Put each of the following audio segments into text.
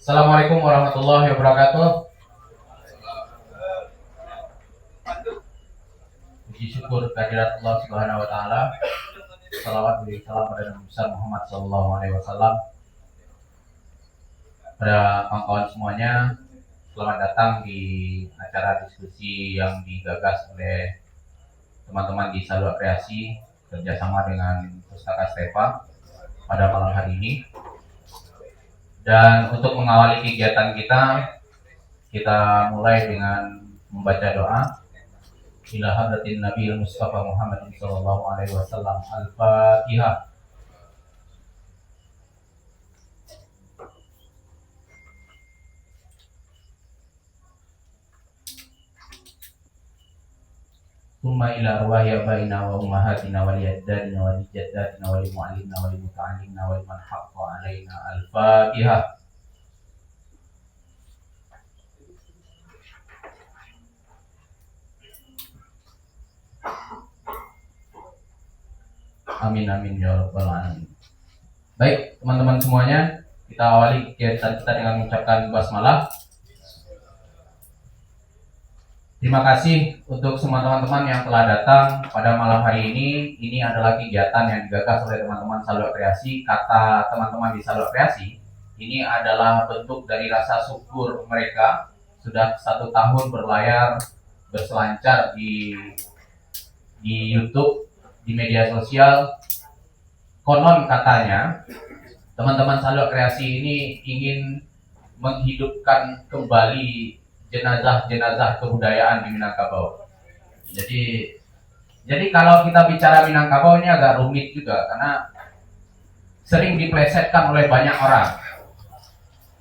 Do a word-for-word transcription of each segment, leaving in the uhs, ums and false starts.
Assalamualaikum warahmatullahi wabarakatuh. Puji syukur kehadirat Allah Subhanahu wa Ta'ala. Salawat beri salam pada Nabi besar Muhammad sallallahu alaihi wasallam. Pada kawan-kawan semuanya, selamat datang di acara diskusi yang digagas oleh teman-teman di Saluak Kreasi kerjasama dengan Pustaka Stefa pada malam hari ini. Dan untuk mengawali kegiatan kita, kita mulai dengan membaca doa. Ila hadratin Nabi Mustafa Muhammad sallallahu alaihi wasallam. Al-Fatihah. Tsumma ila arwahi abaina wa ummahatina wa li ajdadina wa li jaddatina wa li muallimina wa li muta'allimina wa liman haqqa alaina. Al-Fatihah. Amin, amin, ya rabbal alamin. Baik, teman-teman semuanya, kita awali kegiatan kita dengan mengucapkan basmalah. Terima kasih untuk semua teman-teman yang telah datang pada malam hari ini. Ini adalah kegiatan yang digagas oleh teman-teman Saluak Kreasi. Kata teman-teman di Saluak Kreasi, ini adalah bentuk dari rasa syukur mereka sudah satu tahun berlayar, berselancar di, di YouTube, di media sosial. Konon katanya, teman-teman Saluak Kreasi ini ingin menghidupkan kembali jenazah-jenazah kebudayaan di Minangkabau. Jadi, jadi kalau kita bicara Minangkabau ini agak rumit juga karena sering diplesetkan oleh banyak orang.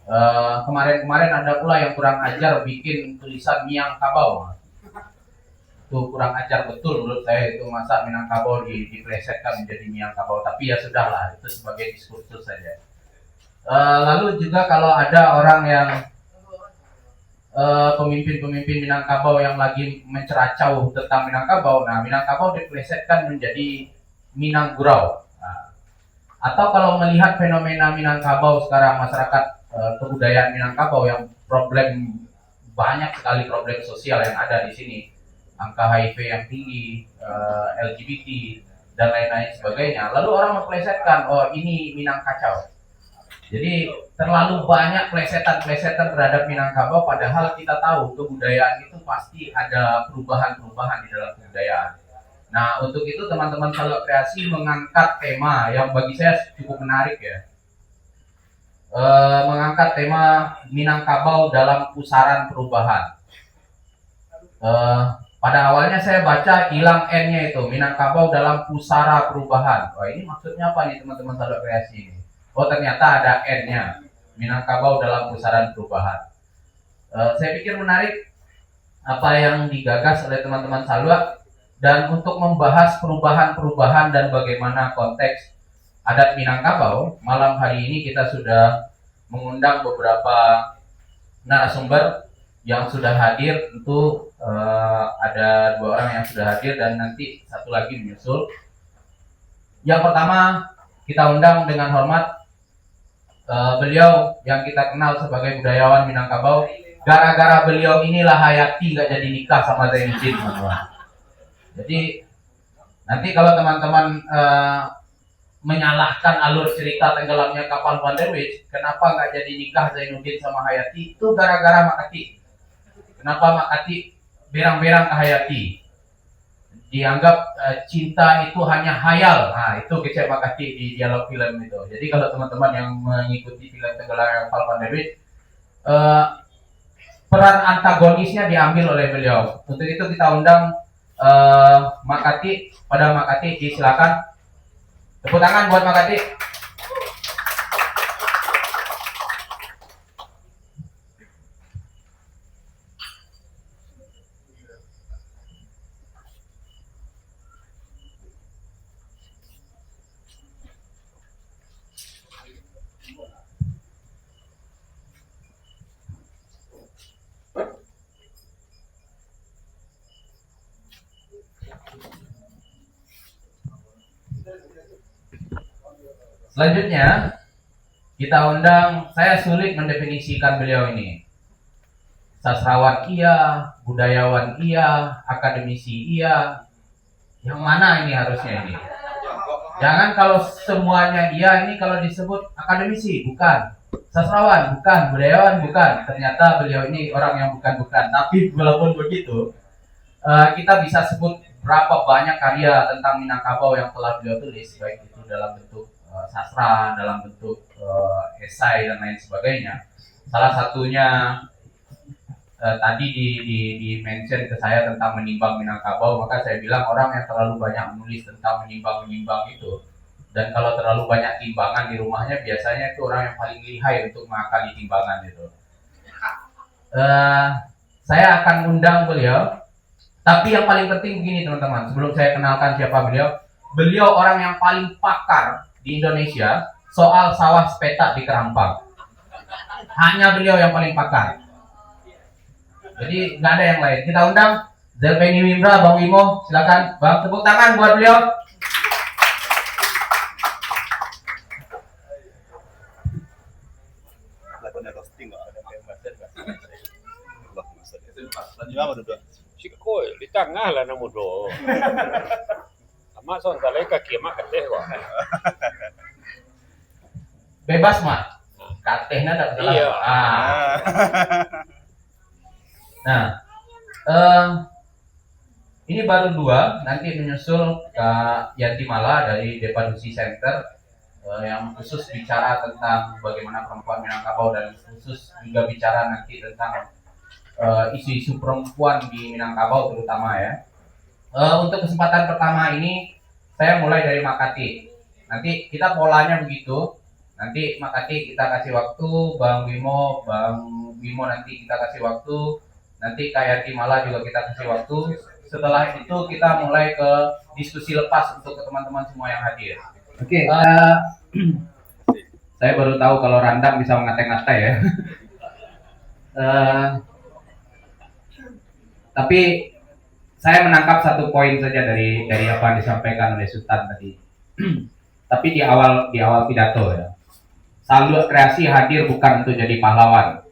Eh, kemarin-kemarin ada pula yang kurang ajar bikin tulisan Miangkabau. Itu kurang ajar betul menurut saya itu, masa Minangkabau di, diplesetkan menjadi Miangkabau. Tapi ya sudahlah, itu sebagai diskursus saja. Eh, lalu juga kalau ada orang yang, eh, pemimpin-pemimpin Minangkabau yang lagi menceracau tentang Minangkabau, nah, Minangkabau diplesetkan menjadi Minang Gurau. Nah, atau kalau melihat fenomena Minangkabau sekarang, masyarakat, eh, kebudayaan Minangkabau yang problem, banyak sekali problem sosial yang ada di sini, angka H I V yang tinggi, eh, L G B T, dan lain-lain sebagainya. Lalu orang memplesetkan, "Oh, ini Minang kacau." Jadi, terlalu banyak plesetan-plesetan terhadap Minangkabau, padahal kita tahu kebudayaan itu pasti ada perubahan-perubahan di dalam kebudayaan. Nah, untuk itu teman-teman Saluak Kreasi mengangkat tema yang bagi saya cukup menarik ya. Eh, mengangkat tema Minangkabau dalam pusaran perubahan. Eh, pada awalnya saya baca hilang N-nya itu, Minangkabau dalam pusara perubahan. Wah, ini maksudnya apa nih teman-teman Saluak Kreasi ini? Oh, ternyata ada N-nya. Minangkabau dalam pusaran perubahan. Eh, saya pikir menarik apa yang digagas oleh teman-teman Saluak, dan untuk membahas perubahan-perubahan dan bagaimana konteks adat Minangkabau, malam hari ini kita sudah mengundang beberapa narasumber yang sudah hadir. Tentu, eh, ada dua orang yang sudah hadir dan nanti satu lagi menyusul. Yang pertama, kita undang dengan hormat, eh, beliau yang kita kenal sebagai budayawan Minangkabau. Gara-gara beliau inilah Hayati nggak jadi nikah sama Zainuddin, teman-teman. Jadi, nanti kalau teman-teman, eh, menyalahkan alur cerita tenggelamnya kapal Van der Wijck, kenapa nggak jadi nikah Zainuddin sama Hayati, itu gara-gara Mak Katik. Kenapa Mak Katik berang-berang ke Hayati? Dianggap, eh, cinta itu hanya hayal. Nah, itu kecek Mak Katik di dialog film itu. Jadi, kalau teman-teman yang mengikuti film tenggelamnya kapal Van der Wijck, eh, peran antagonisnya diambil oleh beliau. Untuk itu kita undang, eh, Mak Katik. Pada Mak Katik, disilakan. Tepuk tangan buat Mak Katik. Selanjutnya, kita undang, saya sulit mendefinisikan beliau ini. Sastrawan iya, budayawan iya, akademisi iya. Yang mana ini harusnya ini? Jangan kalau semuanya iya, ini kalau disebut akademisi, bukan. Sastrawan, bukan. Budayawan, bukan. Ternyata beliau ini orang yang bukan-bukan. Tapi walaupun begitu, eh, kita bisa sebut berapa banyak karya tentang Minangkabau yang telah beliau tulis, baik itu dalam bentuk, eh, sastra, dalam bentuk, eh, esai, dan lain sebagainya. Salah satunya, eh, tadi di, di, di mention ke saya tentang menimbang Minangkabau, maka saya bilang orang yang terlalu banyak menulis tentang menimbang-menimbang itu, dan kalau terlalu banyak timbangan di rumahnya, biasanya itu orang yang paling lihai untuk mengakali timbangan itu. Eh, saya akan undang beliau. Tapi yang paling penting begini, teman-teman, sebelum saya kenalkan siapa beliau, beliau orang yang paling pakar di Indonesia soal sawah sepetak di Kerampang. Hanya beliau yang paling pakar. Jadi nggak ada yang lain. Kita undang Zelpeni Wimra, Bang Wimo, silakan, Bang, tepuk tangan buat beliau. Siko di tangah lah namo do. Amak sontalai kaki amak kateh ko. Bebas, Mak. Kateh ndak masalah. Iya. Ah. Nah, eh, ini baru dua, nanti menyusul Kak Yanti Mala dari Depadusi Center, eh, yang khusus bicara tentang bagaimana perempuan Minangkabau dan khusus juga bicara nanti tentang, eh, isu-isu perempuan di Minangkabau terutama ya. Eh, untuk kesempatan pertama ini, saya mulai dari Mak Kati. Nanti kita polanya begitu. Nanti Mak Kati kita kasih waktu, Bang Bimo, Bang Bimo nanti kita kasih waktu. Nanti Kak Yanti Mala juga kita kasih waktu. Setelah itu kita mulai ke diskusi lepas untuk ke teman-teman semua yang hadir. Oke, eh, saya baru tahu kalau randang bisa mengatai-ngatai ya. Eh, tapi saya menangkap satu poin saja dari, dari apa yang disampaikan oleh Sutan tadi. Tapi di awal, di awal pidato ya, Saluak Kreasi hadir bukan untuk jadi pahlawan.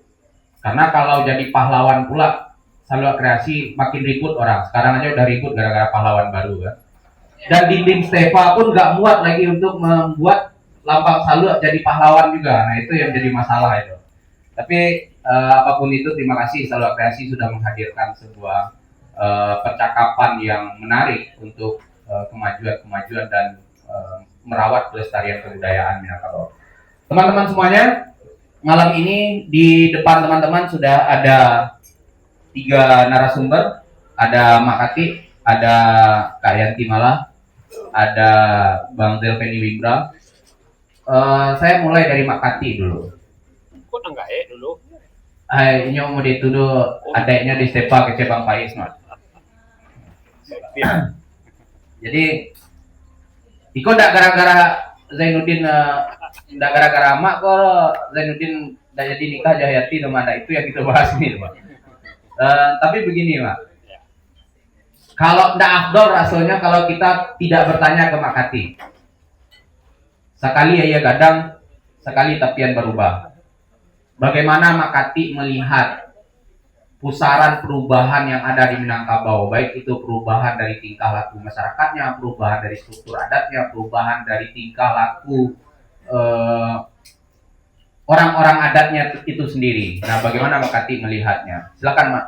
Karena kalau jadi pahlawan pula, Saluak Kreasi makin ribut orang. Sekarang aja udah ribut gara-gara pahlawan baru kan. Dan Dinding Stefa pun nggak muat lagi untuk membuat lambang Saluak jadi pahlawan juga. Nah, itu yang jadi masalah itu. Tapi, eh, apapun itu, terima kasih Saluak Kreasi sudah menghadirkan sebuah, eh, percakapan yang menarik untuk, eh, kemajuan-kemajuan dan, eh, merawat kelestarian kebudayaan Minangkabau. Teman-teman semuanya, malam ini di depan teman-teman sudah ada tiga narasumber, ada Mak Kati, ada Kak Yanti Mala, ada Bang Zelpeni Wimra. Eh, saya mulai dari Mak Kati dulu. Kok nang gaek dulu? Ai, inyo mau dituduh adeknya di Stepa kecek Bang Faiz, Mak. Jadi, iko ndak gara-gara Zainuddin, eh, ndak gara-gara Mak ko Zainuddin ndak jadi nikah jo Hayati tu, Mak. Ndak itu yang kita bahas ni, Mak. Eh, tapi begini, Mak. Kalau ndak afdol rasanya kalau kita tidak bertanya ke Mak Kati. Sakali aia gadang, sakali tapian barubah. Bagaimana Mak Kati melihat pusaran perubahan yang ada di Minangkabau, baik itu perubahan dari tingkah laku masyarakatnya, perubahan dari struktur adatnya, perubahan dari tingkah laku, eh, orang-orang adatnya itu sendiri. Nah, bagaimana Mak Kati melihatnya? Silakan, Mak.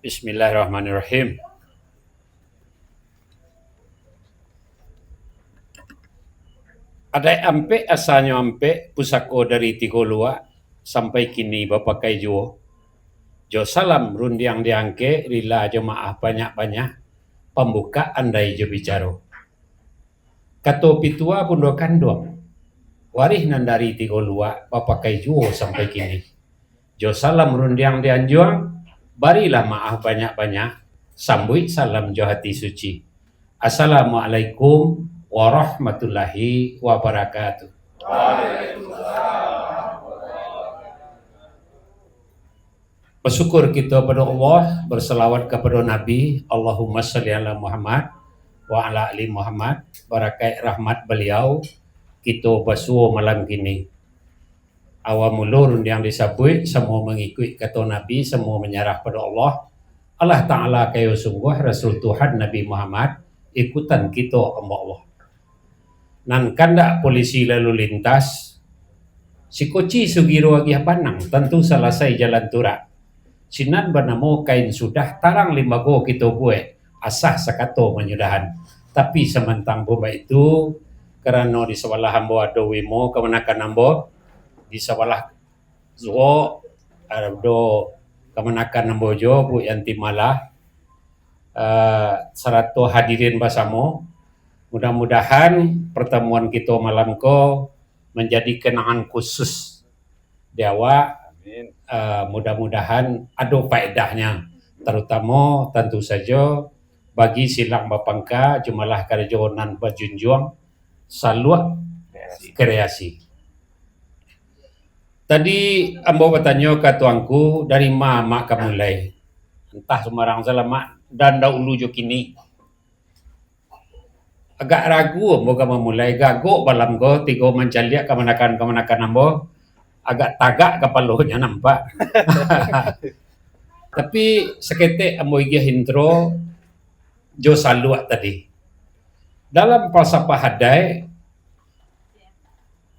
Bismillahirrahmanirrahim. Adaik ampek asanyo ampek, pusako dari Tigo Luak sampai kini bapakai juo. Jo salam rundiang diangkek, rila jo maaf banyak-banyak, pambukak andai jo bicaro. Kato pitua bundo kanduang, warih nan dari Tigo Luak bapakai juo sampai kini. Jo salam rundiang di anjuang, barilah maaf banyak-banyak, sambuik salam jo hati suci. Assalamualaikum warahmatullahi wabarakatuh. Basyukur kito pado Allah, bersalawat kapado Nabi, Allahumma shalli ala Muhammad wa ala ali Muhammad, barakaik rahmat baliau, kito basuo malam kini. Awal mulo rundiang disabuik, samo mangikuik kato Nabi, samo manyarah pado Allah. Allah Ta'ala kayo sungguah, Rasul Tuhan Nabi Muhammad, ikutan kito amba Allah. Nan kandak polisi lalu lintas, si koci sugiro agiah banang, tantu salasai jalan turak. Sinan banamo kain sudah, tarang limbago kito buek, asah sakato manyudahan. Tapi samantang pun baitu, karano di sabalah ambo ado Wimo kamanakan ambo, di sabalah zuo ado kamanakan ambo jo, Bu Yanti Malah, eh, sarato hadirin basamo. Mudah-mudahan pertemuan kito malam ko manjadi kenangan khusus di awak. Amin. Eh, mudah-mudahan ado faedahnyo, tarutamo tantu sajo bagi silang bapangka, jumalah karajo nan bajunjuang, saluak kreasi. Tadi ambo batanyo ka tuangku, dari ma mak ka mulai? Antah sumbarang salah mak, dan dahulu jo kini. Agak ragu ambo ka mamulai, gagok balam ko, tigo mancaliak kamanakan-kamanakan ambo, agak tagak kapalonyo nampak. Tapi saketek ambo igiah intro jo saluak tadi. Dalam falsafah adaik,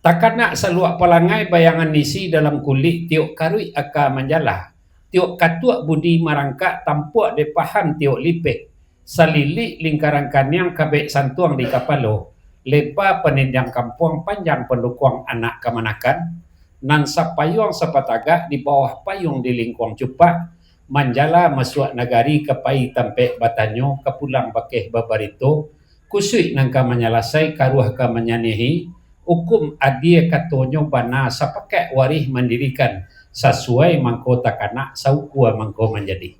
takanak saluak palangai bayangan isi dalam kulik, tiok karuik aka manjala, tiok katuak budi marangkak, tampuak dek paham tiok lipek, salilik lingkaran kaniang kabek santuang di kapalo, leba panindang kampuang, panjang pandukuang anak kamanakan, nan sapayuang sapatagak di bawah payung di lingkuang cupak, manjala masuak nagari ka pai tampek batanyo, ka pulang bakeh babarito, kusuik nan ka manyalasai, karuah ka manyaniahi, ukum adie katonyo bana, sapakaik warih mandirikan, sasuai mangko takanak, saukua mangko manjadi.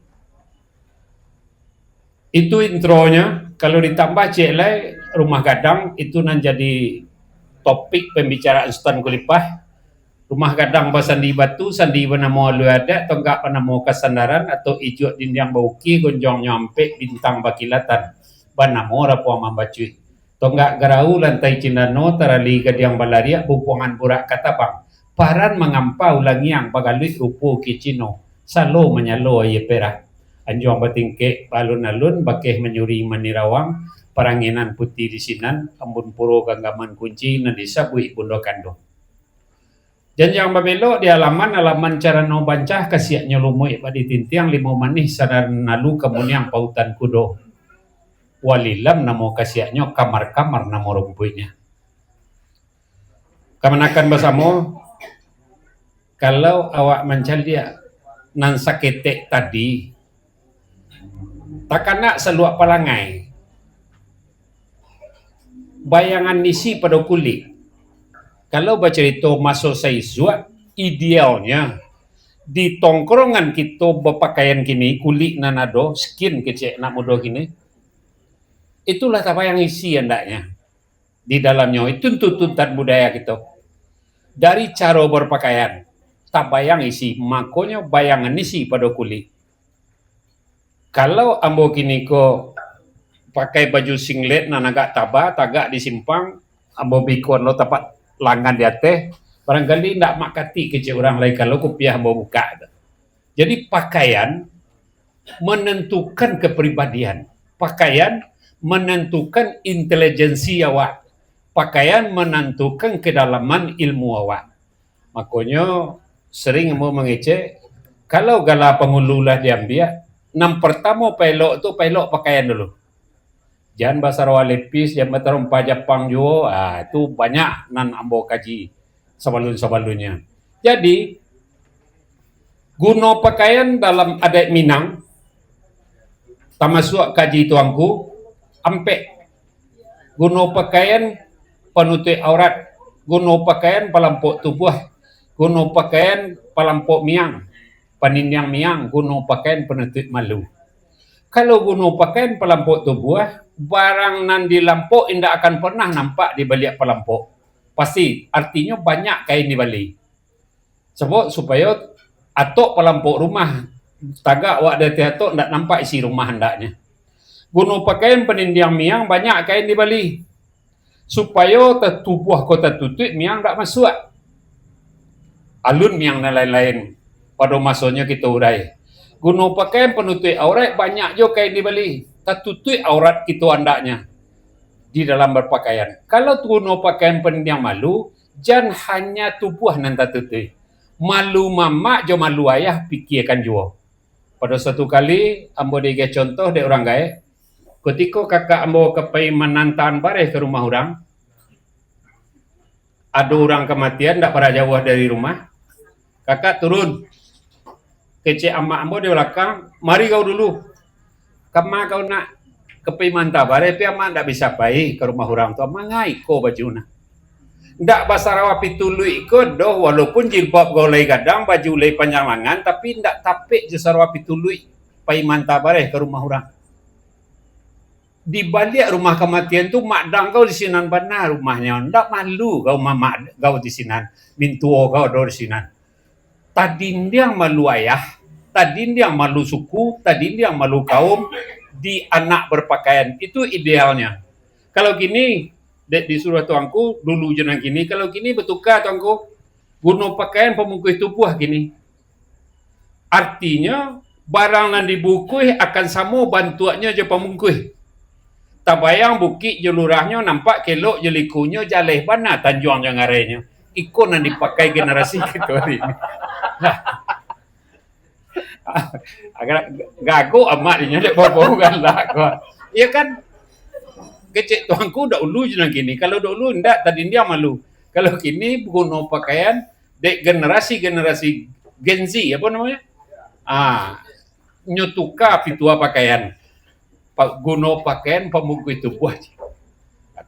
Itu intronyo, kalau ditambah ciek lai, rumah gadang, itu nan jadi topik pambicaraan Sutan Kulipah. Rumah gadang basandi batu, sandi banamo alua adat, tonggak banamo kasandaran, atau ijuak dindiang baukir, gonjongnyo ampek, bintang bakilatan, banamo rapuang mambacuik. Tonggak garau lantai cindano, tarali gadiang balariak, bumpuangan burak katabang. Paran mangampa ulangiang, bagaluik rupo kicino, salo manyalo aia perak. Anjuang batingkek baalun-alun, bakeh manyuri manirawang, paranginan puti di sinan, ambun puro ganggaman kunci nan disabuik bundo kanduang. Janjang babelok di alaman, alaman carano bancah, kasiaknyo lumuik bak ditintiang, limo manih sadar nalu, kamuniang pautan kudo. Walilam namo kasiaknyo, kamar-kamar namo rumpuiknyo. Kamanakan basamo, kalau awak mancaliak nan saketek tadi, takanak saluak palangai, bayangan isi pado kulik. Kalau bacarito maso saisuak, idealnyo di tongkrongan kito bapakaian kini, kulik nan ado, skin kecek anak mudo kini, itulah tabayang isi andaknyo di dalamnyo. Itu tuntutan budaya kito. Dari caro bapakaian, tabayang isi, makonyo bayangan isi pado kulik. Kalau ambo kini ko pakai baju singlet nan agak taba, tagak di simpang, ambo bikun lo tapak langan di ateh, barangkali ndak mak katik kecek urang lai kalau kupiah ambo bukak tu. Jadi, pakaian menentukan kepribadian. Pakaian menentukan intelijensi awak. Pakaian menentukan kedalaman ilmu awak. Makonyo, sering ambo mangecek, kalau gala pangulu lah diambiak, nan partamo paelok tu, paelok pakaian dulu. Jan basarawa lepis, jan batarompa Japang juo. Ah, tu banyak nan ambo kaji sabalun-sabalunnyo. Jadi, guno pakaian dalam adaik Minang, tamasuak kaji tuangku, ampek. Guno pakaian panutuik aurat, guno pakaian palampok tubuah, guno pakaian palampok miang, panindiang miang, guno pakaian panutuik malu. Kalau guno pakaian palampok tubuah, barang nan dilampok indak akan pernah nampak di baliak palampok. Pasti, artinyo banyak kain dibali. Sabab supayo atok palampok rumah, tagak awak di ateh atok, ndak nampak isi rumah andaknyo. Guno pakaian panindiang miang, banyak kain dibali. Supayo tatubuah ko tatutuik, miang dak masuak. Alun miang nan lain-lain pado masonyo kito urai. Guno pakaian panutuik auraik, banyak jo kain dibali. Tatutuik aurat kito andaknyo di dalam berpakaian. Kalau guno pakaian panindiang malu, jan hanya tubuah nan tatutuik. Malu mamak jo malu ayah, pikiakan juo. Pado suatu kali, ambo diagiah contoh dek urang gaek, kutiko kakak ambo ka pai manantaan bareh ka rumah urang, ado urang kamatian ndak bara jauah dari rumah, kakak turun, kecek amak ambo di balakang, "Mari kau dulu, kama kau nak?" "Ka pai manantaan bareh, pi amak ndak bisa pai ka rumah urang tu, mangaiko baju nah." Ndak basarawa pituluik ko doh, walaupun jilbab kau lai gadang, baju lai panjang langan, tapi ndak tapek jo sarawa pituluik pai manantaan bareh ka rumah urang. Di baliak rumah kamatian tu, mak dang kau di sinan bana rumahnyo, ndak malu kau mamak kau di sinan, mintuo kau ado di sinan. Tadindiang malu ayah, tadindiang malu suku, tadindiang malu kaum, di anak berpakaian. Itu idealnya. Kalau kini, dek disuruah tuangku, dulu jo nan kini, kalau kini batuka tuangku, guno pakaian pamungkuih tubuah kini. Artinyo, barang nan dibungkuih akan samo bantuaknyo jo pamungkuih. Tabayang bukik jo lurahnyo, nampak kelok jo likunyo, jaleh bana tanjuang jo ngarainyo. Iko nan dipakai generasi kito hari ini. Agak gagok amak dinyo dek bau-bau galak ko. Iyo kan? Kecek tuangku dahulu jo nan kini. Kalau dahulu ndak, tadindiang malu. Kalau kini guno pakaian dek generasi-generasi Gen Z, apo namonyo? Ah, nyo tuka pitua pakaian. Pa-, guno pakaian pamungkuih tubuah.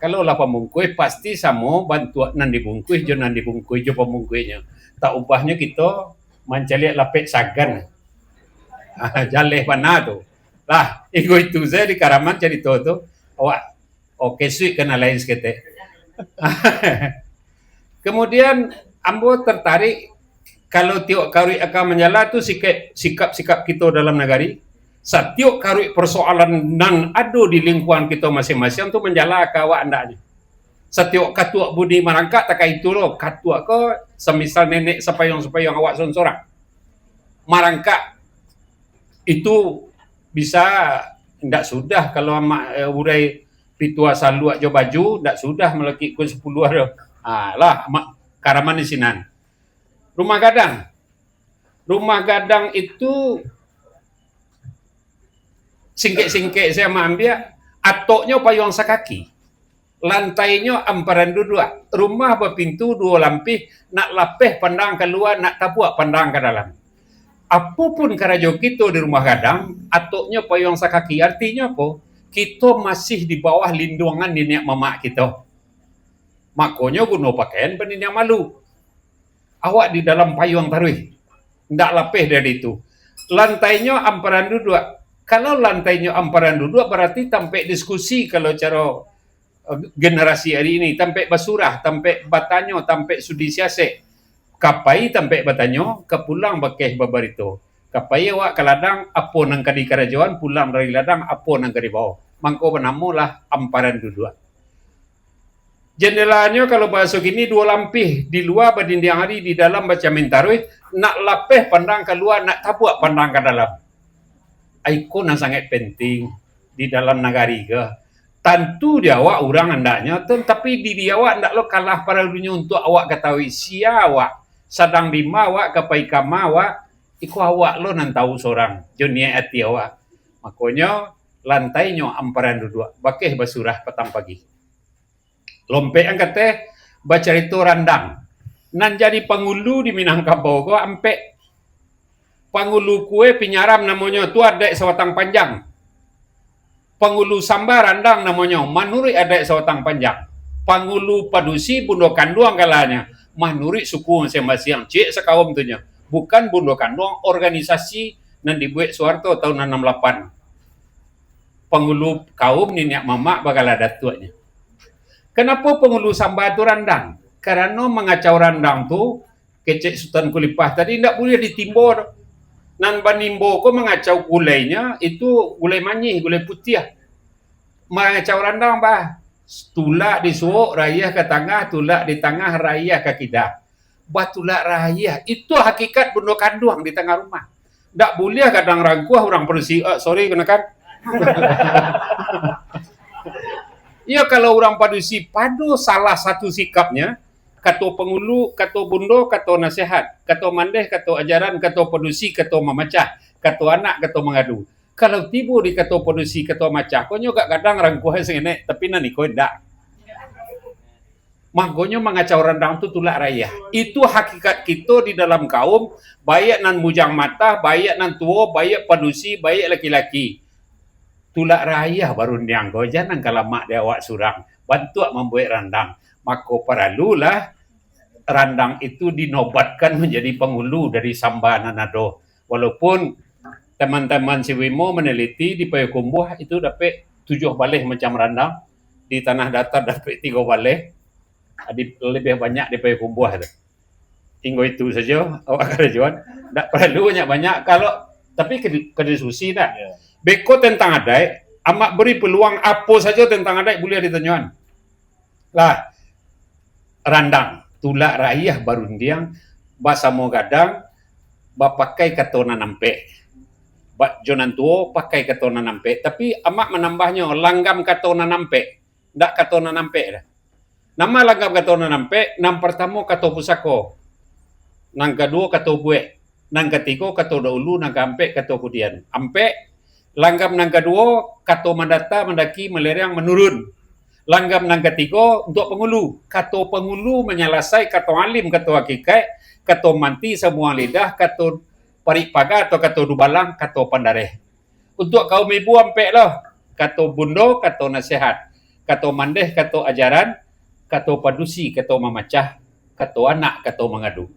Kalau lah pamungkuih, pasti samo bantuak nan dibungkuih jo nan dibungkuih jo pamungkuihnyo. Tak ubahnyo kito mancaliak lapek sagan. Ah, jaleh bana tu. Lah, iko itu sajo di Karaman carito tu. Awak, oke, suik ka nan lain saketek. Kemudian, ambo tertarik, kalau tiok karuik akan manjala tu sikap, sikap-sikap kito dalam nagari, satiok karuik persoalan nan ado di lingkungan kito masing-masing tu manjala ka awak andaknyo. Satiok katuak budi marangkak takah itu lo, katuak ko samisal nenek sapayuang-sapayuang awak sorang-sorang. Marangkak itu bisa, ndak sudah kalau amak, eh, urai pitua saluak jo baju, ndak sudah malakik kun sapuluah tu. Ha, lah, amak Karaman di sinan. Rumah gadang. Rumah gadang itu singkek-singkek sajo amak ambiak, atoknyo payuang sakaki. Lantainyo amparan duduak, rumah bapintu duo lampih, nak lapeh pandang kalua, nak tabuak pandang ka dalam. Apo pun karajo kito di rumah gadang, atoknyo payuang sakaki. Artinyo apo? Kito masih di bawah lindungan niniak mamak kito. Makonyo guno pakaian panindiang malu. Awak di dalam payuang taruih. Ndak lapeh dari itu. Lantainyo amparan duduak. Kalau lantainyo amparan duduak, bararti tampek diskusi kalau caro, eh, generasi ari ini. Tampek basurah, tampek batanyo, tampek sudi siasek. Ka pai tampek batanyo, ka pulang bakeh babarito. Ka pai awak ka ladang, apo nan ka dikarajoan, pulang dari ladang, apo nan ka dibao. Mangko banamolah amparan duduak. Jendelanyo kalau bahaso kini duo lampih, di lua badindiang ari, di dalam bacamin taruih, nak lapeh pandang kalua, nak tabuak pandang ka dalam. Iko nan sangaik penting di dalam nagari ko. Tantu di awak urang andaknyo, tatapi di, di awak ndak lo kalah paradunyo untuak awak katahui sia awak, sadang di ma awak, ka pai kama awak, iko awak lo nan tahu sorang, jo niaik ati awak. Makonyo, lantainyo amparan duduak, bakeh basurah patang pagi. Lompek ang kateh, bacarito randang. Nan jadi pangulu di Minangkabau ko ampek. Pangulu kue pinyaram namonyo, tu adaik sabatang panjang. Pangulu samba randang namonyo, manuruik adaik sabatang panjang. Pangulu padusi bundo kanduang kalanyo, manuruik suku masiang-masiang, ciek sakaum tu nyo. Bukan bundo kanduang organisasi nan dibuek Suharto tahun anam lapan. pangulu kaum niniak mamak bagala datuaknyo. Kanapo pangulu samba tu randang? Karano mangacau randang tu, kecek Sutan Kulipah tadi, ndak buliah ditimbo doh. Nan banimbo ko mangacau gulainyo, itu gulai manyih, gulai putiah. Mangacau randang, bah. Tulak di suok, rayah ka tangah, tulak di tangah, rayah ka kida. Batulak rayah. Itu hakikat bundo kanduang di tangah rumah. Ndak buliah gadang rangkuah urang padusi. Ah, sorry, kanakan. Iyo, kalau urang padusi pado salah satu sikapnyo, kato pangulu, kato bundo, kato nasihat, kato mandeh, kato ajaran, kato padusi, kato mamacah, kato anak, kato mangadu. Kalau tibo di kato padusi, kato mamacah, ko nyo gak gadang rangkuah sangenek, tapi nan iko indak. Mangkonyo mangacau randang tu tulak rayah. Itu hakikat kito di dalam kaum, baiak nan bujang matah, baiak nan tuo, baiak padusi, baiak laki-laki. Tulak rayah barundiang ko, jan nan ka lamak di awak surang. Bantuak mambuek randang. Mako paralulah randang itu dinobatkan manjadi pangulu dari samba nan ado. Walaupun teman-teman si Wimo maneliti di Payakumbuah itu dapek tujuah baleh macam randang, di Tanah Datar dapek tigo baleh, di, lebih banyak di Payakumbuah tu. Tinggal itu saja awak karajoan. Ndak paralu banyak-banyak. Kalau, tapi ka di-, ka diskusi dah. Ya. Beko tentang adaik, amak beri peluang apo saja tentang adaik buliah ditanyoan. Lah, randang, tulak rayah barundiang, basamo gadang, bapakai kato nan ampek. Ba-, jo nan tuo, pakai kato nan ampek. Tapi, amak manambahnyo, langgam kato nan ampek, ndak kato nan ampek dah. Nan ma langgam kato nan ampek, nan partamo kato pusako, nan kaduo kato buek, nan katigo kato dahulu, nan kaampek kato kudian. Ampek, langgam nan kaduo, kato mandata, mandaki, malereang, manurun. Langgam nan katigo, untuak pangulu. Kato pangulu manyalasai kato alim, kato hakikaik, kato manti sambuang lidah, kato parik paga atau kato dubalang, kato pandareh. Untuak kaum ibu ampek lo, kato bundo, kato nasihat, kato mandeh, kato ajaran, kato padusi, kato mamacah, kato anak, kato mangadu.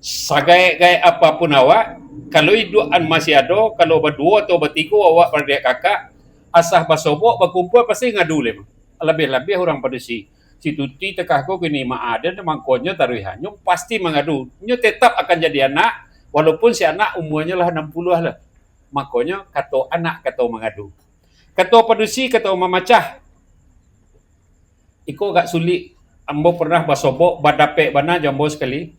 Sagaek-gaek apapun awak, kalau iduik an masih ado, kalau baduo atau batigo awak baradiak kakak, asa basobok, bakumpua, pasti ngadu lai. Labiah-labiah urang padusi. Si Tuti takah ko kini maa den, mangkonyo taruih hanyo pasti mangadu. Nyo tetap akan jadi anak, walaupun si anak umuanyo lah anam puluah lah. Makonyo, kato anak, kato mangadu. Kato padusi, kato mamacah. Iko agak sulik. Ambo pernah basobok, badapek bana jo ambo sakali.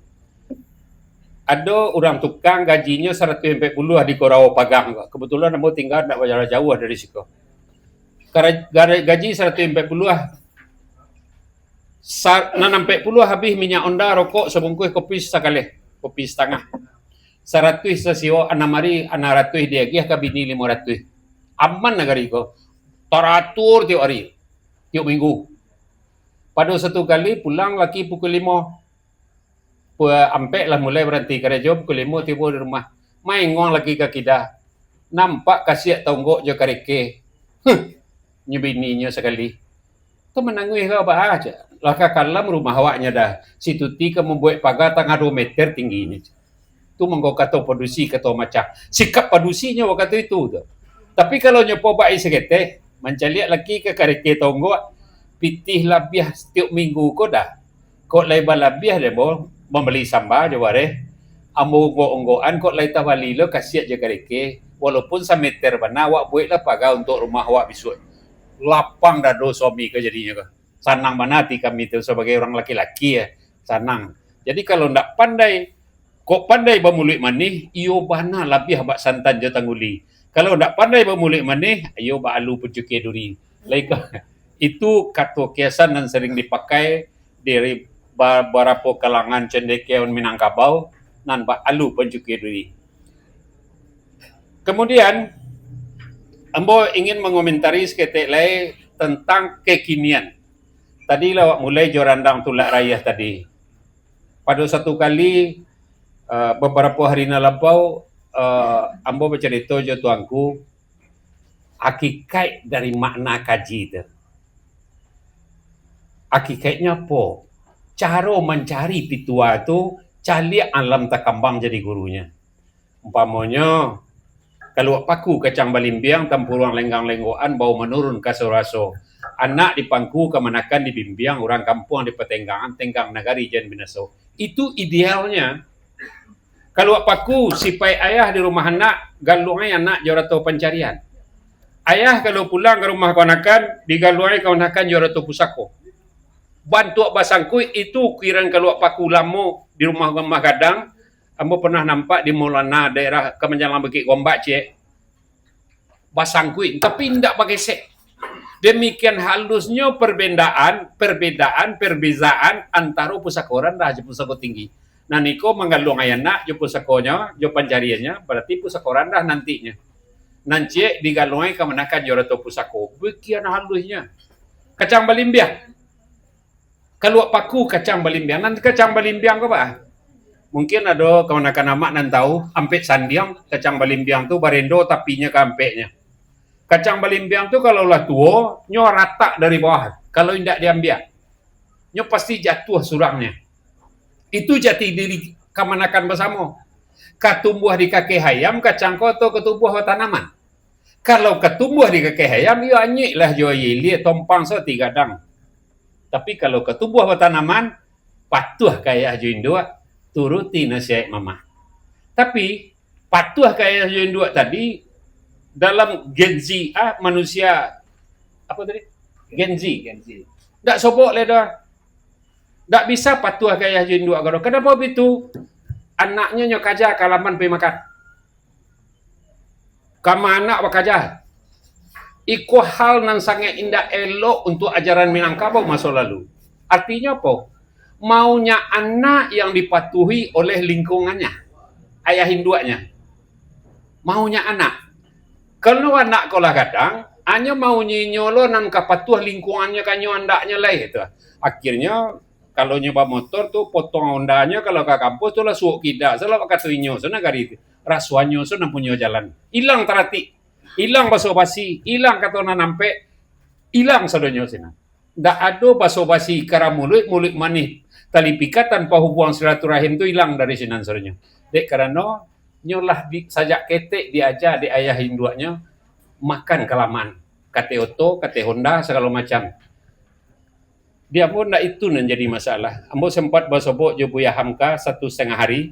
Ado urang tukang gajinyo saratuih ampek puluah di Korawo Pagang. Kebetulan ambo tingga ndak bajauah dari siko. Kara-, gara-, gaji saratuih ampek puluah. Sa-, nan ampek puluah habih minyak onda, rokok sabungkuih, kopi sakaleh, kopi satangah. Saratuih sasiwok, anam ari, anam ratuih diagiah ka bini limo ratuih. Aman nagari ko. Taratur tiok ari, tiok minggu. Pado satu kali pulang laki pukul limo. Pukul ampek lah mulai baranti karajo, pukul limo tibo di rumah. Maengong laki ka kida. Nampak kasiak tonggok jo kareke. Huh, nyo bininyo sakali. Tu mananguih ka baa, cak. Lah ka kalam rumah awaknyo dah. Si Tuti ka mambuek paga tangah duo meter tingginyo, cak. Tu mangko kato padusi, kato mamacah. Sikap padusinyo wakatu itu tu. Tapi kalau nyo po bak saketek, mancaliak laki ka kareke tonggok, pitih labiah satiok minggu ko dah. Kok lai balabiah deh, ambo mambali samba jo bareh. Ambo onggok-onggokan, kok lai tabali lo kasiak jo kareke. Walaupun sameter bana, awak bueklah paga untuak rumah awak bisuak. Lapang dado suami ko jadinyo ko. Sanang bana ati kami tu sabagai urang laki-laki, yo. Sanang. Jadi, kalau ndak pandai, kok pandai bamuluik manih, iyo bana labiah bak santan jo tangguli. Kalau ndak pandai bamuluik manih, iyo bak alu pancukia duri. Lai ka, itu kato kiasan nan sering dipakai dari ba-, babarapo kalangan cendekiawan Minangkabau, nan bak alu pancukia duri. Kemudian, ambo ingin mangomentari saketek lai tantang kekinian. Tadi lah awak mulai jo randang tulak rayah tadi. Pado satu kali, eh, babarapo hari nan lampau, eh, ambo bacarito jo tuangku, hakikaik dari makna kaji tu. Hakikaiknyo apo? Caro mancari pitua tu, caliak alam takambang jadi gurunyo. Umpamonyo, Kaluak paku kacang balimbiang, tampuruang lenggang-lenggokan, bau manurun ka suraso. Anak di pangku kamanakan dibimbiang, urang kampuang di patenggangan, tenggang nagari jan binaso. Itu idealnya. Kaluak paku sipai ayah di rumah anak, galuangai anak jo arato pancarian. Ayah kalau pulang ka rumah kamanakan, digaluangai kamanakan jo arato pusako. Bantuak basangkuik itu ukiran kaluak paku lamo di rumah-rumah gadang. Ambo pernah nampak di Maulana, daerah Kamanjalang Bukik Gombak, ciek. Basangkuik, tapi indak bagesek. Demikian halusnyo perbendaan, perbedaan, perbezaan antaro pusako randah jo pusako tinggi. Nan iko manggaluangai anak jo pusakonyo, jo pancariannyo, berarti pusako randah nantinyo. Nan ciek digaluangai kamanakan jo arato pusako. Bagian halusnyo. Kacang balimbiang. Kaluak paku kacang balimbiang. Nan kacang balimbiang ko, Pak? Mungkin ado kamanakan amak nan tahu, ampek sandiang, kacang balimbiang tu barendo tapinyo ka ampeknyo. Kacang balimbiang tu kalau lah tuo, nyo ratak dari bawah, kalau indak diambiak. Nyo pasti jatuah surangnyo. Itu jati diri kamanakan basamo. Ka tumbuah di kakeh ayam kacang ko atau ka tumbuah batanaman? Kalau ka tumbuah di kakeh ayam, iyo anyuik lah jo aia ilia, tompang sati gadang. Tapi kalau ka tumbuah batanaman, patuah ka ayah jo induak, turuti nasihat mama. Tapi, patuah ka ayah jo induak tadi, dalam Gen Z, ah, manusia, apa tadi? Gen Z. Gen Z. Ndak sobok lai doh. Ndak bisa patuah ka ayah jo induak ko doh. Kanapa bitu? Anaknyo nyo kaja ka laman pai makan. Kama anak bakaja. Iko hal nan sangaik indak elok untuak ajaran Minangkabau maso lalu. Artinyo apo? Maunya anak yang dipatuhi oleh lingkungannya, ayah induaknya. Maunya anak. Kalau anak ko lah gadang, hanyo maunyo inyo lo nan ka patuah lingkungannyo ka nyo andaknyo lai tu. Akhirnyo, kalau nyo bamotor tu, potong Honda-nyo kalau ka kampus tu lah suok kida, salah bak kato inyo, so nagari tu. Rasuanyo so nan punyo jalan. Ilang taratik, ilang baso basi, ilang kato nan ampek, ilang sadonyo sinan. Ndak ado baso basi kara muluik, muluik manih, tali pika tanpa hubuang silaturahim tu ilang dari sinan sadonyo. Dek karano nyo lah di, sajak ketek diaja dek ayah induaknyo makan kalamaan, kateh oto, kateh Honda, sagalo macam. Di ambo ndak itu nan jadi masalah. Ambo sempat basobok jo Buya Hamka satu satangah hari.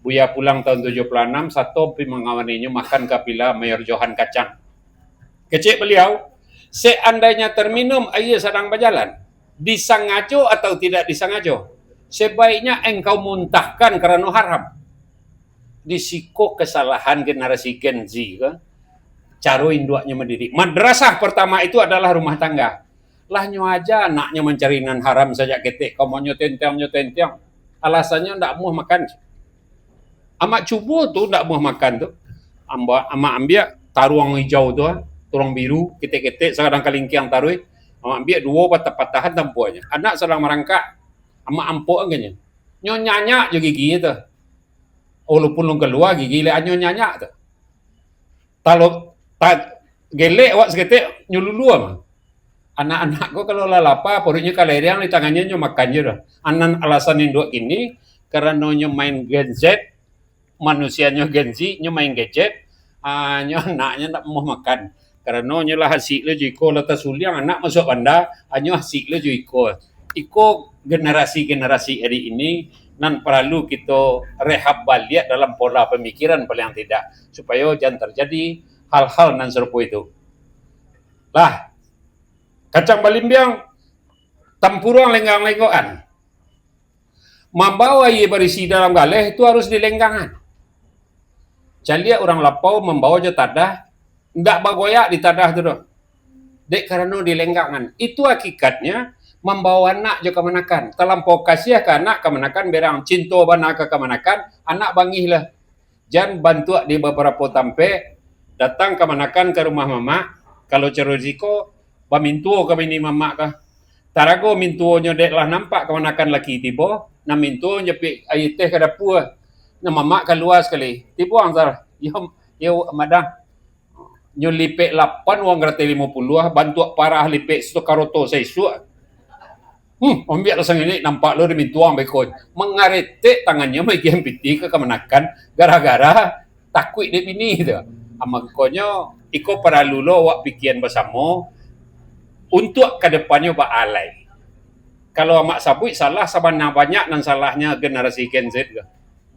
Buya pulang tahun tujuh puluh anam, sato pi mangawaninyo makan ka villa Mayor Johan Kacang. Kecek baliau, "Seandainya terminum aia sadang bajalan, disangajo atau tidak disangajo, sebaiknya engkau muntahkan karano haram." Di siko kesalahan generasi Gen Z ko, caro induaknyo mandidik. Madrasah pertama itu adalah rumah tangga. Lah nyo aja anaknyo mancari nan haram sajak ketek, komonyo tentiang, nyo tentiang. Alasannyo ndak amuah makan. Amak cubo tu ndak amuah makan tu. Amba-, amak ambiak taruang ijau tu, ah, taruang biru, ketek-ketek, sakadang kalingkiang taruih. Amak ambiak duo patah-patahan tampuanyo. Anak sadang marangkak, amak ampok angkanya. Nyo nyanyak jo gigi tu. Walaupun lun kalua gigi, lek anyo nyanyak tu. Talo, ta-, gelek awak saketek, nyo lulua mah. Anak-anak ko kalau lah lapa, paruiknyo kaleriang, di tangannyo nyo makan je doh. Anan alasan induak kini, karano nyo main gadget, manusianyo Gen Z, nyo main gadget, ah, nyo anaknyo ndak amuah makan. Karano nyo lah asik lo jo iko, lah tasuliang anak masuak banda, ah, nyo asik lo jo iko. Iko generasi-generasi ari ini nan paralu kito rehab baliak dalam pola pamikiran paling tidak, supayo jan tarjadi hal-hal nan sarupo itu. Lah, kacang balimbiang, tampuruang lenggang-lenggokan. Mambawa aia barisi dalam galeh tu harus dilenggangan. Caliak urang lapau mambawa jo tadah, ndak bagoyak di tadah tu doh. Dek karano dilenggangan. Itu hakikatnya mambawa anak jo kamanakan. Talampau kasiah ka anak, kamanakan berang. Cinto bana ka kamanakan, anak bangih lah. Jan bantuak di babarapo tampek, datang kamanakan ka rumah mamak, kalau caro di siko, bamintuo ka bini mamak ka. Tarago mintuonyo dek lah nampak kamanakan laki tibo, nan mintuo njapuik aia teh ka dapua. Nan mamak kalua sakali. Tibo ang sar, yo, yo, madang. Nyo lipek lapan uang garateh limo puluah, bantuak parah lipek sakaroto saisuak. Hmm, ambiak lah sangilek, nampak lo dimintuang beko. Mangaretek tangannyo maigiah piti ka kamanakan, gara-gara takuik dek bini tu. Makonyo, iko paralu lo awak pikian basamo untuak ka depannyo baa lai. Kalau amak sabuik salah, sabana banyak nan salahnyo generasi Gen Z ko.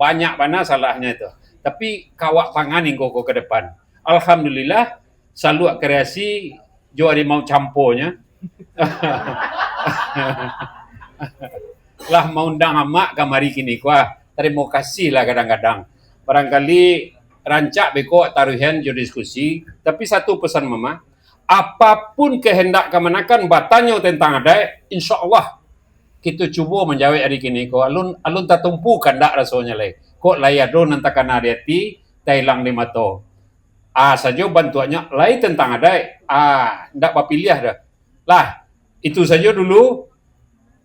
Banyak bana salahnyo tu. Tapi ka awak pangan inggo ko ka depan. Alhamdulillah, Saluak Kreasi jo Harimau Camponyo lah maundang amak kamari kini ko. Ah, tarimo kasih lah kadang-kadang. Barangkali rancak beko taruihan jo diskusi, tapi satu pesan mama, apapun kehendak kamanakan batanyo tentang adaik, insya Allah kito cubo manjawek ari kini ko. Alun, alun tatumpu kandak rasonyo lai. Kok lai ado nan takana di ati, tailang di mato. Ah, sajo bantuaknyo lai tentang adaik. Ah, ndak bapiliah doh. Lah, itu sajo dulu.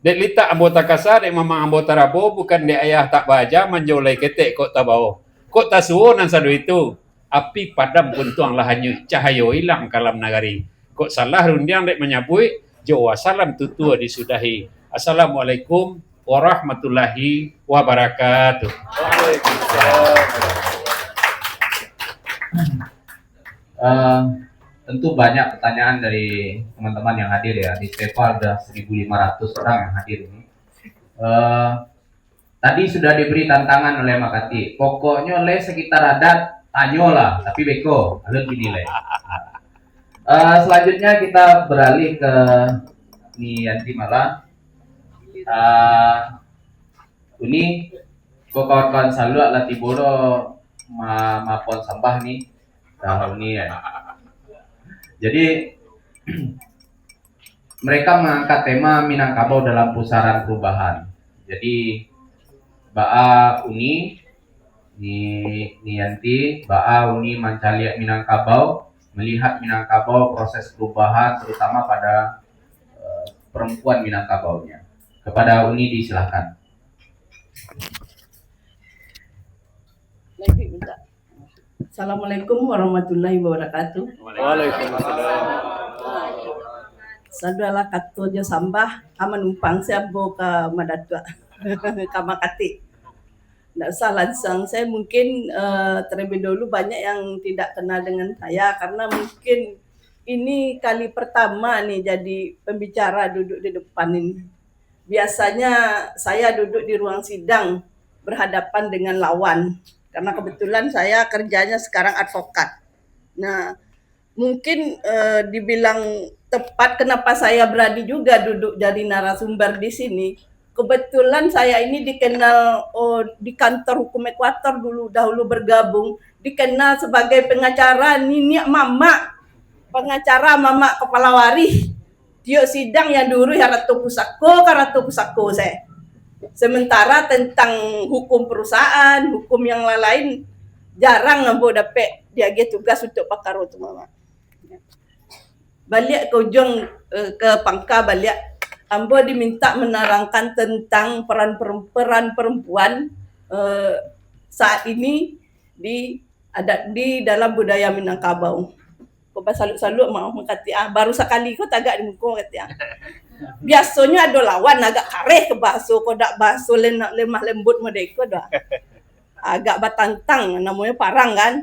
Dek litak ambo takasa, dek mamang ambo tarabo, bukan dek ayah tak baaja, manjo lai ketek kok tabao. Kok tasuo nan sado itu, api padam puntuang lah hanyuik, cahayo ilang kalam nagari. Kok salah rundiang dek manyabuik, jo wasalam tutua disudahi. Assalamualaikum warahmatullahi wabarakatuh. Eh, tentu banyak pertanyaan dari teman-teman yang hadir ya. Di Stepa ada seribu lima ratus orang yang hadir ini. Eh, tadi sudah diberi tantangan oleh Makati. Pokoknya le sekitar adat, tanyolah, tapi beko, alun gini le. Eh, selanjutnya kita beralih ke Ni Yanti Mala. Eh, Uni, ko kawan-kawan saluak lah tibo do ma-, mapon sambah ni. Tahu ni kan. Jadi mereka mengangkat tema Minangkabau dalam pusaran perubahan. Jadi baa Uni ni, Ni Yanti, baa Uni mancaliak Minangkabau, melihat Minangkabau proses perubahan terutama pada uh, perempuan Minangkabaunya. Kepada Uni disilahkan. Assalamualaikum warahmatullahi wabarakatuh. Waalaikumsalam. Sadolah kato jo sambah, aman umpang siabo ka madatuak ka makatik. Ndak usah langsung. Saya mungkin uh, terlebih dahulu banyak yang tidak kenal dengan saya karena mungkin ini kali pertama nih jadi pembicara duduk di depan ini. Biasanya saya duduk di ruang sidang berhadapan dengan lawan. Karena kebetulan saya kerjanya sekarang advokat. Nah, mungkin eh, dibilang tepat kenapa saya berani juga duduk jadi narasumber di sini. Kebetulan saya ini dikenal oh, di kantor hukum Ekuator dulu dahulu bergabung, dikenal sebagai pengacara niniak mamak, pengacara mamak kepala warih. Tiok sidang yang diuruih arato pusako ka arato pusako se. Sementara tentang hukum perusahaan, hukum yang lain-lain, jarang ambo dapek diagiah tugas untuk pakaro tu mama. Baliak ke ujung eh, ke pangka baliak, ambo diminta menerangkan tentang peran peran perempuan eh, saat ini di adat di dalam budaya Minangkabau. Ko basaluak-saluak mah mangkatik ah. Baru sakali ko tagak di muko mangkatik ah. Biasonyo ado lawan agak kareh ke bahaso ko dak bahaso lemah lembut model ko dah. Agak batantang namonyo parang kan.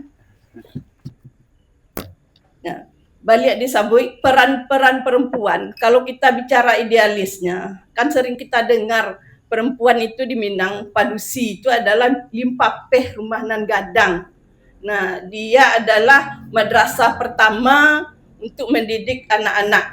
Nah, baliak disabuik peran-peran perempuan. Kalau kita bicara idealisnya, kan sering kita dengar perempuan itu di Minang padusi itu adalah limpapeh rumah nan gadang. Nah, dia adalah madrasah pertama untuk mendidik anak-anak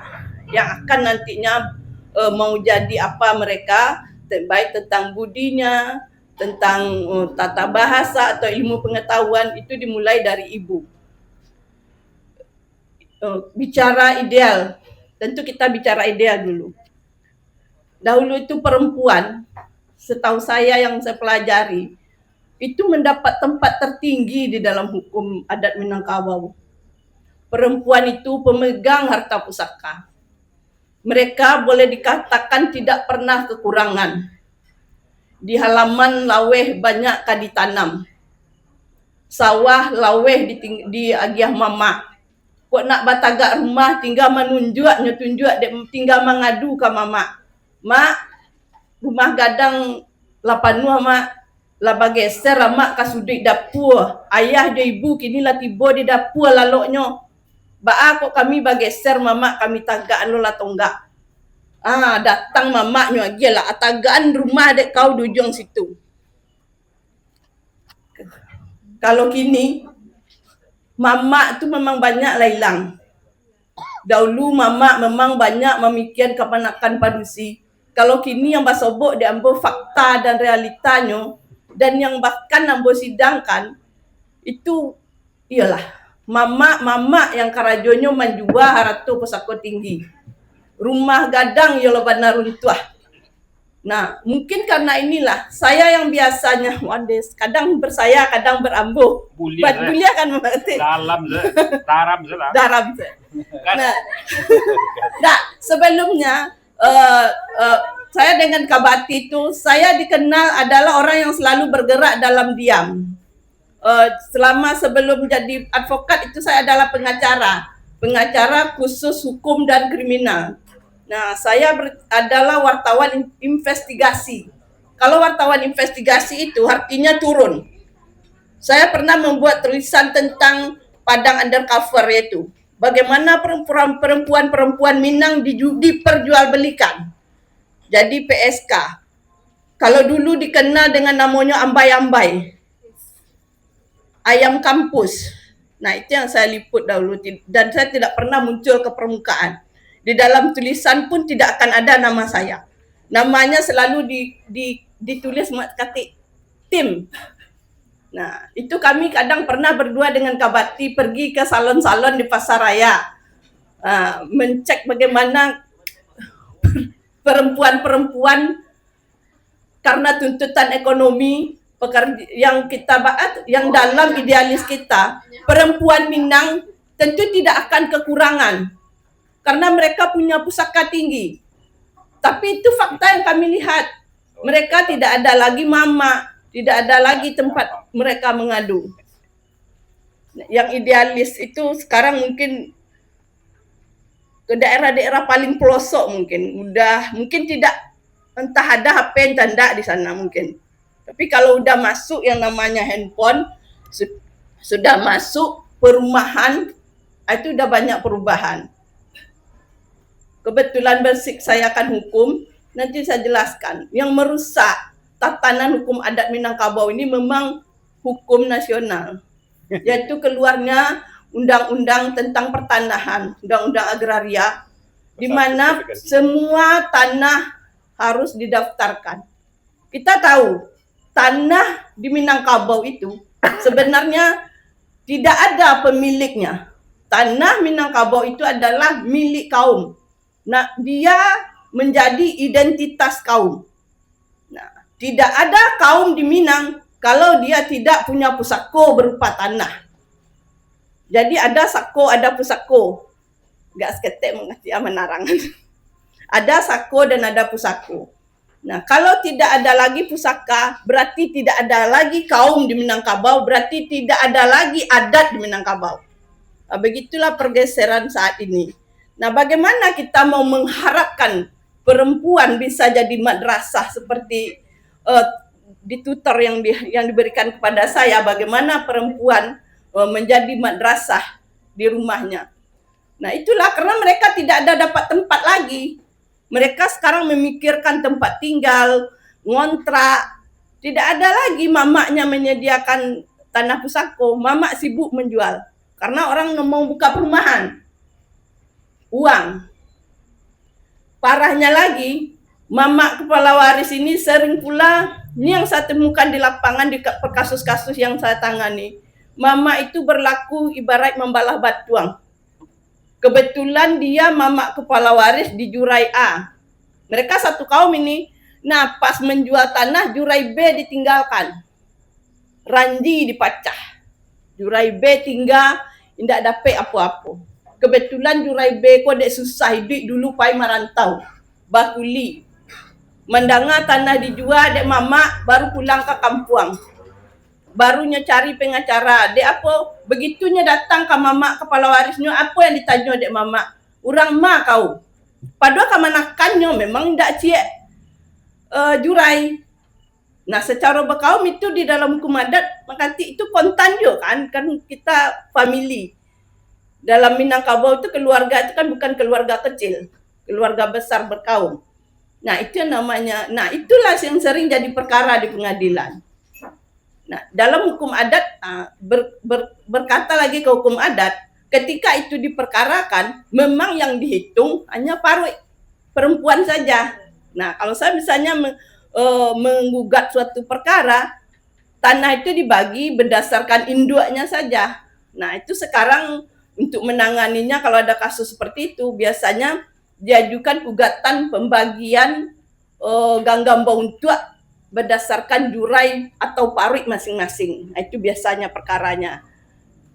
yang akan nantinya uh, mau jadi apa mereka, baik tentang budinya, tentang uh, tata bahasa atau ilmu pengetahuan itu dimulai dari ibu. Uh, bicara ideal, tentu kita bicara ideal dulu. Dahulu itu perempuan, setahu saya yang saya pelajari, itu mendapat tempat tertinggi di dalam hukum adat Minangkabau. Perempuan itu pemegang harta pusaka. Mereka boleh dikatakan tidak pernah kekurangan. Di halaman laweh banyak ka ditanam. Sawah laweh diagiah mamak. Kok nak batagak rumah, tingga manunjuak nyo tunjuak dek tingga mangadu ka mamak. Mak, rumah gadang lah panuah, Mak. Lah bageser amak ka suduik dapua. Ayah jo ibu kini lah tibo di dapua laloknyo. Baa kok kami bageser, mamak, kami tagakan lo lah tonggak. Ah, datang mamaknyo agiah lah, tagakan rumah dek kau di ujuang situ. Kalau kini, mamak tu memang banyak lah ilang. Daulu mamak memang banyak mamikian kamanakan padusi. Kalau kini yang basobok di ambo fakta dan realitanyo, dan yang bahkan ambo sidangkan, itu iyolah, mamak-mamak yang karajonyo manjua harato pusako tinggi. Rumah gadang iyo lo bana runtuah. Nah, mungkin karena inilah, saya yang biasanya, waduh, kadang bersaya, kadang berambuh. Buliah, Bat-, eh. Buliah kan, Mak Atik? Dalam se, daram se lah. Daram se. Kan? Nah, nah, sebelumnya, eh, eh, saya dengan Kak Bati tu, saya dikenal adalah orang yang selalu bergerak dalam diam. Eh, selama sebelum jadi advokat itu, saya adalah pengacara, pengacara khusus hukum dan kriminal. Nah, saya ber-, adalah wartawan in-, investigasi. Kalau wartawan investigasi itu artinya turun. Saya pernah membuat tulisan tentang Padang Undercover, yaitu bagaimana perempuan-perempuan Minang diju-, diperjualbelikan. Jadi P S K. Kalau dulu dikenal dengan namonyo ambai-ambai, ayam kampus. Nah, itu yang saya liput dahulu, ti-, dan saya tidak pernah muncul ke permukaan. Di dalam tulisan pun tidak akan ada nama saya. Namanya selalu di, di, ditulis ma-, katik tim. Nah, itu kami kadang pernah berdua dengan Kak Bati pergi ke salon-salon di Pasar Raya. Ah, mencek bagaimana perempuan-perempuan karena tuntutan ekonomi, pekerja-, yang kita ba-, yang dalam idealis kita, perempuan Minang tentu tidak akan kekurangan karena mereka punya pusaka tinggi. Tapi itu fakta yang kami lihat. Mereka tidak ada lagi mamak, tidak ada lagi tempat mereka mengadu. Yang idealis itu sekarang mungkin ke daerah-daerah paling pelosok mungkin. Udah, mungkin tidak, entah ada H P, entah ndak di sana mungkin. Tapi kalau udah masuk yang namanya handphone, su-, sudah masuk perumahan, ah, itu udah banyak perubahan. Kebetulan bersiksayakan hukum, nanti saya jelaskan. Yang merusak tatanan hukum adat Minangkabau ini memang hukum nasional, yaitu keluarnya undang-undang tentang pertanahan, undang-undang agraria, di mana semua tanah harus didaftarkan. Kita tahu, tanah di Minangkabau itu sebenarnya tidak ada pemiliknya. Tanah Minangkabau itu adalah milik kaum. Nah, dia menjadi identitas kaum. Nah, tidak ada kaum di Minang kalau dia tidak punya pusako berupa tanah. Jadi, ada sako, ada pusako. Gak seketek mengerti ah, menarang. Ada sako dan ada pusako. Nah, kalau tidak ada lagi pusaka, berarti tidak ada lagi kaum di Minangkabau, berarti tidak ada lagi adat di Minangkabau. Ah, begitulah pergeseran saat ini. Nah, bagaimana kita mau mengharapkan perempuan bisa jadi madrasah seperti, eh, di tutor yang di-, yang diberikan kepada saya, bagaimana perempuan, eh, menjadi madrasah di rumahnya. Nah, itulah karena mereka tidak ada dapat tempat lagi. Mereka sekarang memikirkan tempat tinggal, ngontrak. Tidak ada lagi mamaknya menyediakan tanah pusako. Mamak sibuk menjual. Karena orang mau buka perumahan. Uang. Parahnya lagi, mamak kepala waris ini sering pula, ini yang saya temukan di lapangan, di ka-, kasus-kasus yang saya tangani. Mamak itu berlaku ibarat membalah batuang. Kebetulan dia mamak kepala waris di jurai A. Mereka satu kaum ini. Nah, pas menjual tanah, jurai B ditinggalkan. Ranji dipacah. Jurai B tingga, indak dapek apo-apo. Kebetulan jurai B ko dek susah iduik dulu pai marantau, bakuli. Mandanga tanah dijua dek mamak, baru pulang ka kampuang. Baru nyo cari pengacara. Dek apo? Begitu nyo datang ka mamak kepala warisnyo, apo yang ditanyo dek mamak? Urang ma kau? Padahal kamanakannyo memang indak ciek, eh, jurai. Nah, secara bakaum itu di dalam hukum adat, mangkatik itu kontan juo kan, kan kita famili. Dalam Minangkabau tu keluarga itu kan bukan keluarga kecil, keluarga besar berkaum. Nah, itu yang namanya, nah, itulah yang sering jadi perkara di pengadilan. Nah, dalam hukum adat, ah, ber-, ber-, berkata lagi ke hukum adat, ketika itu diperkarakan, memang yang dihitung hanya paruik perempuan saja. Nah, kalau saya misalnya me-, eh, menggugat suatu perkara, tanah itu dibagi berdasarkan induaknya saja. Nah, itu sekarang untuk menanganinya, kalau ada kasus seperti itu, biasanya diajukan gugatan pembagian, eh, ganggam bauntuak berdasarkan jurai atau paruik masing-masing. Nah, itu biasanya perkaranya.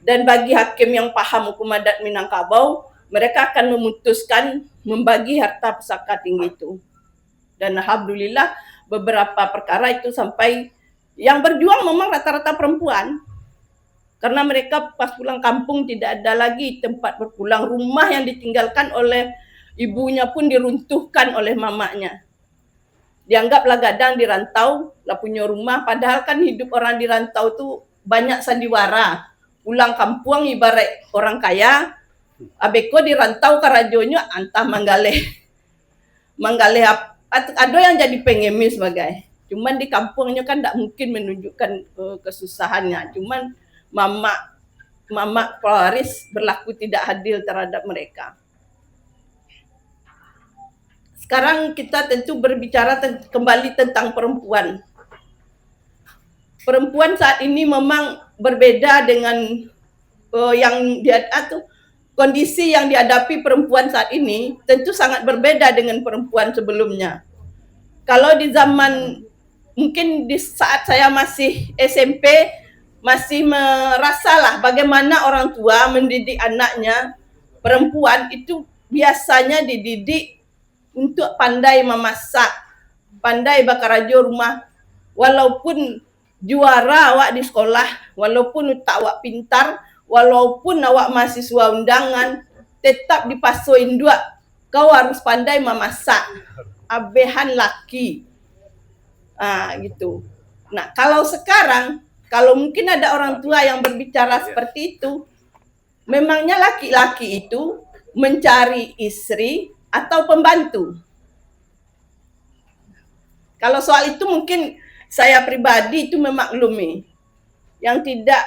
Dan bagi hakim yang paham hukum adat Minangkabau, mereka akan memutuskan membagi harta pusaka tinggi itu. Dan alhamdulillah, beberapa perkara itu sampai, yang berjuang memang rata-rata perempuan. Karena mereka pas pulang kampung tidak ada lagi tempat berpulang, rumah yang ditinggalkan oleh ibunya pun diruntuhkan oleh mamaknya. Dianggaplah gadang di rantau, lah punyo rumah, padahal kan hidup orang di rantau tu banyak sandiwara. Pulang kampuang ibarat orang kaya, abeko di rantau karajonyo antah manggaleh, manggaleh ap-, at-, ado yang jadi pengemis bagai. Cuman di kampuangnyo kan ndak mungkin menunjukkan, eh, kesusahannya. Cuman mamak, mamak pewaris berlaku tidak adil terhadap mereka. Sekarang kita tentu berbicara ten-, kembali tentang perempuan. Perempuan saat ini memang berbeda dengan, eh, yang dia, ah, tu, kondisi yang dihadapi perempuan saat ini tentu sangat berbeda dengan perempuan sebelumnya. Kalau di zaman, mungkin di saat saya masih S M P, masih merasalah bagaimana orang tua mendidik anaknya perempuan itu biasanya dididik untuk pandai mamasak, pandai bakarajo rumah. Walaupun juara awak di sekolah, walaupun utak awak pintar, walaupun awak mahasiswa undangan, tetap dipaso induak, kau harus pandai mamasak, abehan laki. Ah, gitu. Nah, kalau sekarang, kalau mungkin ada orang tua yang berbicara seperti itu, memangnya laki-laki itu mencari istri atau pembantu? Kalau soal itu mungkin saya pribadi itu memaklumi. Yang tidak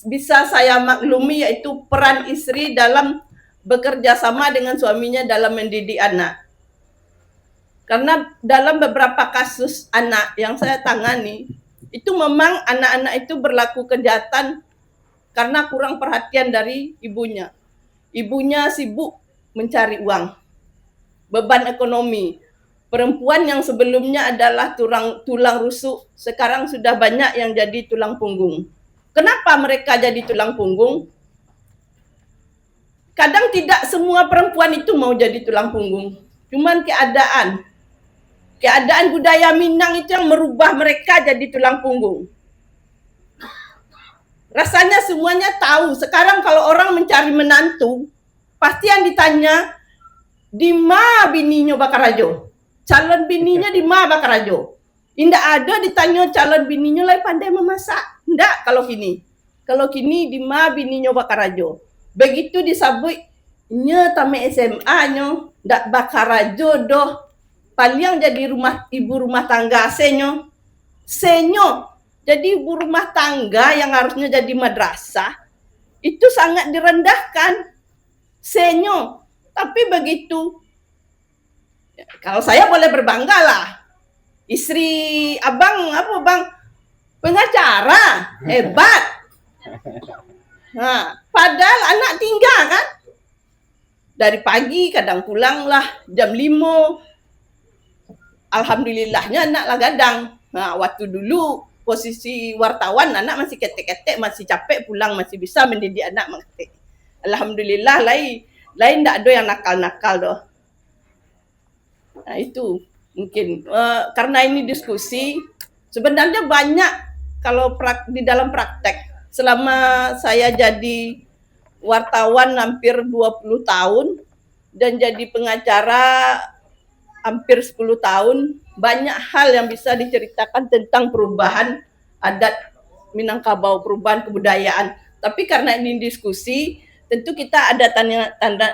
bisa saya maklumi yaitu peran istri dalam bekerja sama dengan suaminya dalam mendidik anak. Karena dalam beberapa kasus anak yang saya tangani, itu memang anak-anak itu berlaku kejahatan karena kurang perhatian dari ibunya. Ibunya sibuk mencari uang, beban ekonomi. Perempuan yang sebelumnya adalah tulang, tulang rusuk, sekarang sudah banyak yang jadi tulang punggung. Kenapa mereka jadi tulang punggung? Kadang tidak semua perempuan itu mau jadi tulang punggung. Cuman keadaan, keadaan budaya Minang itu yang merubah mereka jadi tulang punggung. Rasanya semuanya tahu. Sekarang kalau orang mencari menantu, pasti yang ditanya, "Di ma bininyo bakarajo? Calon bininyo di ma bakarajo?" Indak ado ditanyo calon bininyo lai pandai mamasak. Ndak kalau kini. Kalau kini, "Di ma bininyo bakarajo?" Begitu disabuik, "Nyo tamat S M A nyo, ndak bakarajo doh. Paliang jadi rumah, ibu rumah tangga senyo." Senyo. Jadi ibu rumah tangga yang harusnya jadi madrasah, itu sangat direndahkan. Senyo. Tapi begitu, kalau saya boleh berbangga lah. Istri abang, apa bang? Pengacara. Hebat. Ha, padahal anak tinggal kan? Dari pagi kadang pulang lah jam limo. Alhamdulillahnya anak lah gadang. Ha, waktu dulu posisi wartawan, anak masih ketek-ketek, masih capek pulang, masih bisa mendidik anak mangatik. Alhamdulillah, lai, lai ndak ado yang nakal-nakal doh. Nah, itu mungkin, eh, karena ini diskusi, sebenarnya banyak kalau prak-, di dalam praktek. Selama saya jadi wartawan hampir dua puluh tahun dan jadi pengacara hampir sepuluh tahun, Banyak hal yang bisa diceritakan tentang perubahan adat Minangkabau, perubahan kebudayaan. Tapi karena ini diskusi, tentu kita ada tanya tanda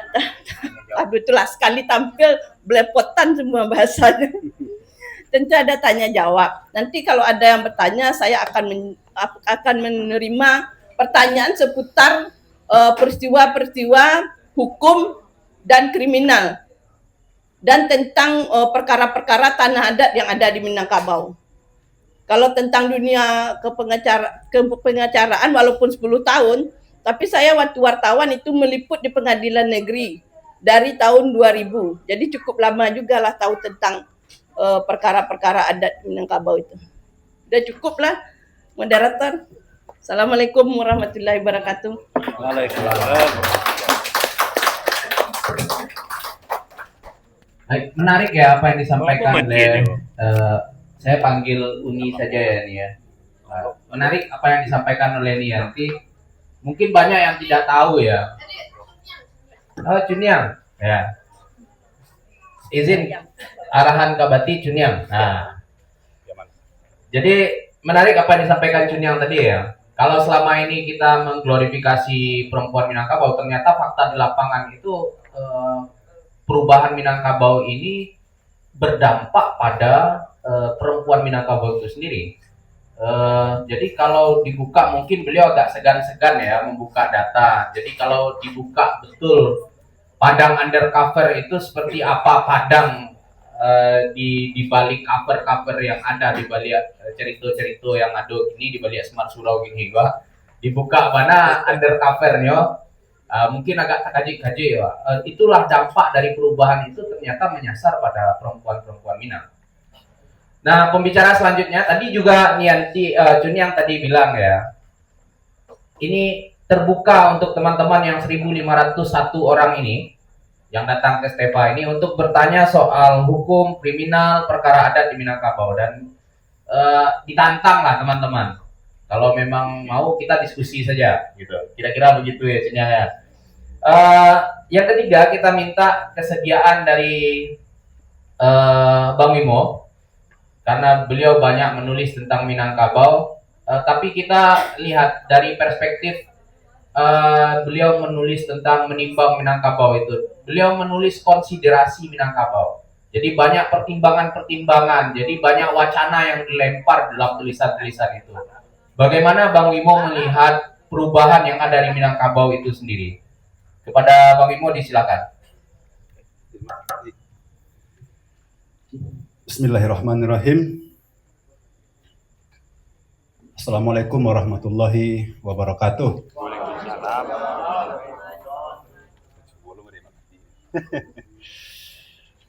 aduh, itulah, sekali tampil belepotan semua bahasanya. Tentu ada tanya jawab. Nanti kalau ada yang bertanya, saya akan men- akan menerima pertanyaan seputar eh, peristiwa-peristiwa hukum dan kriminal dan tentang eh, perkara-perkara tanah adat yang ada di Minangkabau. Kalau tentang dunia kepengacara- kepengacaraan, walaupun sepuluh tahun, tapi saya waktu wartawan itu meliput di pengadilan negeri dari tahun dua ribu. Jadi cukup lama jugalah tahu tentang eh, perkara-perkara adat Minangkabau itu. Udah cukup lah, moderator. Assalamualaikum warahmatullahi wabarakatuh. Waalaikumsalam. Baik, menarik ya apa yang disampaikan oleh eh, saya panggil Uni saja ya, Ni, ya. Eh, menarik apa yang disampaikan oleh Nianti. Mungkin banyak yang tidak tahu ya. Oh, Cuniang. Ya. Izin arahan Kak Bati, Cuniang. Nah. Jadi menarik apa yang disampaikan Cuniang tadi ya. Kalau selama ini kita mengglorifikasi perempuan Minangkabau, ternyata fakta di lapangan itu eh, perubahan Minangkabau ini berdampak pada eh, perempuan Minangkabau itu sendiri. Eh, jadi kalau dibuka, mungkin beliau agak segan-segan ya membuka data. Jadi kalau dibuka betul padang undercover itu seperti apa padang eh, di di balik cover-cover yang ada, di balik eh, cerita-cerita yang ada gini, di balik semak surau gini juga. Dibuka mana undercovernyo, uh, mungkin agak takajik-kajik ya. Uh, itulah dampak dari perubahan itu ternyata menyasar pada perempuan-perempuan Minang. Nah, pembicara selanjutnya tadi juga Nianti uh, Cuniang tadi bilang ya, ini terbuka untuk teman-teman yang seribu lima ratus satu orang ini yang datang ke Stefa ini untuk bertanya soal hukum kriminal perkara adat di Minangkabau dan uh, ditantang lah teman-teman. Kalau memang mau kita diskusi saja gitu. Kira-kira begitu ya Cuniang ya. Uh, yang ketiga kita minta kesediaan dari uh, Bang Wimo karena beliau banyak menulis tentang Minangkabau. Uh, tapi kita lihat dari perspektif uh, beliau menulis tentang menimbang Minangkabau itu. Beliau menulis konsiderasi Minangkabau. Jadi banyak pertimbangan-pertimbangan, jadi banyak wacana yang dilempar dalam tulisan-tulisan itu. Bagaimana Bang Wimo melihat perubahan yang ada di Minangkabau itu sendiri? Kepada Bang Wimo disilakan. Bismillahirrahmanirrahim. Assalamualaikum warahmatullahi wabarakatuh.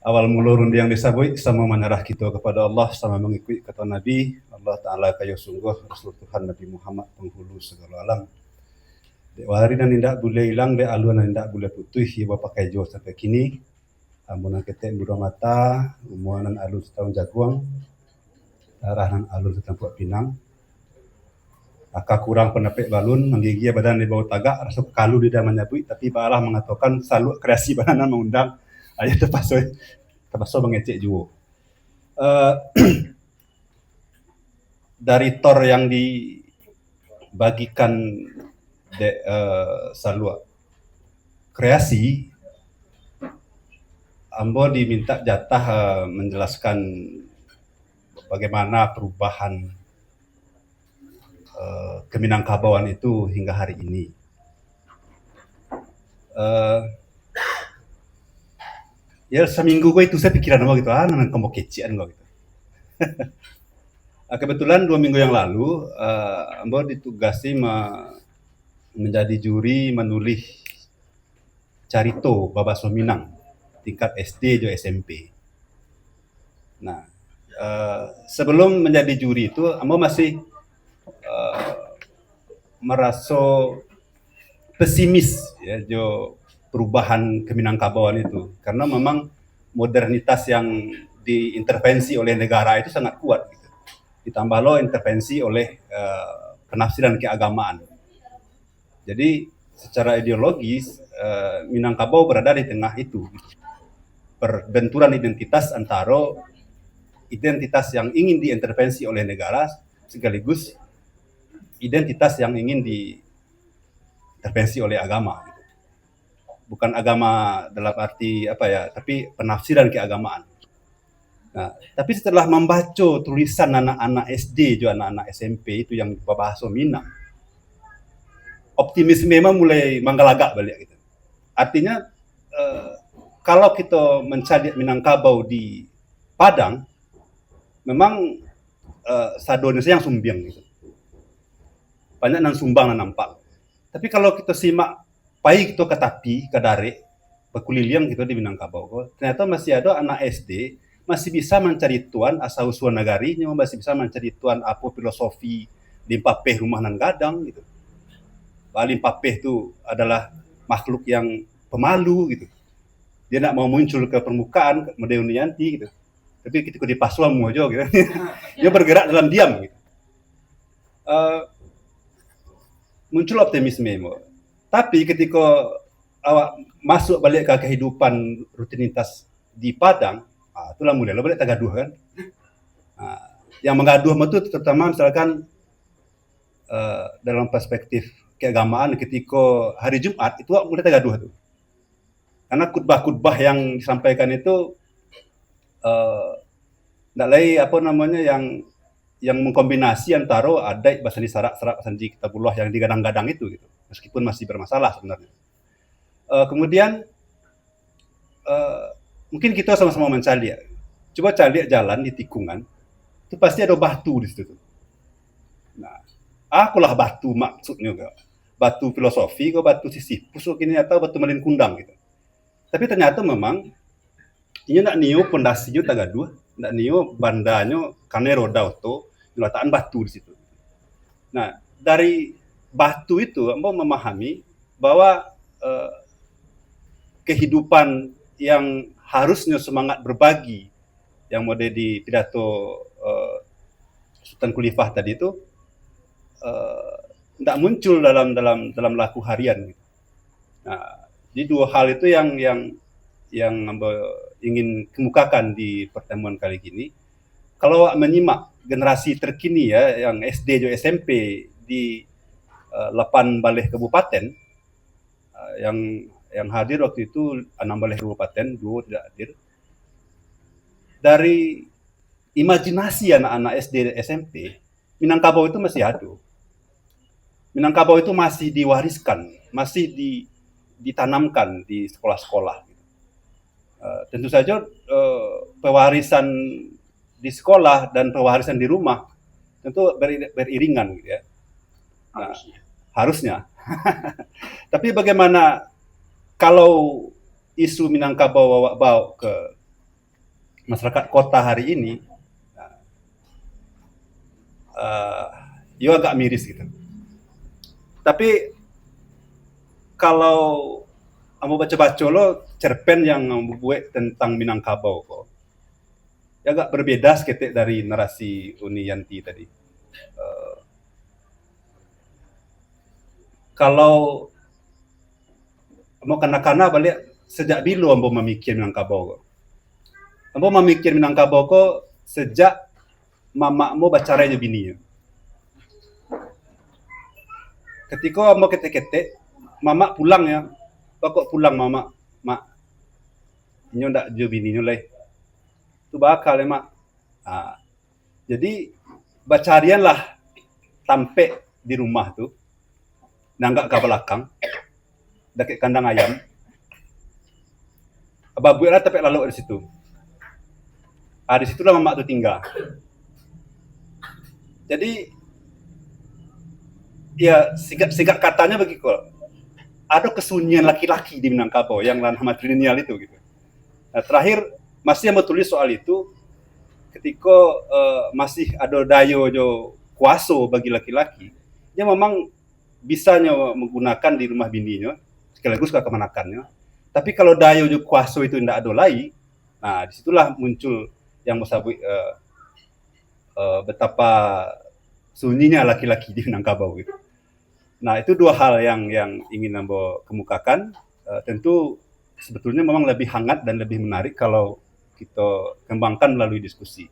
Awal mulo rundiang disabuik, samo manyarah kito kapado Allah, samo mangikuik kato Nabi, Allah Ta'ala kayo sungguah, Rasul Tuhan Nabi Muhammad, panghulu sagalo alam. Dek wari nan indak buliah ilang, dek alua nan indak buliah putuih, iyo bapakai juo sampai kini. Ambo nan ketek buruang mata, umua nan alun sataun jaguang, darah nan alun satampuak pinang. Aka kurang pandapek balun, manggigia badan di bawah tagak, raso kalu lidah manyabuik, tapi baalah mangatokan saluak kreasi bana nan mangundang. Ayo tapaso, tapaso mangecek juo. Uh, dari tor yang dibagikan dek uh, saluak kreasi, ambo diminta jatah uh, menjelaskan bagaimana perubahan uh, keminangkabauan itu hingga hari ini. Uh, ya seminggu ko itu saya pikiran ambo gitu, ah, nang kombo kecian ko gitu. Ah, kebetulan dua minggu yang lalu, uh, ambo ditugasi ma- menjadi juri manulih carito babaso Minang tingkat S D jo S M P. Nah, uh, sebelum menjadi juri itu, ambo masih uh, meraso pesimis ya jo perubahan keminangkabauan itu karena memang modernitas yang diintervensi oleh negara itu sangat kuat gitu. Ditambah lo intervensi oleh uh, penafsiran keagamaan. Jadi secara ideologis uh, Minangkabau berada di tengah itu. Perbenturan identitas antara identitas yang ingin diintervensi oleh negara, sekaligus identitas yang ingin diintervensi oleh agama, gitu. Bukan agama dalam arti apa ya, tapi penafsiran keagamaan. Nah, tapi setelah mambaco tulisan anak-anak S D jo anak-anak S M P itu yang babahaso Minang, optimisme memang mulai manggalagak baliak gitu. Artinya, eh, kalau kita mancaliak Minangkabau di Padang, memang, eh, sadonyo sajo yang sumbiang gitu. Banyak nan sumbang nan nampak. Tapi kalau kita simak, pai kita ka tapi, ka darek, bakuliliang kita di Minangkabau ko, ternyata masih ada anak S D, masih bisa mancari tuan asal usul nagarinyo, masih bisa mancari tuan apa filosofi limpapeh rumah nan gadang gitu. Bah, limpapeh tu adalah makhluk yang pemalu gitu. Dia nak mau muncul ke permukaan, model Uni Yanti gitu. Tapi ketika dipasuang muah jo gitu. Dia bergerak dalam diam gitu. Eh, muncul optimisme. Tapi ketika awak masuk balik ke kehidupan rutinitas di Padang, ah, itulah mulai lah balik tagaduah kan. Ah, yang manggaduah tu terutama misalkan, eh, dalam perspektif keagamaan, ketika hari Jumat itu awak mulai tagaduah tu. Karena khutbah-khutbah yang disampaikan itu, eh, ndak lai apa namanya yang yang mengkombinasi antara adaik basandi sarak, sarak basandi kitabullah yang digadang-gadang itu gitu. Meskipun masih bermasalah sebenarnya. Eh, kemudian, eh, mungkin kita sama-sama mancaliak. Coba caliak jalan di tikungan, itu pasti ada batu di situ tu. Nah, akolah batu maksudnyo ko. Batu filosofi ko, batu Sisyphus ko kini, atau batu malin kundang gitu. Tapi ternyata memang inyo ndak nio pondasinyo tagaduah, ndak nio bandanyo kanai roda oto, nyo latakan batu di situ. Nah, dari batu itu ambo memahami bahwa, eh, kehidupan yang harusnyo semangat berbagi, yang model di pidato, eh, Sultan Khalifah tadi tu, eh, ndak muncul dalam, dalam, dalam laku harian gitu. Nah, jadi dua hal itu yang, yang, yang ambo ingin kemukakan di pertemuan kali ini. Kalau awak menyimak generasi terkini ya, yang S D jo S M P di, eh, lapan baleh kabupaten, eh, yang, yang hadir waktu itu anam baleh kabupaten, duo tidak hadir. Dari imajinasi anak-anak S D dan S M P, Minangkabau itu masih ado. Minangkabau itu masih diwariskan, masih di-, ditanamkan di sekolah-sekolah. Eh, tentu saja, eh, pewarisan di sekolah dan pewarisan di rumah tentu beri-, beriringan gitu ya. Nah, harusnya. Harusnya. Tapi bagaimana kalau isu Minangkabau awak bawa ke masyarakat kota hari ini, eh, yo agak miris gitu. Tapi kalau ambo baco-baco lo cerpen yang ambo buek tentang Minangkabau ko, yo agak berbeda saketek dari narasi Uni Yanti tadi. Eh, kalau ambo kana-kana baliak, sejak bilo ambo mamikia Minangkabau ko? Ambo mamikia Minangkabau ko sejak mamak ambo bacarai jo bininyo. Katiko ambo ketek-ketek, mamak pulang yo. "Baa kok pulang, Mamak?" "Mak, inyo ndak jo bininyo lai." "Tu baa kok lai, Mak?" Ah, jadi, bacarianlah tampek di rumah tu, nan agak ka balakang, dakek kandang ayam. Babueklah tampek lalok di situ. Ah, di situlah mamak tu tingga. Jadi, ya, singkat, singkat katanya bagiko, ado kesunyian laki-laki di Minangkabau yang ranah matrilineal itu, gitu. Nah, terakhir, masih ambo tulis soal itu, katiko, eh, masih ado dayo jo kuaso bagi laki-laki, inyo memang bisanyo manggunakan di rumah bininyo, sekaligus ka kamanakannyo. Tapi kalau dayo jo kuaso itu indak ado lai, nah, di situlah muncul yang basabuik, eh, eh, betapa sunyinya laki-laki di Minangkabau gitu. Nah, itu dua hal yang, yang ingin ambo kemukakan. Eh, tentu sebetulnya memang lebih hangat dan lebih menarik kalau kita kembangkan melalui diskusi.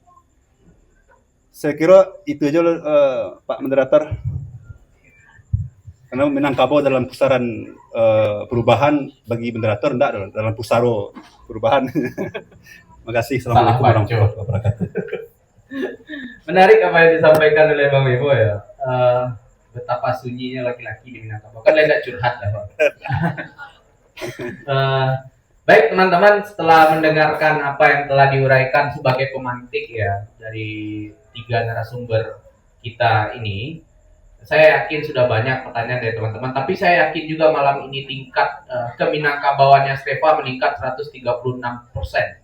Saya kira itu aja, eh, Pak Moderator. Karena Minangkabau dalam pusaran, eh, perubahan, bagi moderator ndak dalam pusaro perubahan. Terima kasih. Assalamualaikum warahmatullahi wabarakatuh. Menarik apa yang disampaikan oleh Bang Bimo, ya. Eh, betapa sunyinya laki-laki di Minangkabau. Kan lain ndak curhat lah, Bang. Eh, baik, teman-teman, setelah mendengarkan apa yang telah diuraikan sebagai pemantik, ya, dari tiga narasumber kita ini, saya yakin sudah banyak pertanyaan dari teman-teman, tapi saya yakin juga malam ini tingkat, eh, keminangkabawaannya Stefa meningkat seratus tiga puluh enam persen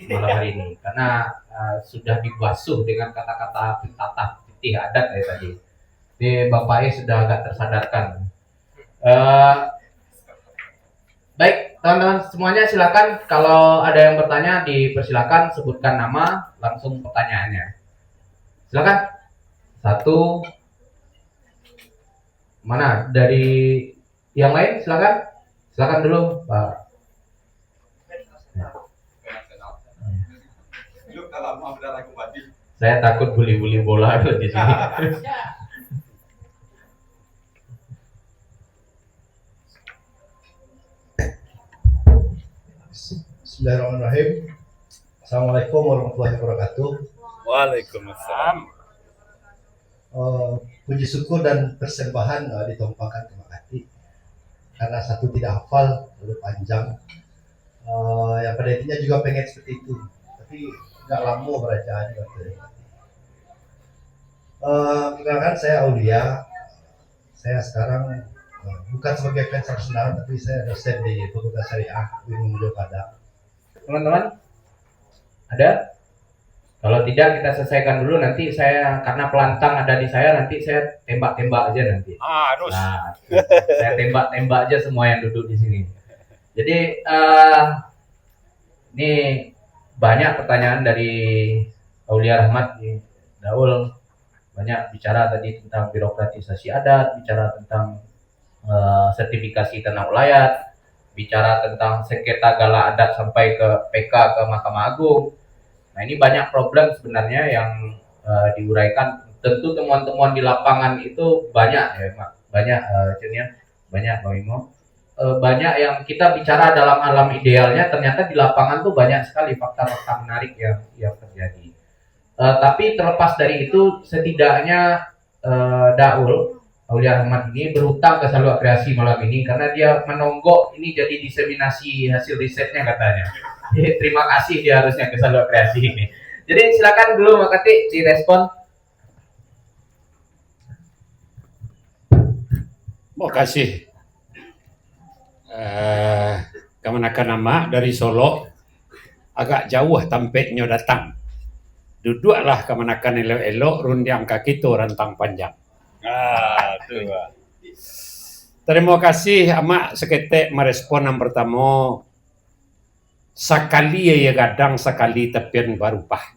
malam hari ini, karena, eh, sudah dibasuh dengan kata-kata pentatah pitih adat dari tadi. Jadi, Bang Faiz sudah agak tersadarkan. Eh, baik, teman-teman semuanya, silakan, kalau ada yang bertanya, dipersilakan, sebutkan nama, langsung pertanyaannya. Silakan. Satu. Mana? Dari yang lain, silakan. Silakan dulu, Pak. Saya takut buli-buli bola di sini. Bismillahirrahmanirrahim. Assalamualaikum warahmatullahi wabarakatuh. Waalaikumsalam. Eh, puji syukur dan persembahan, eh, ditumpahkan ka Mak Katik. Karena satu tidak hafal, lalu panjang. Eh, yang pada intinya juga pengen seperti itu. Tapi agak lama belajar juga tu. Eh, perkenalkan, saya Aulia. Saya sekarang, eh, bukan sebagai fans Arsenal, tapi saya dosen di Fakultas Syariah U I N Muhammadiyah Padang. Teman-teman, ada? Kalau tidak, kita selesaikan dulu. Nanti saya, karena pelantang ada di saya, nanti saya tembak-tembak aja nanti. Ah, harus. Nah, saya tembak-tembak aja semua yang duduk di sini. Jadi, eh, ini banyak pertanyaan dari Aulia Rahmat nih, Daul. Banyak bicara tadi tentang birokratisasi adat, bicara tentang, eh, sertifikasi tanah ulayat, bicara tentang sengketa gala adat sampai ke P K ke Mahkamah Agung. Nah, ini banyak problem sebenarnya yang, eh, diuraikan. Tentu temuan-temuan di lapangan itu banyak, ya, Mak. Banyak, eh, Cun, ya. Banyak, Bang Imo. Eh, banyak yang kita bicara dalam alam idealnya, ternyata di lapangan tuh banyak sekali fakta-fakta menarik yang, yang terjadi. Eh, tapi terlepas dari itu, setidaknya, eh, Daul, Aulia Rahmat ini berhutang ke Saluak Kreasi malam ini karena dia menonggok ini jadi diseminasi hasil risetnya katanya. Jadi, terima kasih dia harusnya ke Saluak Kreasi ini. Jadi, silakan dulu Mak Katik direspon. Terima kasih. Eh, kamanakan amak dari Solok, agak jauah tampeknyo datang. Duduaklah kamanakan elok-elok, rundiang ka kito rantang panjang. Ah, tu, Pak. Terima kasih, Amak, saketek marespon yang pertamo. Sakali aia gadang, sakali tapian barubah.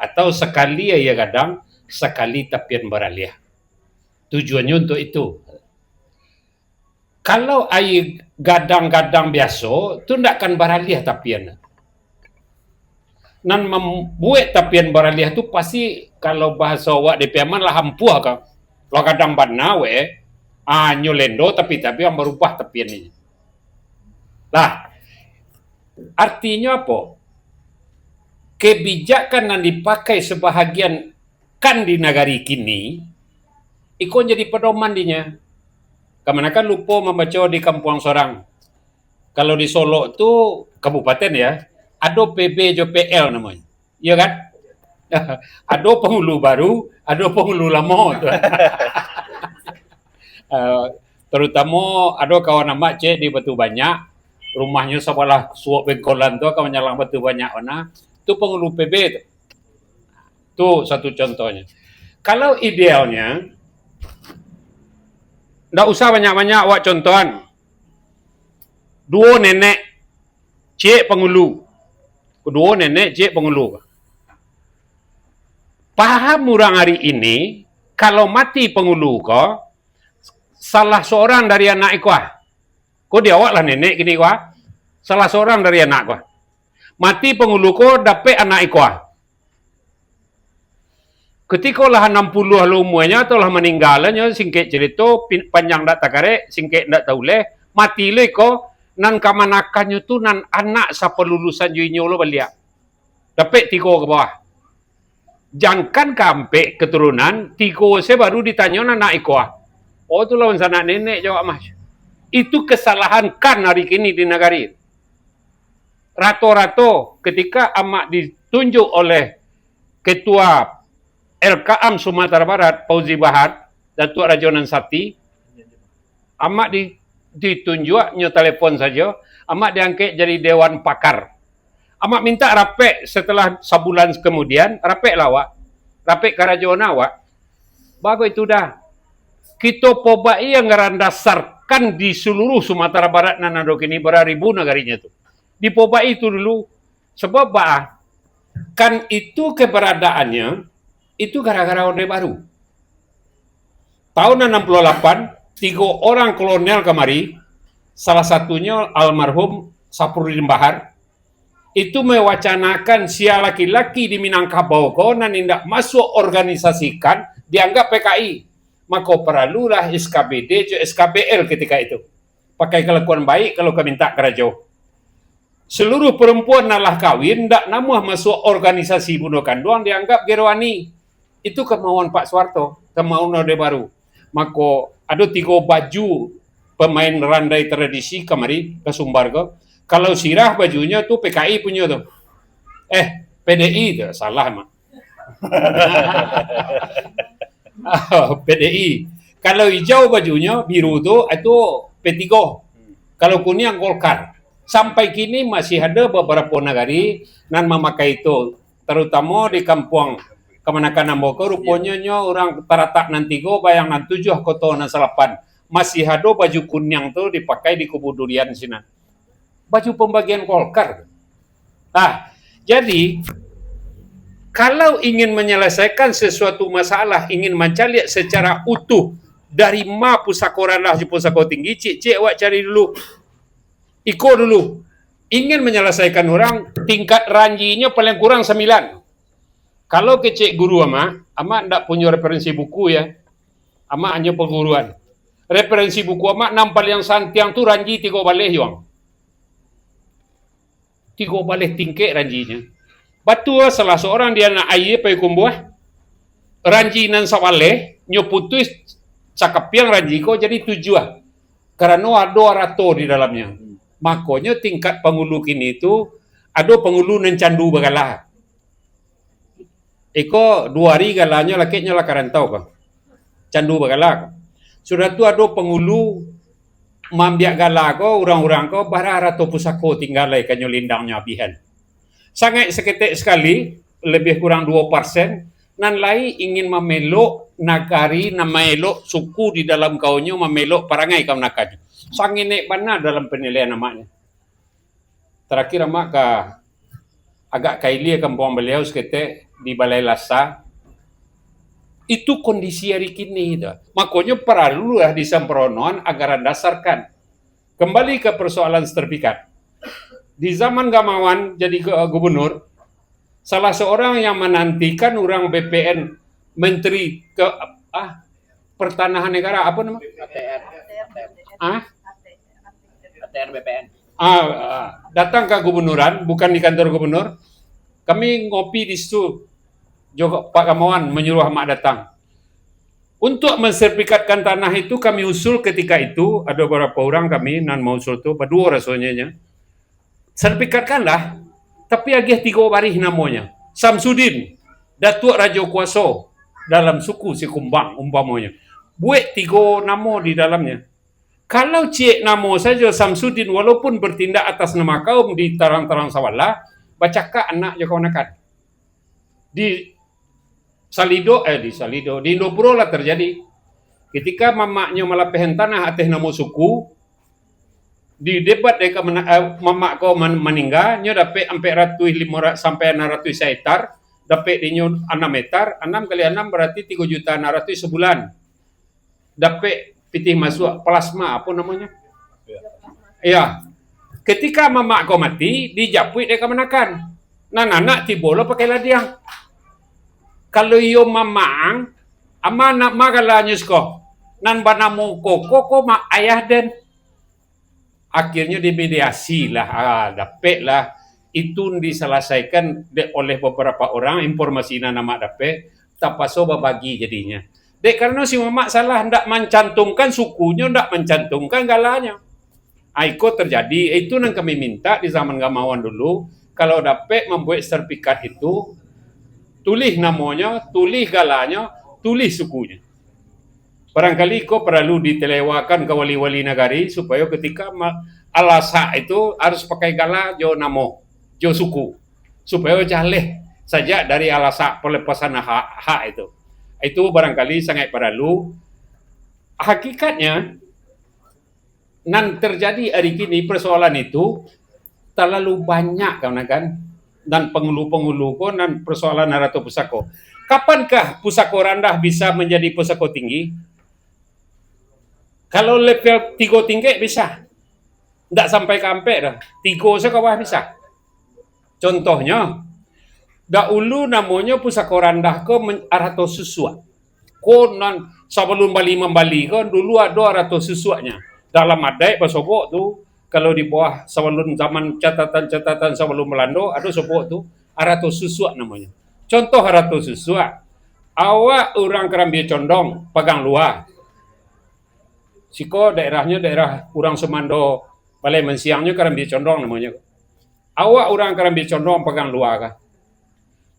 Atau sakali aia gadang, sakali tapian baraliah. Tujuannyo untuk itu. Kalau aia gadang-gadang biaso, tu ndak akan baraliah tapian. Nan mambuek tapian baraliah tu pasti, kalau bahaso awak di Piaman lah ampuah ka. Lah gadang bana weh, hanyo lendo tapi-tapi yang barubah tapian ni. Lah, artinyo apo? Kebijakan nan dipakai sabahagian kan di nagari kini, iko jadi padoman dinya. Kamanakan lupo mambaco di kampuang sorang. Kalau di Solok tu kabupaten ya, ado P B jo P L namonyo. Iyo kan? Ado pangulu baru, ado pangulu lamo tu. Eh, terutamo ado kawan amak cek di Batu Banyak, rumahnyo sabalah suok bengkolan tu, ka manyalang Batu Banyak bana. Tu pangulu P B tu. Tu satu contohnyo. Kalau idealnyo, ndak usah banyak-banyak awak contohan. Duo nenek, ciek pangulu. Duo nenek, ciek pangulu. Paham urang ari ini, kalau mati pangulu ko, salah sorang dari anak iko ah. Ko di awak lah nenek kini ko ah. Salah sorang dari anak ko ah. Mati pangulu ko, dapek anak iko ah. Kutiko lah anam puluah lo umuanyo atau lah maningga lah nyo, singkek carito, pin-, panjang ndak takarek, singkek ndak tauleh, mati lo iko, nan kamanakannyo tu nan anak sapalulusan jo inyo lo baliak. Dapek tigo ka bawah. Jankan ka ampek katurunan, tigo se baru ditanyo nan anak iko ah. Oh, tu lawan sanak nenek jo awak mah. Itu kesalahan KAN hari kini di nagari. Rato-rato ketika amak ditunjuk oleh Ketua L K A M Sumatera Barat, Fauzi Bahar, Datuak Rajo Nan Sati, amak di-, ditunjuak nyo telepon sajo, amak diangkek jadi dewan pakar. Amak mintak rapek setelah sabulan kemudian, rapek lah awak. Rapek karajo na awak. Bago itu dah. Kito pobai anggaran dasar KAN di seluruh Sumatera Barat nan ado kini, bara ribu nagarinyo tu. Dipobai itu dulu. Sebab baa? KAN itu keberadaannya itu gara-gara Orde Baru. Tahun anam puluah lapan, tigo orang kolonel kamari, salah satunyo almarhum Saprudin Bahar, itu mewacanakan sia laki-laki di Minangkabau ko nan indak masuak organisasi KAN dianggap P K I. Mako, paralulah S K B D jo S K B L ketika itu. Pakai kalakuan baik kalau ka mintak karajo. Seluruh perempuan nan lah kawin, ndak namuah masuak organisasi bundo kanduang, dianggap gerowani. Itu kemauan Pak Suharto, kemauan Orde Baru. Mako, ado tigo baju pemain randai tradisi kamari ka Sumbar ko. Kalau sirah bajunyo tu P K I punyo tu. Eh, P D I tu, salah, Mak. P D I. Kalau ijau bajunyo, biru tu, itu P tigo. Kalau kuniang, Golkar. Sampai kini masih ada beberapa nagari nan mamakai itu, terutama di kampuang kamanakan ambo ko, ruponyo nyo urang Taratak nan tigo, Bayang nan tujuah, Koto nan salapan. Masih ado baju kuniang tu dipakai di Kubu Durian sinan. Baju pembagian Golkar. Ah, jadi, kalau ingin menyelesaikan sesuatu masalah, ingin mancaliak secara utuh dari ma pusako randah jo pusako tinggi, ciek-ciek awak cari dulu. Iko dulu. Ingin menyelesaikan urang, tingkat ranjinyo paling kurang sambilan. Kalau kecek guru amak, amak ndak punyo referensi buku, ya. Amak hanyo perguruan. Referensi buku amak nan paliang santiang tu ranji tigo baleh, Yuang. Tigo baleh tingkek ranjinyo. Batua, salah seorang di anak ayie pai kumbuah, ranji nan sabaleh, nyo putuih sakapiang ranji ko jadi tujuah. Karano ado arato di dalamnyo. Makonyo tingkat pangulu kini tu, ado pangulu nan candu bagala. Iko duo ari galanyo, lakeknyo lah ka rantau ko. Candu bagala ko. Sudah tu ado pangulu maambiak gala ko, urang-urang ko, bara arato pusako tingga lai kanyo lindangnyo abihan. Sangaik saketek sakali, labiah kurang duo persen, nan lai ingin mamelok nagari, nan maelok suku di dalam kaumnyo, mamelok parangai kamanakan. Sanginek bana dalam panilaian amaknyo. Tarakhir amak ka agak ka ilia kampuang baliau saketek di Balai Lasa. Itu kondisi ari kini tu. Makonyo paralulah disampronoan anggaran dasar KAN. Kembali ka persoalan sertifikat. Di zaman Gamawan jadi gu-, gubernur, salah seorang yang menantikan urang B P N, menteri ke, ah, pertanahan negara, apa nama? A T R. Ah? A T R B P N. Ah, ah, datang ka gubernuran, bukan di kantor gubernur. Kami ngopi di situ. Jo Pak Gamawan manyuruah amak datang. Untuk mensertifikatkan tanah itu, kami usul ketika itu, ada beberapa orang kami nan mausul tu, baduo rasonyo nyo. Sertifikatkanlah, tapi agiah tigo barih namonyo. Samsudin, Datuak Rajo Kuaso dalam suku Sikumbang, umpamonyo. Buek tigo namo di dalamnyo. Kalau ciek namo sajo Samsudin, walaupun bertindak atas nama kaum di tarang-tarang sabalah, bacakak anak jo kamanakan. Di Salido, eh, di Salido, di Indopuro lah terjadi. Ketika mamaknyo malapehan tanah ateh namo suku, di debat dek kamana-, eh, mamak ko man-, maningga, nyo dapek ampek ratuih limo ra-, sampai anam ratuih sahektar, dapek dinyo anam hektar, anam kali anam berarti tigo juta anam ratuih sebulan. Dapek pitih masuak plasma, apo namonyo? Ya. Ketika mamak ko mati, dijapuik dek kamanakan. Nan anak tibo lo pakai ladiang. Kalau iyo mamaang, ama nak ma galanyo siko, nan banamo koko ko mak ayah den. Akhirnyo dimediasi lah, ah, dapek lah. Itu disalasaikan dek oleh beberapa orang, informasi nan amak dapek, tapaso babagi jadinyo. Dek karano si mamak salah ndak mancantumkan sukunyo, ndak mancantumkan galanyo. Ah, iko terjadi, itu nan kami minta di zaman Gamawan dulu, kalau dapek mambuek sertifikat itu, tulih namonyo, tulih galanyo, tulih sukunyo. Barangkali iko paralu ditelewakan ka wali-wali nagari, supayo ketika ma-, alasak itu harus pakai gala jo namo, jo suku, supayo jaleh sajak dari alasak pelepasan hak, hak itu. Itu barangkali sangaik paralu. Hakikatnya, nan terjadi ari kini, persoalan itu talalu banyak, kawan-kawan. Nan pangulu-pangulu ko, nan persoalan harato pusako. Kapankah pusako randah bisa manjadi pusako tinggi? Kalau level tigo tingkek bisa. Ndak sampai ka ampek doh. Tigo se ka bawah bisa. Contohnyo, daulu namonyo pusako randah ko men-, arato susuak. Ko nan sabalun bali mambali ko, dulu ado arato susuaknyo. Dalam adaik basobok tu, kalau di bawah sabalun zaman catatan-catatan sabalun Balando, ado sobok tu, arato susuak namonyo. Contoh arato susuak, awak urang Karambia Condong, Pagang Lua. Siko daerahnyo daerah urang Sumando, Balai Mansiangnyo Karambia Condong namonyo. Awak urang Karambia Condong Pagang Lua ka.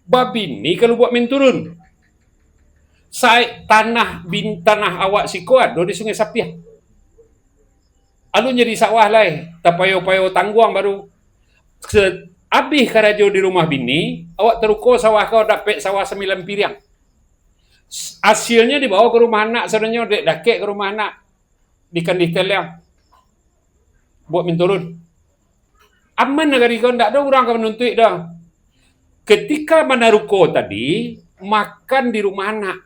Babini ka Lubuak Minturun. Sai tanah bin-, tanah awak siko ado di Sungai Sapiah. Alun jadi sawah lai, tapayo-payo tangguang baru. Se-, abih karajo di rumah bini, awak taruko sawah ko dapek sawah sambilan piriang. S-, asilnyo dibawa ka rumah anak, sadonyo dek dakek ka rumah anak. Di Kandih Teliang. Buek Minturun. Aman nagari ko, ndak ado urang ka manuntuik doh. Ketika manaruko tadi, makan di rumah anak.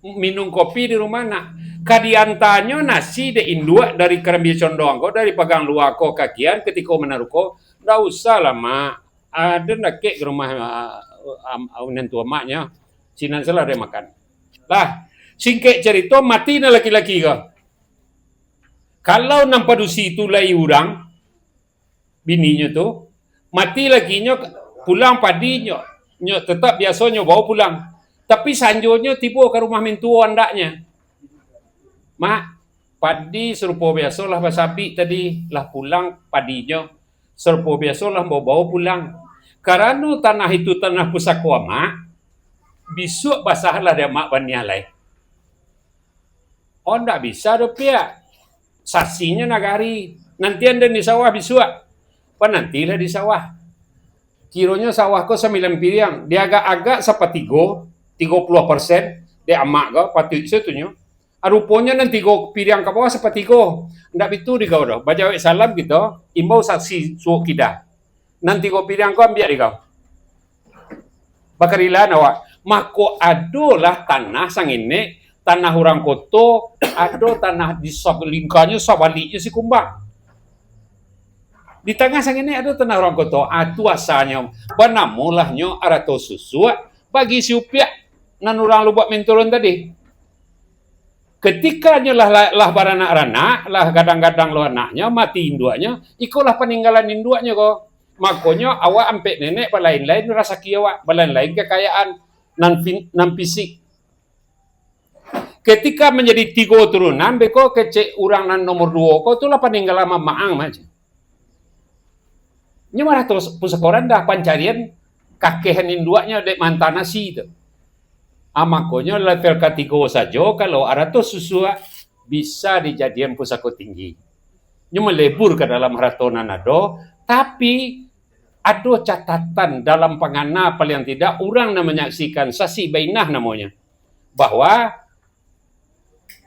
Minum kopi di rumah anak. Ka diantanyo nasi dek induak dari Karambia Condong ko, dari Pagang Lua ko kakian, ketiko manaruko, ndak usah lah, Mak. Ado dakek ka rumah, ah, am-, am-, minantu amaknyo. Sinan salah dek makan. Lah, singkek carito, mati nan laki-laki ko. Kalau nan padusi tu lai urang, bininyo tu, mati lakinyo, pulang padi nyo, nyo tetap biaso nyo bawa pulang. Tapi sanjonyo tibo ka rumah mintuo andaknyo. Mak, padi sarupo biaso lah basabik tadi, lah pulang padinyo, sarupo biaso lah bawa pulang. Karano tanah itu tanah pusako amak, bisuak basah lah dek amak baniah lai. Oh, ndak bisa doh, Piak. Sasinyo nagari. Nantian den di sawah bisuak. Panantilah di sawah. Kironyo sawah ko sambilan piriang. Diagak-agak sapatigo, tigo puluah persen, dek amak ko, patuik se tu nyo. Ruponyo nan tigo piriang ka bawah sapatigo. Ndak bitu di kau doh. Bajawek salam kito, imbau saksi suok kida. Nan tigo piriang ko ambiak di kau. Bakarilaan awak. Mako, adolah tanah sanginek, tanah urang koto, ado tanah di sabalingkanyo, sabaliknyo si kumbang. Di tangah sanginek ado tanah urang koto. Ah, tu asalnyo. Banamolahnyo arato susuak bagi si Upiak nan urang Lubuak Minturun tadi. Ketika nyo lah, lah, lah baranak-ranak, lah gadang-gadang lo anaknyo, mati induaknyo, ikolah paninggalan induaknyo ko. Makonyo awak ampek nenek balain-lain rasaki awak, balain-lain kakayaan nan fin-, nan fisik. Ketika manjadi tigo turunan, beko kecek urang nan nomor duo ko tu lah paninggalan mamaang macam. Nyo marato pusako randah pancarian kakehan induaknyo dek mantan nasi tu. Ah, makonyo level katigo sajo, kalau arato susuak bisa dijadian pusako tinggi. Nyo malebur ka dalam harato nan ado, tapi ado catatan dalam pangana, paling tidak urang nan manyaksikan, saksi bainah namonyo, bahwa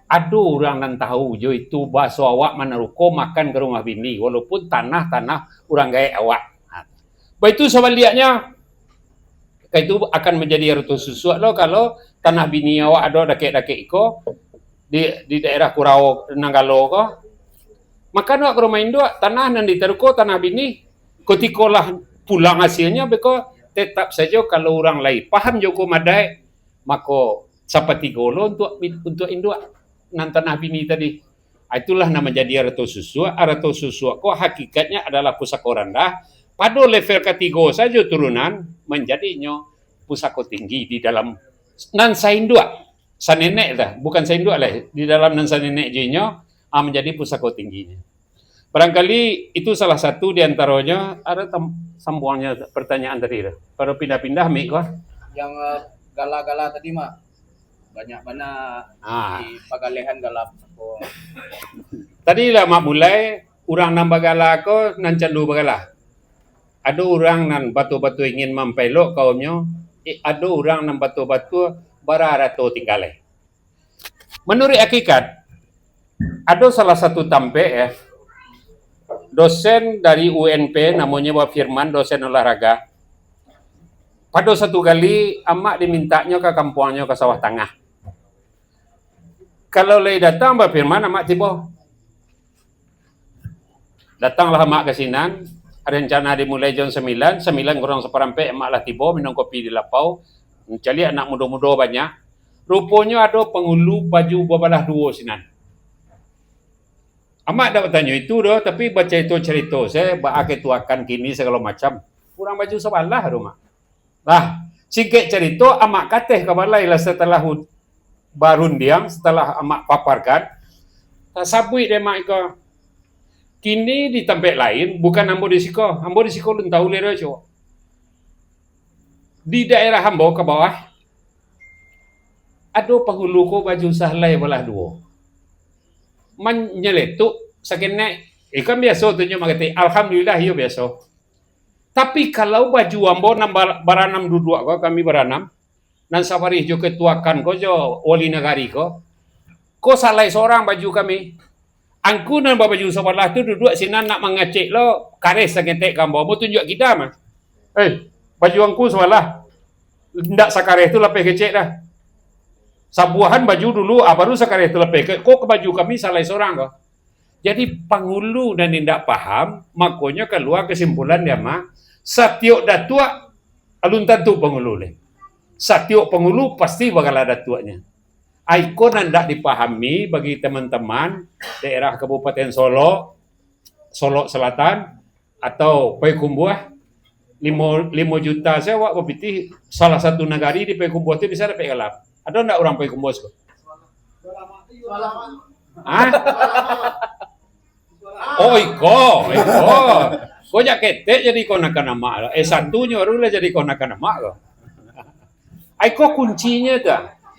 ado urang nan tahu jo itu, baso awak manaruko makan ka rumah bini, walaupun tanah-tanah urang gaek awak. Ha. Baitu sabaliaknyo, ka itu akan manjadi arato susuak lo, kalau tanah bini awak ado dakek-dakek iko, di, di daerah Kurau Nanggalo ko, makan awak ka rumah induak, tanah nan ditaruko tanah bini, kutiko lah pulang hasilnyo, beko Tetap sajo kalau urang lai paham jo ko madaik, mako sapatigo lo untuak, untuak induak nan tanah bini tadi. Itulah nan manjadi arato susuak. Arato susuak ko hakikatnya adalah pusako randah. Pado level katigo sajo turunan, manjadinyo pusako tinggi di dalam nan sainduak. Sanenek lah, bukan sainduak lah. Di dalam nan sanenek jo inyo, ah, manjadi pusako tingginyo. Barangkali itu salah satu di antaronyo, ada tam-, sambuangnyo pertanyaan tadi tu. Pado pindah-pindah mik ko. Yang, eh, gala-gala tadi, Mak. Banyak bana Ah. di pagalehan gala pusako. Tadi lah Mak mulai, urang nan bagala ko nan candu bagala. Ado urang nan batua-batua ingin mampaelok kaumnyo, eh, ado urang nan batua-batua bara arato tingga lai. Manuruik hakikat, ado salah satu tampek, eh, dosen dari U N P, namonyo Bah Firman, dosen olahraga. Pado satu kali, amak dimintaknyo ka kampuangnyo ka Sawah Tangah. Kalau lai datang Bah Firman, amak tibo. Datanglah amak ka sinan, rencana dimulai jam sambilan, sambilan kurang saparampek amak lah tibo, minum kopi di lapau, mancaliak anak mudo-mudo banyak. Ruponyo ado pangulu baju babalah duo sinan. Amak dak batanyo itu doh, tapi bacarito-carito se, baa ketuakan kini sagalo macam. Urang baju sabalah tu, Mak. Lah, singkek carito, amak kateh ka balai lah satalah u-, barundiang, satalah amak paparkan, tasabuik dek amak iko, kini di tampek lain, bukan ambo di siko, ambo di siko alun tahu lai doh, cowok. Di daerah ambo ka bawah, ado pangulu ko baju sahalai balah duo. Manyaletuk sakenek, eh, kan biaso tu nyo manggatik, alhamdulillah, iyo biaso. Tapi kalau baju ambo nan bar-, baranam duduak ko, kami baranam, nan sabarih jo ketuakan ko, jo wali nagari ko, ko sahalai sorang baju kami. Angku nan babaju sabalah tu duduak sinan nak mangecek lo, kareh saketek ka ambo, ambo tunjuak kida mah. Eh, baju angku sabalah. Ndak sakareh tu lapeh kecek dah. Sabuahan baju dulu, ah, baru sakareh tu lapeh. Ko, ko baju kami sahalai sorang ko. Jadi, pangulu nan indak paham, makonyo kalua kesimpulan dek amak, satiok datuak alun tantu pangulu lai. Satiok pangulu pasti bagala datuaknyo. Ai ko nan ndak dipahami bagi teman-teman daerah Kabupaten Solok, Solok Selatan, atau Payakumbuah, limo, limo juta sajo awak bapitih, salah satu nagari di Payakumbuah tu bisa dapek gala. Ado ndak urang Payakumbuah siko? Hah? Oh, iko, iko. Ko jak ketek jadi konakan amak lah. S satu nyo baru lah jadi konakan amak ko. Ai ko kuncinyo tu.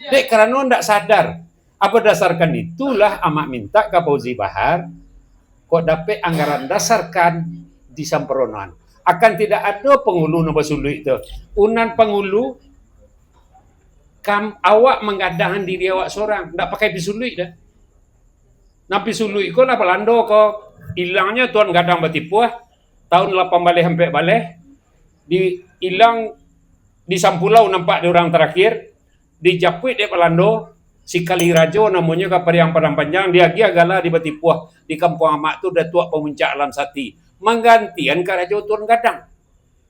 Dek karano ndak sadar. Berdasarkan itulah amak mintak ka Fauzi Bahar, kok dapek anggaran dasar kan disamparonoan. Akan tidak ado pangulu nan basuluik tu. Unan pangulu, kam-, awak manggadang diri awak sorang, ndak pakai pisuluik dah. Nan pisuluik ko lah Balando ko, ilangnyo Tuan Gadang Batipuah, tahun lapan baleh ampek baleh, di, ilang di Sampulau nampak di urang tarakhir, dijapuik dek Balando, si Kali Rajo namonyo ka Pariang Padang Panjang, diagiah gala di Batipuah, di kampuang amak tu Datuak Pamuncak Alam Sati, manggantian karajo Tuan Gadang.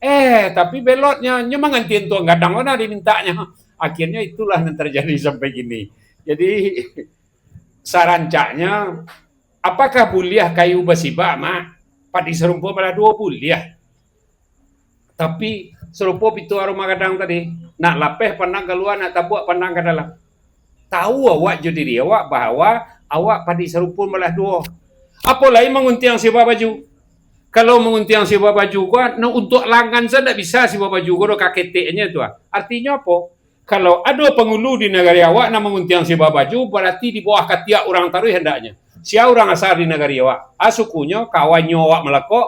Eh, tapi belotnyo, nyo manggantian Tuan Gadang bana dimintaknyo. Akhirnyo itulah nan terjadi sampai kini. Jadi, sarancaknyo, apakah buliah kayu basibak, Mak? Padi sarumpun balah duo buliah. Tapi, sarupo pituah rumah gadang tadi, nak lapeh pandang kalua, nak tabuak pandang ka dalam. Tahu awak jo diri awak bahwa awak padi sarumpun balah duo. Apo lai manguntiang sibah baju? Kalau manguntiang sibah baju ko, nak untuak langan sajo ndak bisa sibah baju ko doh, ka keteknyo tu ah. Artinyo apo? Kalau ado pangulu di nagari awak nan manguntiang sibah baju, barati di bawah katiak urang taruih handaknyo. Sia urang asa di nagari awak? A sukunyo, kawannyo awak malakok,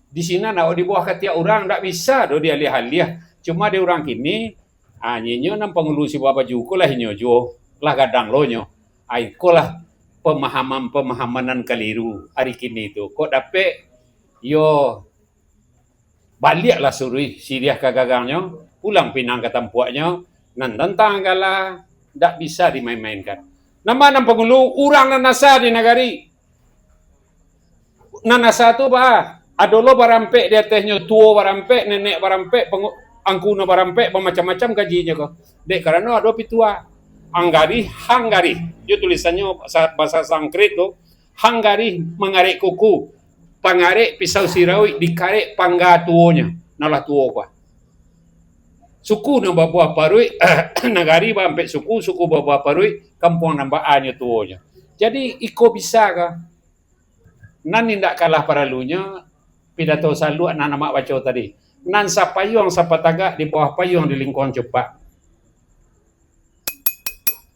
di sinan awak di bawah katiak urang, ndak bisa doh dialiah-aliah. Cuma di urang kini, ah, inyo nan pangulu sibah baju ko lah inyo juo, lah gadang lo nyo. Ah, ikolah pemahaman-pemahaman nan kaliru ari kini tu. Kok dapek, yo, baliaklah suruih siriah ka gagangnyo, pulang pinang ka tampuaknyo, nan tantang gala, ndak bisa dimain-mainkan. Nama nan pangulu, urang nan asa di nagari. Nan asa tu bah, Ado lo barampek di atehnyo, tuo barampek, nenek barampek, pangu-, angku nan barampek, bamacam-macam kajinyo ko. Dek karano ado pituah. Anggarih, hanggarih. Jo tulisannyo bahasa, bahasa Sangkrit tu, hanggarih mangarek kuku, pangarek pisau sirauik dikarek pangga tuonyo, nan lah tuo ko. Suku nan babuah paruik, nagari barampek suku, suku babuah paruik, kampuang nan baanyo tuonyo. Jadi, iko bisa ka? Nan indak kalah paralunyo, pidato saluak nan amak baco tadi. Nan sapayuang sapatagak di bawah payuang di lingkuang cupak.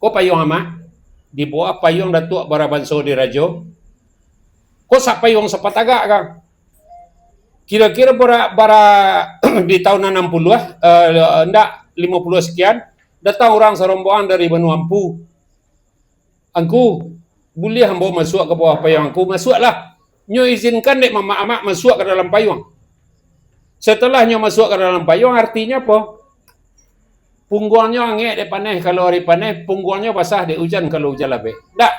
Ko payuang amak, di bawah payuang Datuak Barabanso di Rajo. Ko sapayuang sapatagak ka? Kira-kira bara, bara di tahun anam puluah, eh, ndak, limo puluah sekian, datang urang sarombongan dari Banua Ampu. "Angku, buliah ambo masuak ka bawah payuang angku?" "Masuaklah. Nyo izinkan dek mamak amak masuak ka dalam payuang." Setelah nyo masuak ka dalam payuang, artinyo apo? Pungguangnyo angek dek paneh kalau ari paneh, pungguangnyo basah dek ujan kalau ujan labek. Ndak.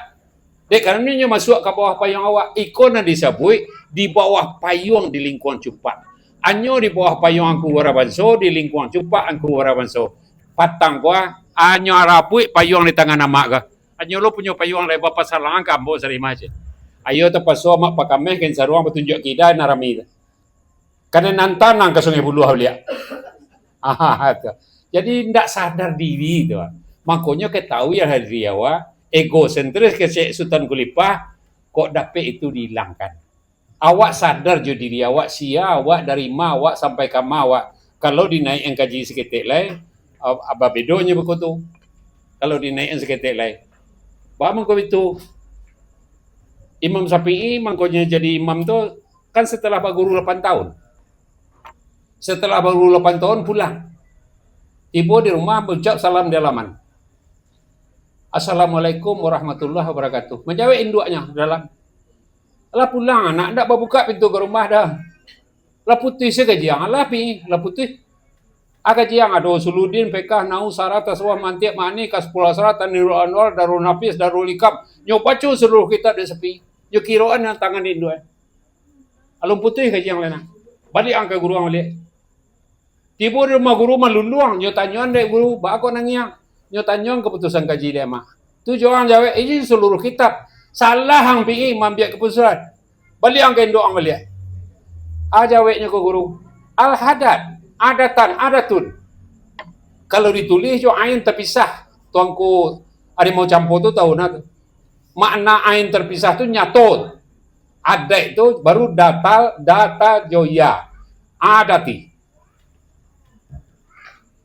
Dek karano nyo masuak ka bawah payuang awak, iko nan disabuik di bawah payuang di lingkuang cupak. Anyo di bawah payuang Angku Warabanso, di lingkuang cupak Angku Warabanso. Patang ko, ah, anyo arabuik payuang di tangan amak ko. Anyo lo punyo payuang lai bapasalangan ka ambo sarima ceh. Ayo tapaso amak pakameh kain saruang batunjuak kida nan rami tu. Kana nan tanang ka Sungai Buluah baliak. Ah, tu. Jadi, ndak sadar diri tu. Makonyo katahui lah diri awak, egosentris kecek Sutan Kulipah, kok dapek itu dihilangkan. Awak sadar jo diri awak, sia awak, dari ma awak sampai ka ma awak. Kalau dinaiakan kaji saketek lai, a-, a-, babedonyo beko tu. Kalau dinaiakan saketek lai. Ba mangko itu, Imam Syafi'i mangkonyo jadi imam tu kan setelah baguru lapan tahun. Setelah baguru lapan tahun, pulang. Tibo di rumah, baucap salam di alaman. "Assalamualaikum warahmatullahi wabarakatuh." Manjawek induaknyo dalam. Lah pulang anak, ndak babuka pintu ka rumah doh. Lah putuih se kajiang, lah pi, lah putuih. Ah, kajiang ado Usuluddin, Fiqah, Nahwu, Sarah, Tasawuf, Mantiq, Ma'ani, Kasyful Asrar, Tanwirul Anwar, Darul Nafis, Darul Hikam. Nyo baco saluruh kitab dek Syafi'i. Nyo kiroan nan tangan di induak. Alun putuih kajiang lai nah. Baliak ang ka guru ang baliak. Tibo di rumah guru maluluang, nyo tanyoan dek guru, "Baa kok nangiang?" Nyo tanyoan kaputusan kaji dek amak. Tu jo ang jawek, "Iji saluruh kitab. Salah ang pi maambiak kaputusan." Baliak ang ka induak ang baliak. Ah, jaweknyo ka guru, "Al-hadat, adatan, adatun." Kalau ditulih jo ain tapisah, Tuanku Harimau Campo tu tahu nah tu. Makna ain tapisah tu nyato. Adaik tu baru datal, data jo ya. Adati.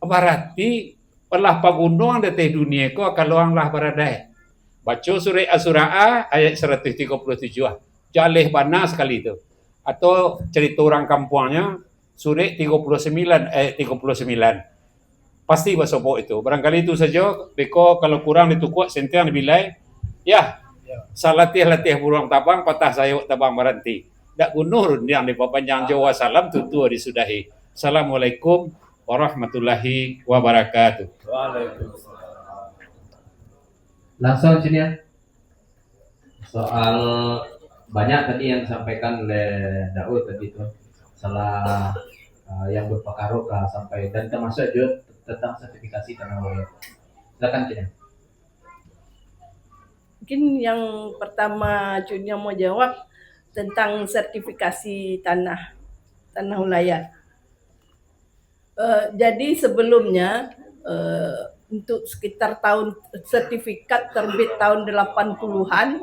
Barati lah pagunuang di ateh dunia ko kalau ang lah baradaik. Baco surek Asy-Syu'ara ayat saratuih tigo puluah tujuah. Jaleh bana sakali tu. Atau carito urang kampuangnyo, surek tigo puluah sambilan, ayat tigo puluah sambilan. Pasti basobok itu. Barangkali itu sajo, beko kalau kurang ditukuak, sentiang dibilai. Ya, salatiah-latiah buruang tabang, patah sayok tabang baranti. Dak guno rundiang dipapanjang jo, wassalam tutua disudahi. Assalamualaikum warahmatullahi wabarakatuh. Waalaikumsalam. Langsung, Cinian. Soal banyak tadi yang disampaikan oleh Daud tadi tu, salah, uh, yang berpakaro ka sampai, dan termasuk juga tentang sertifikasi tanah wilayah. Silakan, Cinian. Mungkin yang pertama Cuniang mau jawab tentang sertifikasi tanah, tanah wilayah. Eh, jadi sebelumnya, eh, untuk sekitar tahun, sertifikat terbit tahun delapan puluhan,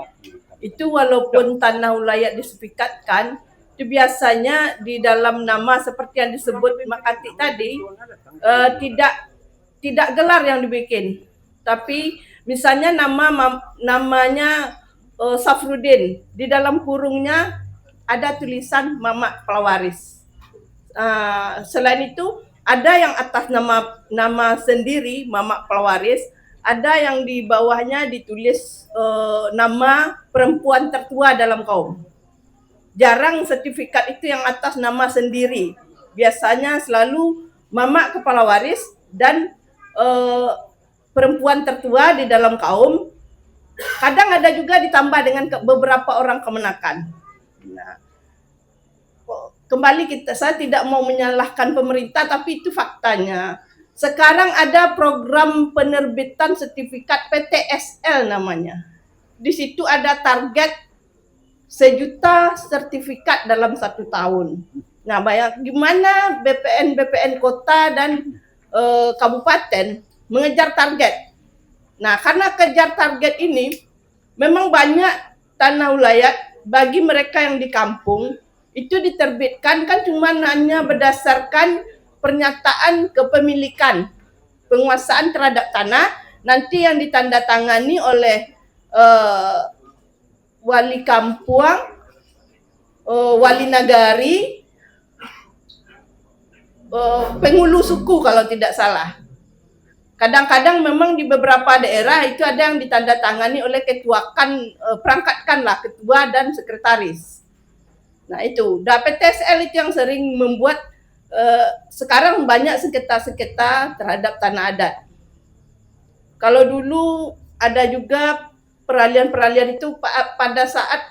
itu walaupun tanah wilayah disertifikatkan, itu biasanya di dalam nama seperti yang disebut Mak Katik tadi, eh, tidak, tidak gelar yang dibikin. Tapi misalnya nama mam-, namanya, eh, Safrudin, di dalam kurungnya ada tulisan Mamak Palawaris. Ah, selain itu, ada yang atas nama, nama sendiri, Mamak Palawaris, ada yang di bawahnya ditulis, eh, nama perempuan tertua dalam kaum. Jarang sertifikat itu yang atas nama sendiri. Biasanya selalu Mamak Kepala Waris dan, eh, perempuan tertua di dalam kaum. Kadang ada juga ditambah dengan ke-, beberapa orang kemenakan. Nah, kembali kita, saya tidak mau menyalahkan pemerintah, tapi itu faktanya. Sekarang ada program penerbitan sertifikat P T S L namanya. Di situ ada target sejuta sertifikat dalam satu tahun. Nah, bayang gimana B P N-B P N kota dan, eh, kabupaten mengejar target. Nah, karena kejar target ini, memang banyak tanah ulayat bagi mereka yang di kampung itu diterbitkan kan cuma hanya berdasarkan pernyataan kepemilikan, penguasaan terhadap tanah, nanti yang ditandatangani oleh, eh, wali kampuang, eh, wali nagari, eh, pengulu suku kalau tidak salah. Kadang-kadang memang di beberapa daerah itu ada yang ditandatangani oleh ketua kan, eh, perangkat kan lah, ketua dan sekretaris. Nah, itu. Dah P T S L itu yang sering membuat, eh, sekarang banyak sengketa-sengketa terhadap tanah adat. Kalau dulu ada juga peralihan-peralihan itu pa-, pada saat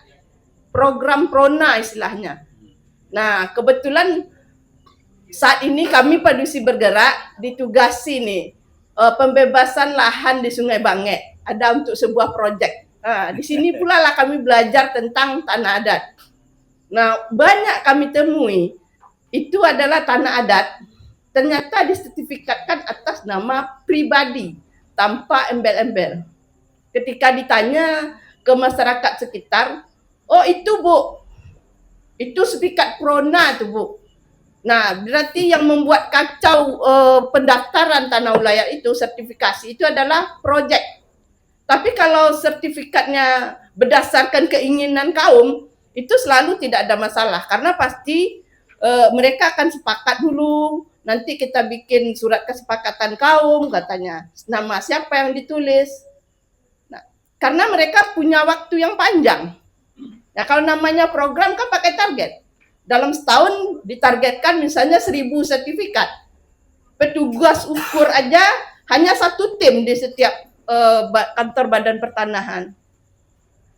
program PRONA istilahnya. Nah, kebetulan saat ini kami Padusi Bergerak ditugasi nih, eh, pembebasan lahan di Sungai Bangek. Ada untuk sebuah projek. Nah, di sini pula lah kami belajar tentang tanah adat. Nah, banyak kami temui, itu adalah tanah adat, ternyata disertifikatkan atas nama pribadi, tanpa embel-embel. Ketika ditanya ke masyarakat sekitar, "Oh, itu, Bu, itu sertifikat PRONA tu, Bu." Nah, berarti yang membuat kacau, eh, pendaftaran tanah ulayat itu, sertifikasi itu adalah projek. Tapi kalau sertifikatnya berdasarkan keinginan kaum, itu selalu tidak ada masalah, karena pasti, eh, mereka akan sepakat dulu, nanti kita bikin surat kesepakatan kaum, katanya, nama siapa yang ditulis. Nah, karena mereka punya waktu yang panjang. Ya, kalau namanya program kan pakai target. Dalam setahun ditargetkan misalnya seribu sertifikat. Petugas ukur aja hanya satu tim di setiap, eh, ba-, kantor Badan Pertanahan.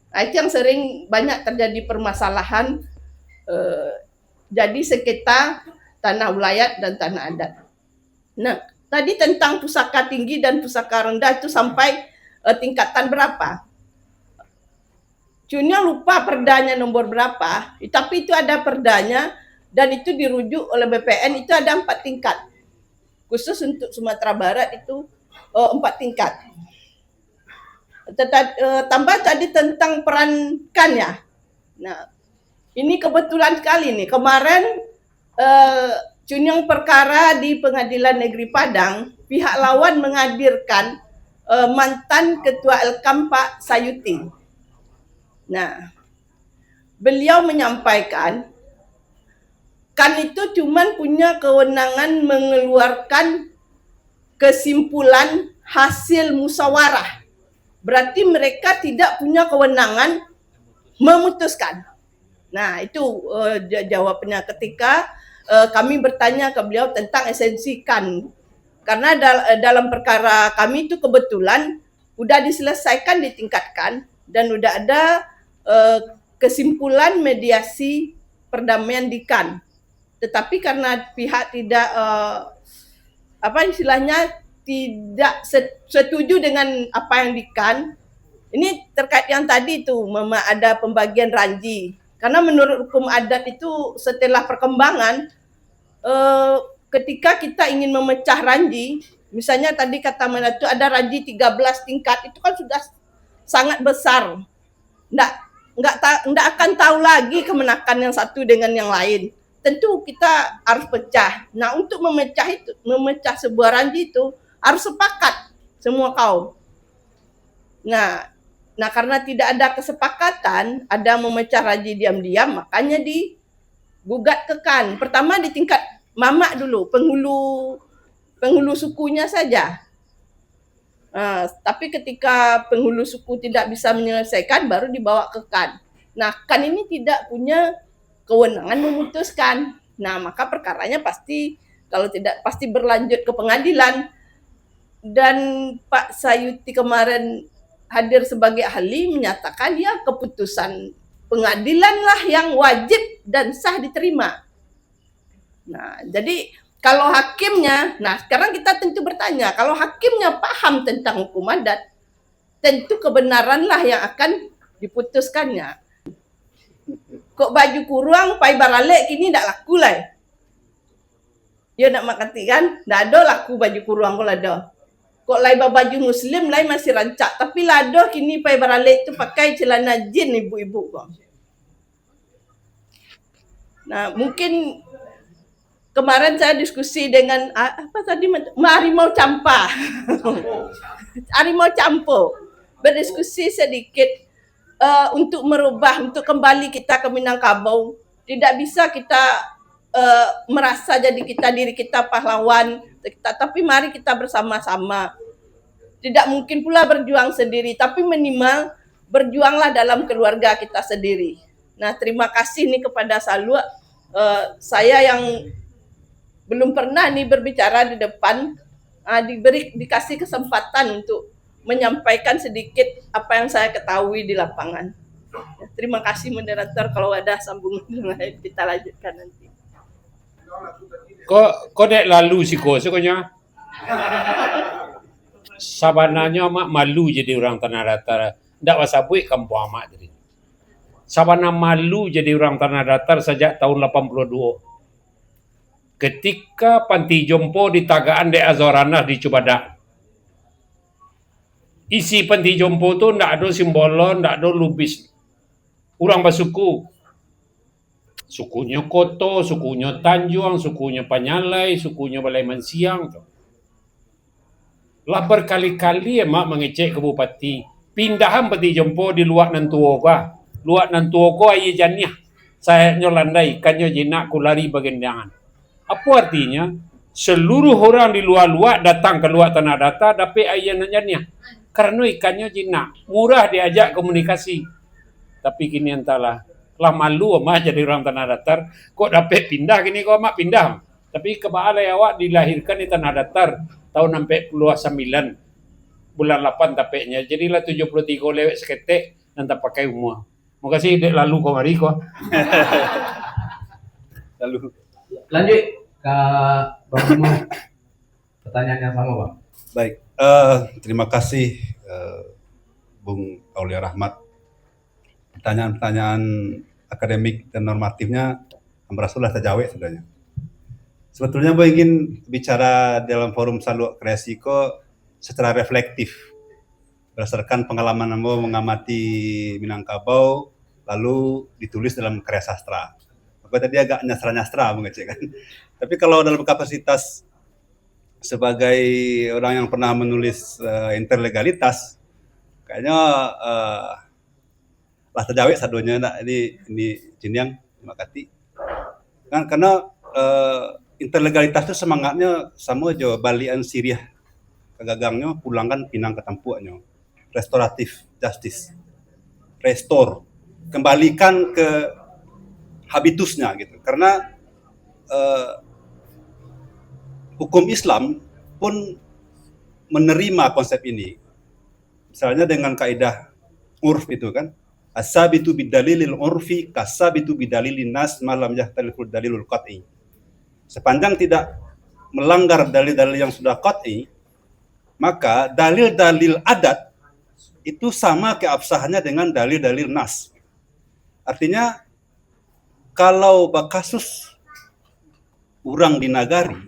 Nah, itu yang sering banyak terjadi permasalahan, eh, jadi sengketa tanah ulayat dan tanah adat. Nah, tadi tentang pusaka tinggi dan pusaka rendah itu sampai, eh, tingkatan berapa? Cunyo lupa perdanya nomor berapa, tapi itu ada perdanya dan itu dirujuk oleh B P N, itu ada empat tingkat. Khusus untuk Sumatera Barat itu, eh, empat tingkat. Teta-, eh, tambah tadi tentang peran kan ya. Nah, ini kebetulan sekali nih. Kemarin, eh, Cunyo perkara di Pengadilan Negeri Padang, pihak lawan menghadirkan, eh, mantan Ketua L K A M Pak Sayuti. Nah, beliau menyampaikan, kan itu cuman punya kewenangan mengeluarkan kesimpulan hasil musyawarah. Berarti mereka tidak punya kewenangan memutuskan. Nah, itu, eh, ja-, jawabnya ketika, eh, kami bertanya ke beliau tentang esensi kan. Karena dal-, eh, dalam perkara kami itu kebetulan udah diselesaikan di tingkat kan dan udah ada, eh, kesimpulan mediasi perdamaian di kan. Tetapi karena pihak tidak, eh, apa istilahnya, tidak se-, setuju dengan apa yang di kan, ini terkait yang tadi tu, mema-, ada pembagian ranji. Karena menurut hukum adat itu, setelah perkembangan, eh, ketika kita ingin memecah ranji, misalnya tadi kata Manatu ada ranji tiga belas tingkat, itu kan sudah sangat besar. Ndak, nggak ta-, ndak akan tahu lagi kemenakan yang satu dengan yang lain. Tentu kita harus pecah. Nah, untuk memecah itu, memecah sebuah ranji itu harus sepakat semua kaum. Nah, nah, karena tidak ada kesepakatan, ada memecah ranji diam-diam, makanya digugat ke kan. Pertama di tingkat mamak dulu, penghulu, penghulu sukunya saja. Ah, tapi ketika penghulu suku tidak bisa menyelesaikan, baru dibawa ke kan. Nah, kan ini tidak punya kewenangan memutuskan. Nah, maka perkaranya pasti, kalau tidak, pasti berlanjut ke pengadilan. Dan Pak Sayuti kemarin hadir sebagai ahli menyatakan, ya, keputusan pengadilanlah yang wajib dan sah diterima. Nah, jadi kalau hakimnya, nah, sekarang kita tentu bertanya, kalau hakimnya paham tentang hukum adat, tentu kebenaranlah yang akan diputuskannya. Kok baju kuruang pai baralek kini ndak laku lai. Yo nak makati kan, ndak ado laku baju kuruang ko lah doh. Kok lai babaju muslim lai masih rancak, tapi lah ado kini pai baralek tu pakai celana jin ibu-ibu ko. Nah, mungkin kemarin saya diskusi dengan, a-, apa tadi, harimau campa. Harimau campo. Berdiskusi sedikit, eh, untuk merubah, untuk kembali kita ke Minangkabau. Tidak bisa kita, eh, merasa jadi kita, diri kita pahlawan, kita, tapi mari kita bersama-sama. Tidak mungkin pula berjuang sendiri, tapi minimal berjuanglah dalam keluarga kita sendiri. Nah, terima kasih ni kepada Saluak. Eh, saya yang belum pernah ni berbicara di depan, ah, diberi, dikasih kesempatan untuk menyampaikan sedikit apa yang saya ketahui di lapangan. Terima kasih moderator, kalau ada sambungan yang lain kita lanjutkan nanti. Ko, ko dek lalu siko, sikonyo. Sabananyo amak malu jadi urang Tanah Datar. Ndak basabuik kampuang amak tadi. Sabana malu jadi urang Tanah Datar sajak tahun lapan puluh duo. Ketika panti jompo ditagakan dek Azhar Anas di Cubadak. Isi panti jompo tu ndak ado simbolon, ndak ado lubis. Urang basuku. Sukunyo Koto, sukunyo Tanjuang, sukunyo Panyalai, sukunyo Balai Mansiang tu. Lah berkali-kali amak mangecek ka bupati, pindahan panti jompo di Luak Nan Tuo ko ah. Luak Nan Tuo ko aia janiah, sayaknyo landai, ikannyo jinak, kulari bagendangan. Apo artinyo? Seluruh urang di lua-lua datang ka Luak Tanah Datar dapek aia nan janiah. Karano ikannyo jinak, murah diajak komunikasi. Tapi kini antahlah, lah malu amak jadi urang Tanah Datar, kok dapek pindah kini ko amak pindah. Tapi kabaa lai awak dilahirkan di Tanah Datar tahun ampek puluah sambilan, bulan lapan tapeknyo. Jadilah tujuah puluah tigo lewek saketek nan tapakai umua. Makasih dek lalu ko mari ko. Lalu. Lanjut ka Bang Bimo. Pertanyaan yang sama, Bang. Baik, eh, terima kasih, eh, Bung Aulia Rahmat. Pertanyaan-pertanyaan akademik dan normatifnya, ambo raso lah tajawek sabananyo. Sebetulnya, ambo ingin bicara dalam forum Saluak Kreasi ko secara reflektif, berdasarkan pengalaman ambo mengamati Minangkabau, lalu ditulis dalam karya sastra. Ambo tadi agak nyastra-nyastra mangecek kan. Tapi kalau dalam kapasitas sebagai orang yang pernah menulis, eh, Interlegalitas, kayaknya, eh, lah tajawek sadonyo nak ini, ini Ciniang, terima kasih. Kan karena, eh, Interlegalitas tu semangatnya samo jo balian siriah ka gagangnyo, pulangkan pinang ka tampuaknyo. Restoratif justice. Restore, kembalikan ke habitusnya gitu. Karena, eh, hukum Islam pun menerima konsep ini. Misalnya dengan kaidah urf itu kan, as-sabitu bidalilil urfi kasabitu bidalilin nas malam yahtaliful dalilul qat'i. Sepanjang tidak melanggar dalil-dalil yang sudah qat'i, maka dalil-dalil adat itu sama keabsahannya dengan dalil-dalil nas. Artinya, kalau bakasus urang di nagari,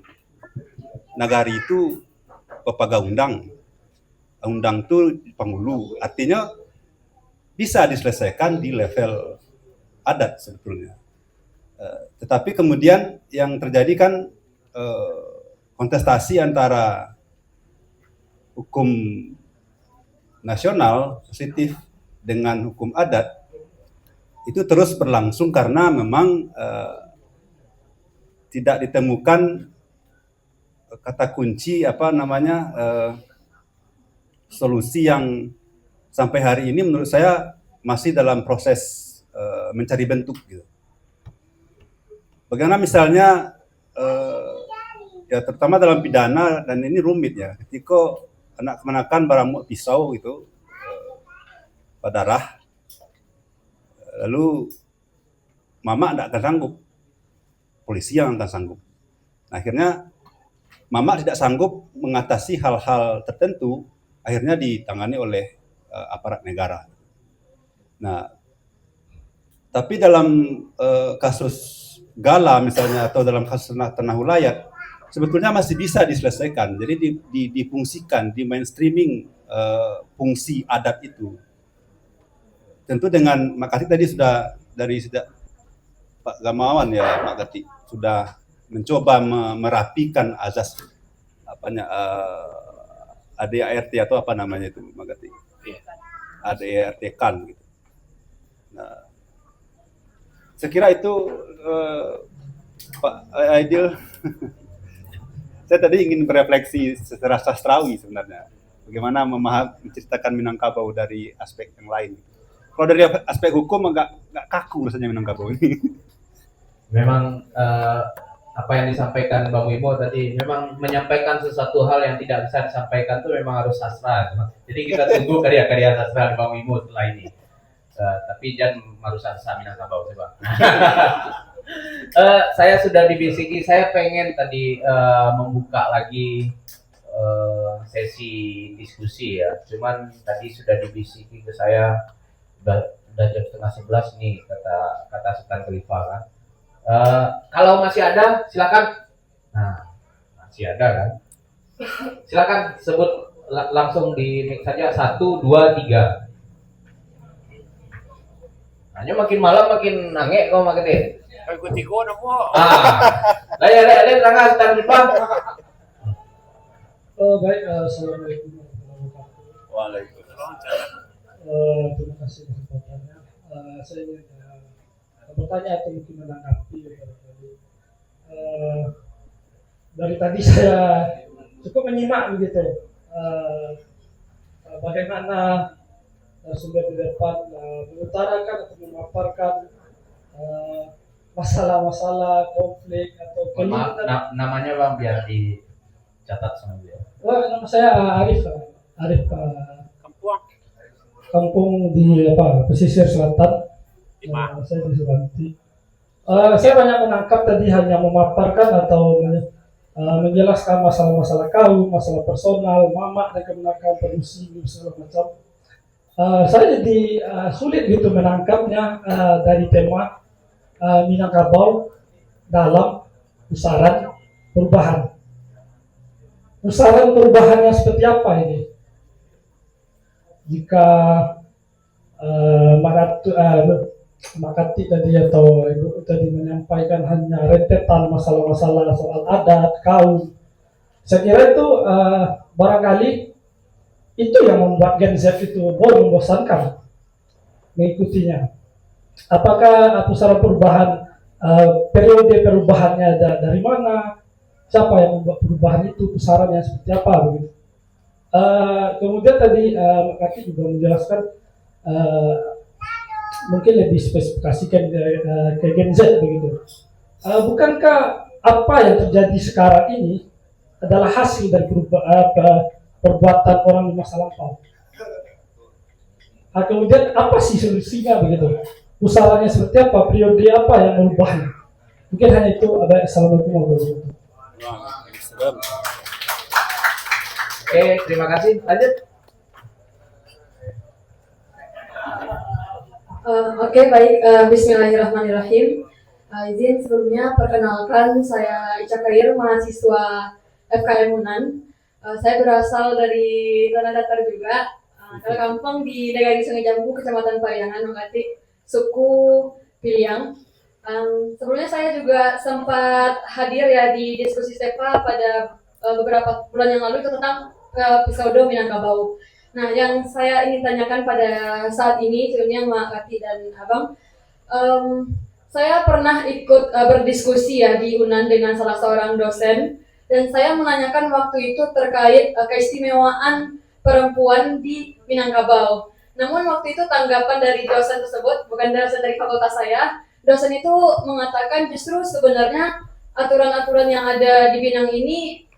nagari itu bapaga undang. Undang tu pangulu, artinya bisa diselesaikan di level adat sebetulnya. Eh, tetapi kemudian yang terjadi kan, eh, kontestasi antara hukum nasional positif dengan hukum adat itu terus berlangsung karena memang, eh, tidak ditemukan kata kunci apa namanya, eh, solusi yang sampai hari ini menurut saya masih dalam proses, eh, mencari bentuk gitu. Bagaimana misalnya, eh, ya terutama dalam pidana dan ini rumit ya, ketika anak kamanakan baramuak pisau gitu, eh, badarah, lalu mamak ndak akan sanggup, polisi yang akan sanggup. Nah, akhirnya mamak tidak sanggup mengatasi hal-hal tertentu, akhirnya ditangani oleh uh, aparat negara. Nah, tapi dalam uh, kasus Gala misalnya atau dalam kasus Tanah Ulayat, sebetulnya masih bisa diselesaikan. Jadi di, di, difungsikan, di mainstreaming uh, fungsi adat itu. Tentu dengan Mak Katik tadi sudah dari sejak Pak Gamawan ya, Mak Katik sudah mencoba me- merapikan azas apanya uh, A D A R T atau apa namanya itu, Mak Katik. ADART-kan gitu. Nah, saya kira itu uh, Pak Aidil. Saya tadi ingin berefleksi secara sastrawi sebenarnya. Bagaimana memaham menceritakan Minangkabau dari aspek yang lain. Kalau dari aspek hukum agak agak kaku rasanya Minangkabau ini. Memang uh, apa yang disampaikan Bang Wimo tadi memang menyampaikan sesuatu hal yang tidak bisa disampaikan tu memang harus sastra. Jadi kita tunggu karya-karya sastra Bang Wimo setelah ini. Uh, tapi jangan merusak Minangkabau coba. Uh, saya sudah dibisiki, saya pengen tadi uh, membuka lagi uh, sesi diskusi ya. Cuman tadi sudah dibisiki ke saya udah, udah jam setengah sebelas nih kata kata Sultan Khalifah kan. Uh, kalau masih ada silakan. Nah, masih ada kan? Silakan sebut langsung di mic saja satu dua tiga. Hanya makin malam makin nangek kau makin deh. Kau ikut tiga nama. Ah, lain lain lain tangah Sultan Khalifah. Oh baik, uh, assalamualaikum warahmatullahi wabarakatuh. Waalaikumsalam. Uh, terima kasih kesempatannya. Uh, saya ingin uh, bertanya atau mungkin menanggapi barangkali. Uh, dari tadi saya cukup menyimak begitu. Uh, uh, bagaimana uh, sumber di depan uh, mengutarakan atau memaparkan uh, masalah-masalah konflik atau Mohon maaf, na- namanya bang biar dicatat sama dia. Wah, nama saya uh, Arif, uh, Arif uh, Kampuang. Kampung di apa pesisir selatan. Lima. Uh, saya di Suranti. Uh, saya banyak menangkap tadi hanya memaparkan atau uh, menjelaskan masalah-masalah kaum, masalah personal, mamak dan kemenakan produksi segala macam. Uh, saya jadi uh, sulit gitu menangkapnya uh, dari tema uh, Minangkabau dalam pusaran perubahan. Pusaran perubahannya seperti apa ini? Jika uh, Mak Katik tadi atau Ibu tadi menyampaikan hanya rentetan masalah-masalah soal adat, kaum, saya kira itu uh, barangkali itu yang membuat Gen Z itu bodoh membosankan mengikutinya. Apakah uh, pusaran perubahan uh, periode perubahannya dari mana? Siapa yang membuat perubahan itu? Pusarannya seperti apa begitu? Uh, kemudian tadi uh, Mak Katik juga menjelaskan uh, mungkin lebih spesifikasikan ke, uh, ke Gen Z begitu. Uh, bukankah apa yang terjadi sekarang ini adalah hasil dari perubahan uh, perbuatan orang di masa lampau? Uh, kemudian apa sih solusinya begitu? Pusarannya seperti apa? Periode apa yang merubahnya? Mungkin hanya itu. Ada. Assalamualaikum warahmatullahi wabarakatuh. Oke, terima kasih. Lanjut. Uh, Oke, okay, baik. Uh, Bismillahirrahmanirrahim. Uh, izin sebelumnya perkenalkan, saya Ica Khair, mahasiswa F K M Unan. Uh, saya berasal dari Tanah Datar juga. Uh, kalau kampung di Nagari Sungai Jambu, Kecamatan Pariangan, Makati, suku Piliang. Um, sebelumnya saya juga sempat hadir ya di diskusi STEPA pada uh, beberapa bulan yang lalu itu tentang uh, pseudo Minangkabau. Nah, yang saya ingin tanyakan pada saat ini, sebenarnya Mak Kati dan Abang, um, saya pernah ikut uh, berdiskusi ya di Unan dengan salah seorang dosen, dan saya menanyakan waktu itu terkait uh, keistimewaan perempuan di Minangkabau. Namun waktu itu tanggapan dari dosen tersebut, bukan dosen dari fakultas saya, dosen itu mengatakan justru sebenarnya aturan-aturan yang ada di Minang ini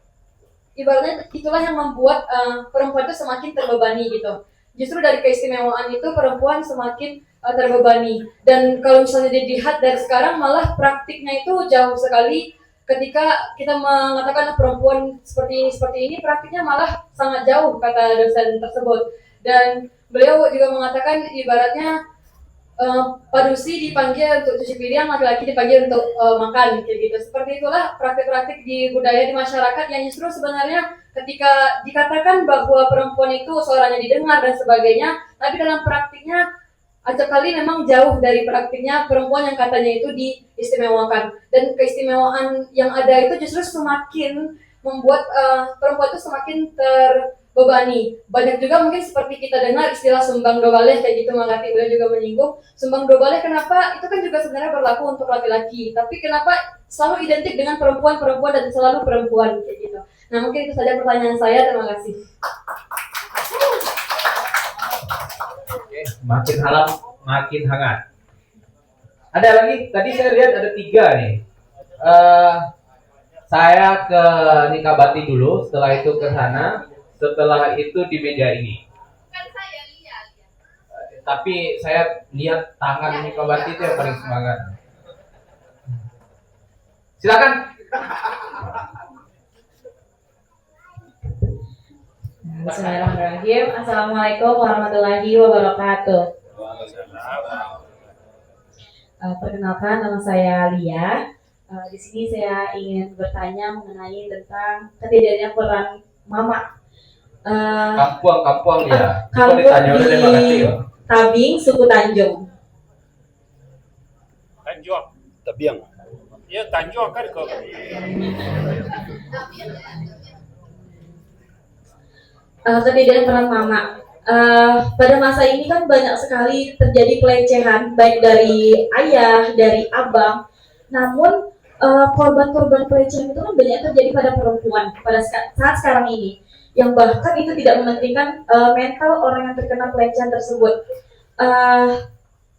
ibaratnya itulah yang membuat uh, perempuan itu semakin terbebani gitu. Justru dari keistimewaan itu perempuan semakin uh, terbebani. Dan kalau misalnya dilihat dari sekarang malah praktiknya itu jauh sekali Ketika kita mengatakan perempuan seperti ini, seperti ini, praktiknya malah sangat jauh, kata dosen tersebut. Dan beliau juga mengatakan, ibaratnya, eh, padusi dipanggil untuk cuci piring, laki-laki dipanggil untuk, eh, makan, kayak gitu. Seperti itulah praktik-praktik di budaya di masyarakat yang justru sebenarnya ketika dikatakan bahwa perempuan itu suaranya didengar dan sebagainya, tapi dalam praktiknya acap kali memang jauh dari praktiknya perempuan yang katanya itu diistimewakan. Dan keistimewaan yang ada itu justru semakin membuat, eh, perempuan itu semakin terbebani. Banyak juga mungkin seperti kita dengar istilah sumbang dua baleh kayak gitu, Mang Katik, beliau juga menyinggung sumbang dua baleh. Kenapa? Itu kan juga sebenarnya berlaku untuk laki-laki. Tapi kenapa selalu identik dengan perempuan, perempuan, dan selalu perempuan kayak gitu? Nah, mungkin itu saja pertanyaan saya. Terima kasih. Oke, makin halam, makin hangat. Ada lagi? Tadi saya lihat ada tiga nih. Eh, saya ke Nikabati dulu, setelah itu ke sana, setelah itu di meja ini. Tapi saya lihat tangan Nikabati itu yang paling semangat. Silakan. Bismillahirrahmanirrahim. Assalamualaikum warahmatullahi wabarakatuh. Eh, perkenalkan, nama saya Lia. Eh, di sini saya ingin bertanya mengenai tentang ketiadaan peran mama. Eh, Kampuang-kampuang dia. Kampung di Tabing, suku Tanjung. Tanjuang. Tabiang. Ya, Tanjuang kan kau. Eh, ketiadaan peran mama. Eh, pada masa ini kan banyak sekali terjadi pelecehan, baik dari ayah, dari abang. Namun, eh, korban-korban pelecehan itu kan banyak terjadi pada perempuan pada seka- saat sekarang ini, yang bahkan itu tidak mementingkan, eh, mental orang yang terkena pelecehan tersebut. Eh,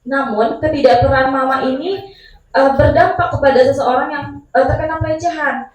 namun, ketidakperan mama ini, eh, berdampak kepada seseorang yang, eh, terkena pelecehan.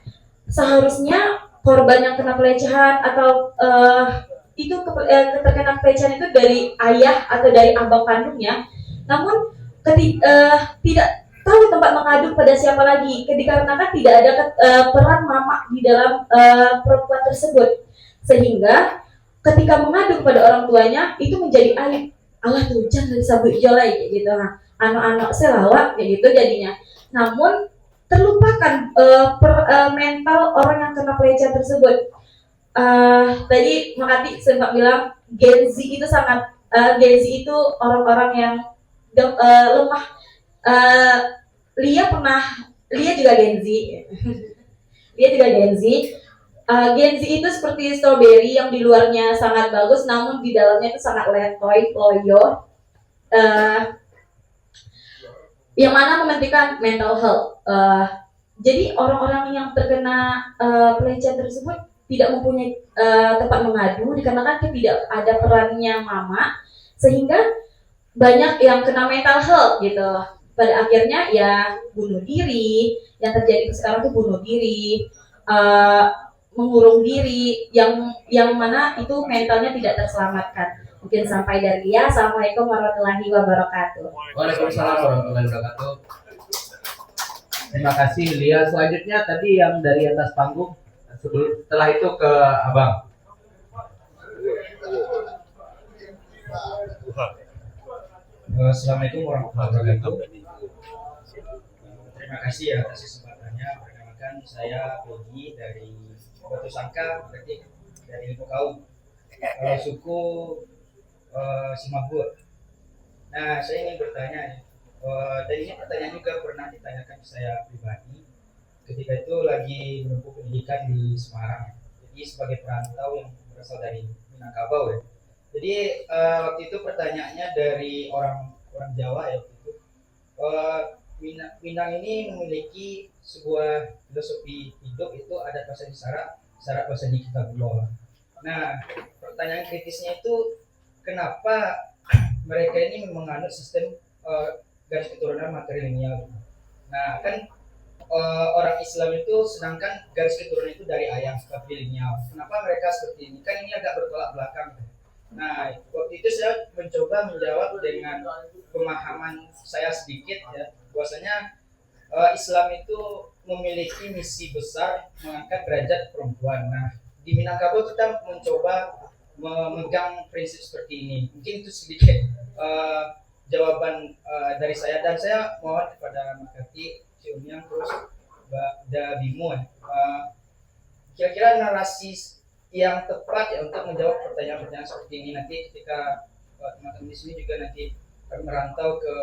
Seharusnya korban yang kena pelecehan atau, eh, itu ke, eh, terkena pelecehan itu dari ayah atau dari abang kandungnya, namun keti, eh, tidak tahu tempat mengadu pada siapa lagi, dikarenakan tidak ada, eh, peran mama di dalam, eh, perempuan tersebut, sehingga ketika mengadu kepada orang tuanya itu menjadi aib. Alah, tu jan disabuik jo lai, kayak gitu, ha. Anak-anak selawak, kayak gitu jadinya. Namun terlupakan, eh, per, eh, mental orang yang kena pelecehan tersebut. Eh, tadi Mang Katik sempat bilang Gen Z itu sangat, eh, Gen Z itu orang-orang yang gem- eh, lemah. Eh, Lia pernah, Lia juga Gen Z. Lia juga Gen Z. Eh, Gen Z itu seperti strawberry yang di luarnya sangat bagus, namun di dalamnya itu sangat letoy, loyo. Eh, yang mana mementingkan mental health. Eh, jadi orang-orang yang terkena, eh, pelecehan tersebut tidak mempunyai, eh, tempat mengadu dikarenakan tidak ada perannya mama, sehingga banyak yang kena mental health gitu. Pada akhirnya ya bunuh diri, yang terjadi sekarang tuh bunuh diri, eh, mengurung diri, yang yang mana itu mentalnya tidak terselamatkan. Mungkin sampai dari Lia. Assalamualaikum warahmatullahi wabarakatuh. Waalaikumsalam warahmatullahi wabarakatuh. Terima kasih Lia. Selanjutnya tadi yang dari atas panggung, sebelum setelah itu ke Abang. Assalamualaikum warahmatullahi wabarakatuh. Terima kasih ya atas kesempatannya. Perkenalkan, saya Pegi dari Batu Sangka, berarti dari Limau Kaum. Kalau suku, eh, Simabur. Nah, saya ingin bertanya, eh, dan ini pertanyaan juga pernah ditanyakan ke saya pribadi ketika itu lagi menempuh pendidikan di Semarang. Jadi sebagai perantau yang berasal dari Minangkabau ya. Jadi, eh, waktu itu pertanyaannya dari orang orang Jawa ya waktu itu. Eh, Mina- Minang ini memiliki sebuah filosofi hidup, itu adat bahasa di syarak, syarak bahasa di kitabullah. Nah, pertanyaan kritisnya itu kenapa mereka ini menganut sistem, eh, garis keturunan matrilineal? Nah, kan, eh, orang Islam itu sedangkan garis keturunan itu dari ayah, matrilineal. Kenapa mereka seperti ini? Kan ini agak bertolak belakang. Nah, waktu itu saya mencoba menjawab dengan pemahaman saya sedikit ya, bahwasanya, eh, Islam itu memiliki misi besar mengangkat derajat perempuan. Nah, di Minangkabau kita mencoba memegang prinsip seperti ini. Mungkin itu sedikit eh, jawaban eh, dari saya, dan saya mohon kepada Mak Kati, Cik Umiang, terus Mbak Da Bimo, eh, kira-kira narasi yang tepat ya untuk menjawab pertanyaan-pertanyaan seperti ini nanti ketika eh, teman-teman di sini juga nanti merantau ke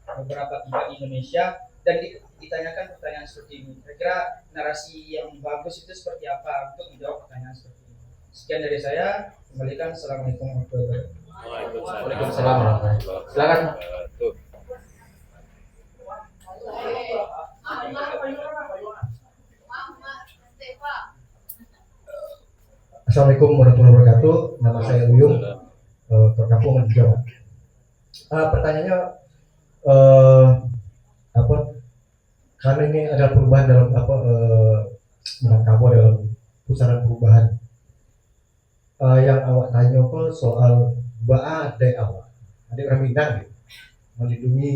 beberapa tempat di Indonesia dan di- ditanyakan pertanyaan seperti ini. Kira-kira narasi yang bagus itu seperti apa untuk menjawab pertanyaan seperti ini? Sekian dari saya. Kembalikan. Assalamualaikum warahmatullahi wabarakatuh. Waalaikumsalam warahmatullahi wabarakatuh. Silakan. Assalamualaikum warahmatullahi wabarakatuh. Nama saya Uyung, eh, terkampung di Jawa. Ah, pertanyaannya eh, apa? Karena ini ada perubahan dalam apa eh, Minangkabau dalam pusaran perubahan. Eh, yang awak tanyo ko soal baa adaik awak, adaik urang Minang gitu, melindungi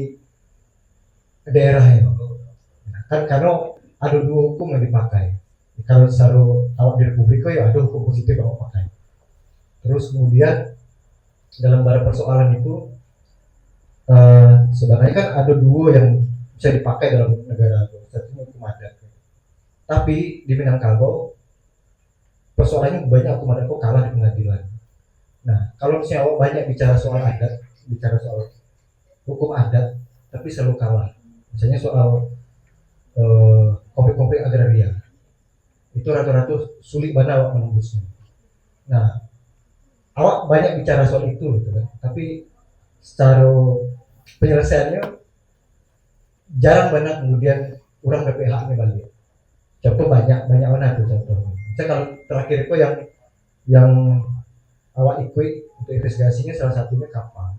daerah ini. Kan karena ada dua hukum yang dipakai. Kalau secara awak di Republik ko ya ada hukum positif awak pakai. Terus kemudian dalam bara persoalan itu eh, sebenarnya kan ada dua yang bisa dipakai dalam negara tu. Satunya hukum adat. Tapi di Minangkabau persoalannya banyak hukum adat kok kalah di pengadilan. Nah, kalau misalnya awak banyak bicara soal adat, bicara soal hukum adat, tapi selalu kalah. Misalnya soal eh, konflik-konflik agraria, itu ratu-ratu sulit banget awak menembusnya. Nah, awak banyak bicara soal itu gitu kan, tapi secara penyelesaiannya jarang banget kemudian orang dapat haknya balik. Contoh banyak, banyak mana tuh contohnya. Misalnya kalau terakhir itu yang yang awak ikuti untuk investigasinya salah satunya kapal,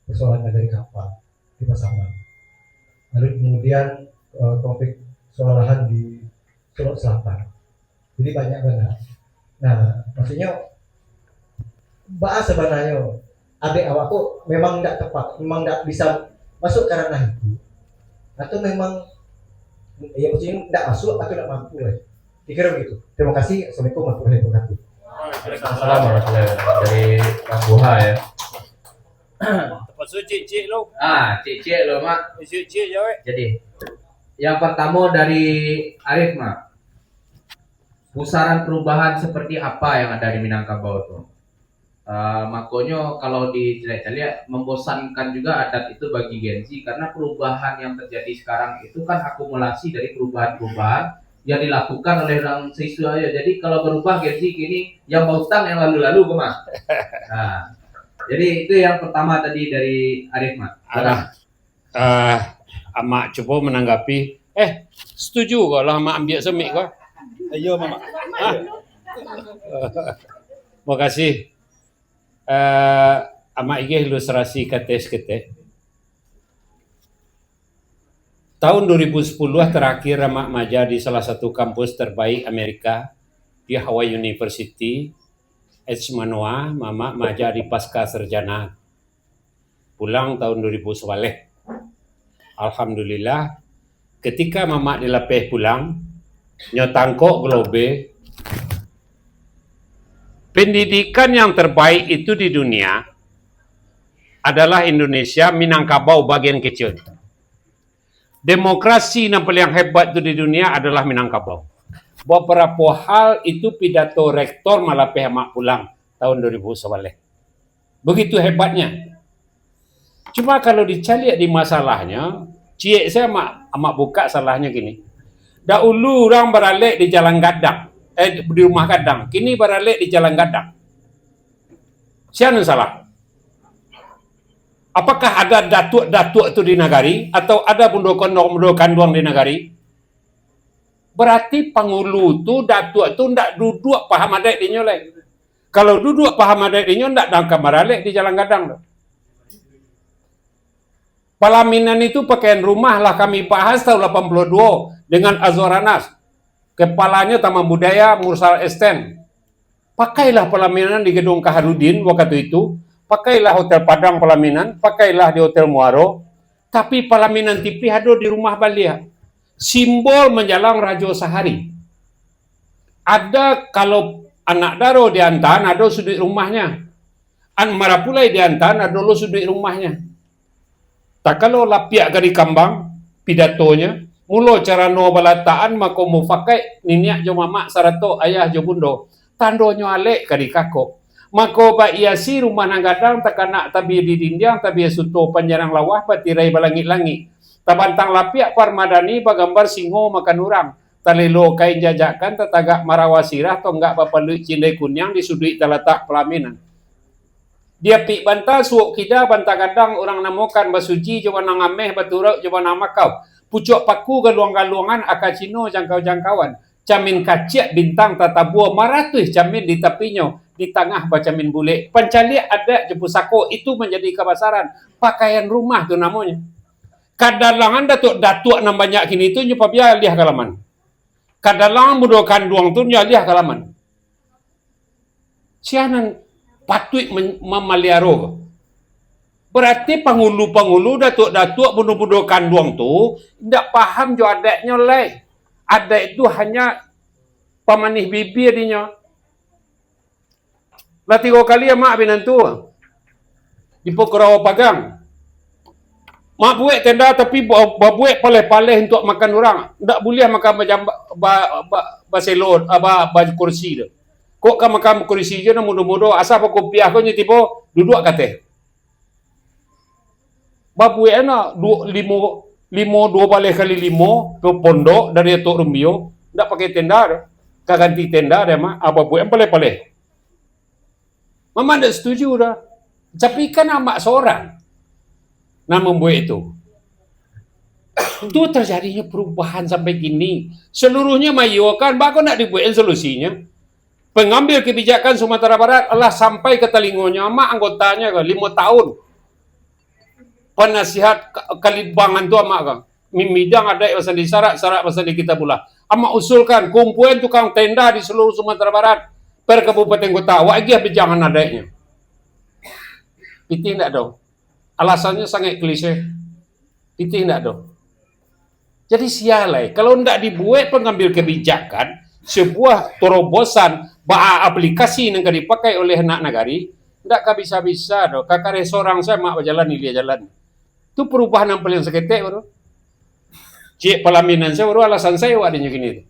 persoalan nagari kapal di Pasaman. Lalu kemudian eh, konflik soal lahan di Solok Selatan. Jadi banyak banget. Nah, maksudnya bahas sebenarnya adik awak tu memang tidak tepat, memang tidak bisa masuk ke ranah itu, atau memang ya maksudnya tidak masuk atau tidak mampu lah. Kira begitu. Terima kasih. Assalamualaikum warahmatullahi wabarakatuh. Waalaikumsalam warahmatullahi wabarakatuh. Dari Bang Buha ya. Terpaksa cik-cik lo. Ah, cik-cik lo mak. Cik-cik jawab. Jadi, yang pertama dari Arif mak. Pusaran perubahan seperti apa yang ada di Minangkabau tu? Uh, makonyo kalau dicaliak-caliak membosankan juga adat itu bagi Gen Z karena perubahan yang terjadi sekarang itu kan akumulasi dari perubahan-perubahan yang dilakukan oleh orang siswa ya. Jadi kalau berubah Gen Z kini yang bautang yang lalu-lalu kemah. Nah, jadi itu yang pertama tadi dari Arif mak. Arif. Uh, Amak cubo menanggapi. Eh, setuju kau lah Amak ambil semik kau. Ayo, Mamak. Makasih. Uh, Amak igih ilustrasi kates-kates. Tahun dua ribu sepuluh terakhir Amak maja di salah satu kampus terbaik Amerika, di Hawaii University, H Manoa, Mamak maja di pasca sarjana. Pulang tahun dua ribu sebelas. Alhamdulillah, ketika Mamak dilapeh pulang, nyo tangkok globe, pendidikan yang terbaik itu di dunia adalah Indonesia, Minangkabau bagian kecil. Demokrasi yang paling hebat tu di dunia adalah Minangkabau. Beberapa hal itu pidato rektor malapeh Amak pulang tahun dua ribu sebelas. Begitu hebatnya. Cuma kalau dicaliak di masalahnya, ciek saya amak, amak buka salahnyo kini. Dahulu urang baralek di jalan gadang, eh, di rumah gadang. Kini baralek di jalan gadang. Sia nan salah? Apakah ada datuak-datuak tu di nagari atau ada bundo kondong bundo kanduang di nagari? Berarti pangulu tu, datuak tu ndak duduak paham adaik dinyo lai. Kalau duduak paham adaik dinyo ndak dangka baralek di jalan gadang tu. Palaminan itu pakaian rumah lah kami bahas tahun lapan puluh dua dengan Azwar Anas. Kepalanyo Taman Budaya Mursal Esten. Pakailah palaminan di Gedung Kaharudin wakatu itu, pakailah Hotel Padang palaminan, pakailah di Hotel Muaro, tapi palaminan tipih ado di rumah baliak. Simbol manjalang Rajo Sahari. Ada, kalau anak daro diantaan, ado suduik rumahnyo. An marapulai diantaan, ado lo suduik rumahnyo. Takalo lapiak ka dikambang pidatonyo, mulo carano balatakan, mako mufakaik niniak jo mamak sarato ayah jo bundo. Tandonyo alek ka dikakok. Mako baiasi rumah nan gadang, takanak tabia di dindiang, tabia suto panjarang lawah, batirai balangik-langik. Tabantang lapiak parmadani, bagambar singo makan urang. Talelo kain jajakan, tatagak marawa sirah, tonggak bapaluik cindai kuniang, di suduik talatak palaminan. Diapik banta suok kida, banta gadang urang namokan, basuji jo banang ameh, baturauk jo banang makau, pucuak paku galuang-galuangan, aka cino jangkau-jangkauan, camin kaciak bintang tatabua, maratuih camin di tapinyo, di tangah bacamin bulek. Pancaliak adat jo pusako, itu manjadi kabasaran. Pakaian rumah tu namonyo. Kadalangan datuak-datuak nan banyak kini tu nyo pabia aliah ka laman. Kadalangan bundo kanduang tu nyo aliah ka laman. Sia nan patuik men-, mamaliaro ko? Berarti pangulu-pangulu, datuak-datuak, bundo-bundo kanduang tu indak paham jo adaiknyo lai. Adaik tu hanya pamanih bibia dinyo. Lah tigo kali amak pinantu di Pokurawa Pagang. Mak buek tenda, tapi ba-, babuek paleh-paleh untuak makan urang. Ndak buliah makan bajamba-, ba-, ba-, baselo, ah, ba-, bakursi tu. Kok ka makan kursi jo nan mudo-mudo, asa bakupiah ko nyo tibo, duduak ka ateh. Babuek an lah, duo, limo, limo, duo baleh kali limo, pe-, pondok dari Atok Rumbio, ndak pakai tenda doh. Ka ganti tenda deh, Mak. Ah, babuek an paleh-paleh. Mamak ndak setuju doh. Tapi kan amak sorang nan mambuek itu. Tu terjadinyo perubahan sampai kini. Seluruhnyo mayokan, bako ndak dibuek solusinyo? Pengambil kebijakan Sumatera Barat lah sampai ka talingonyo, amak anggotanyo ko limo tahun. Penasihat ka-, Kalibangan tu amak ko. Mimidang adaik basandi syarak, syarak basandi Kitabullah. Amak usulkan, kumpuan tukang tenda di seluruh Sumatera Barat. Per kabupaten kota, awak agiah bijangan adaiknyo. Pitih ndak do? Alasannyo sangaik klise. Pitih ndak do? Jadi sia lai, kalau ndak dibuek pengambil kebijakan, sebuah terobosan, ba-, aplikasi nan ka dipakai oleh anak nagari, ndak ka bisa-bisa do, ka kareh sorang sajo mak bajalan ilia jalan. Tu perubahan nan paling saketek baru. Ciek palaminan sajo baru alasan sajo awak dinyo kini tu.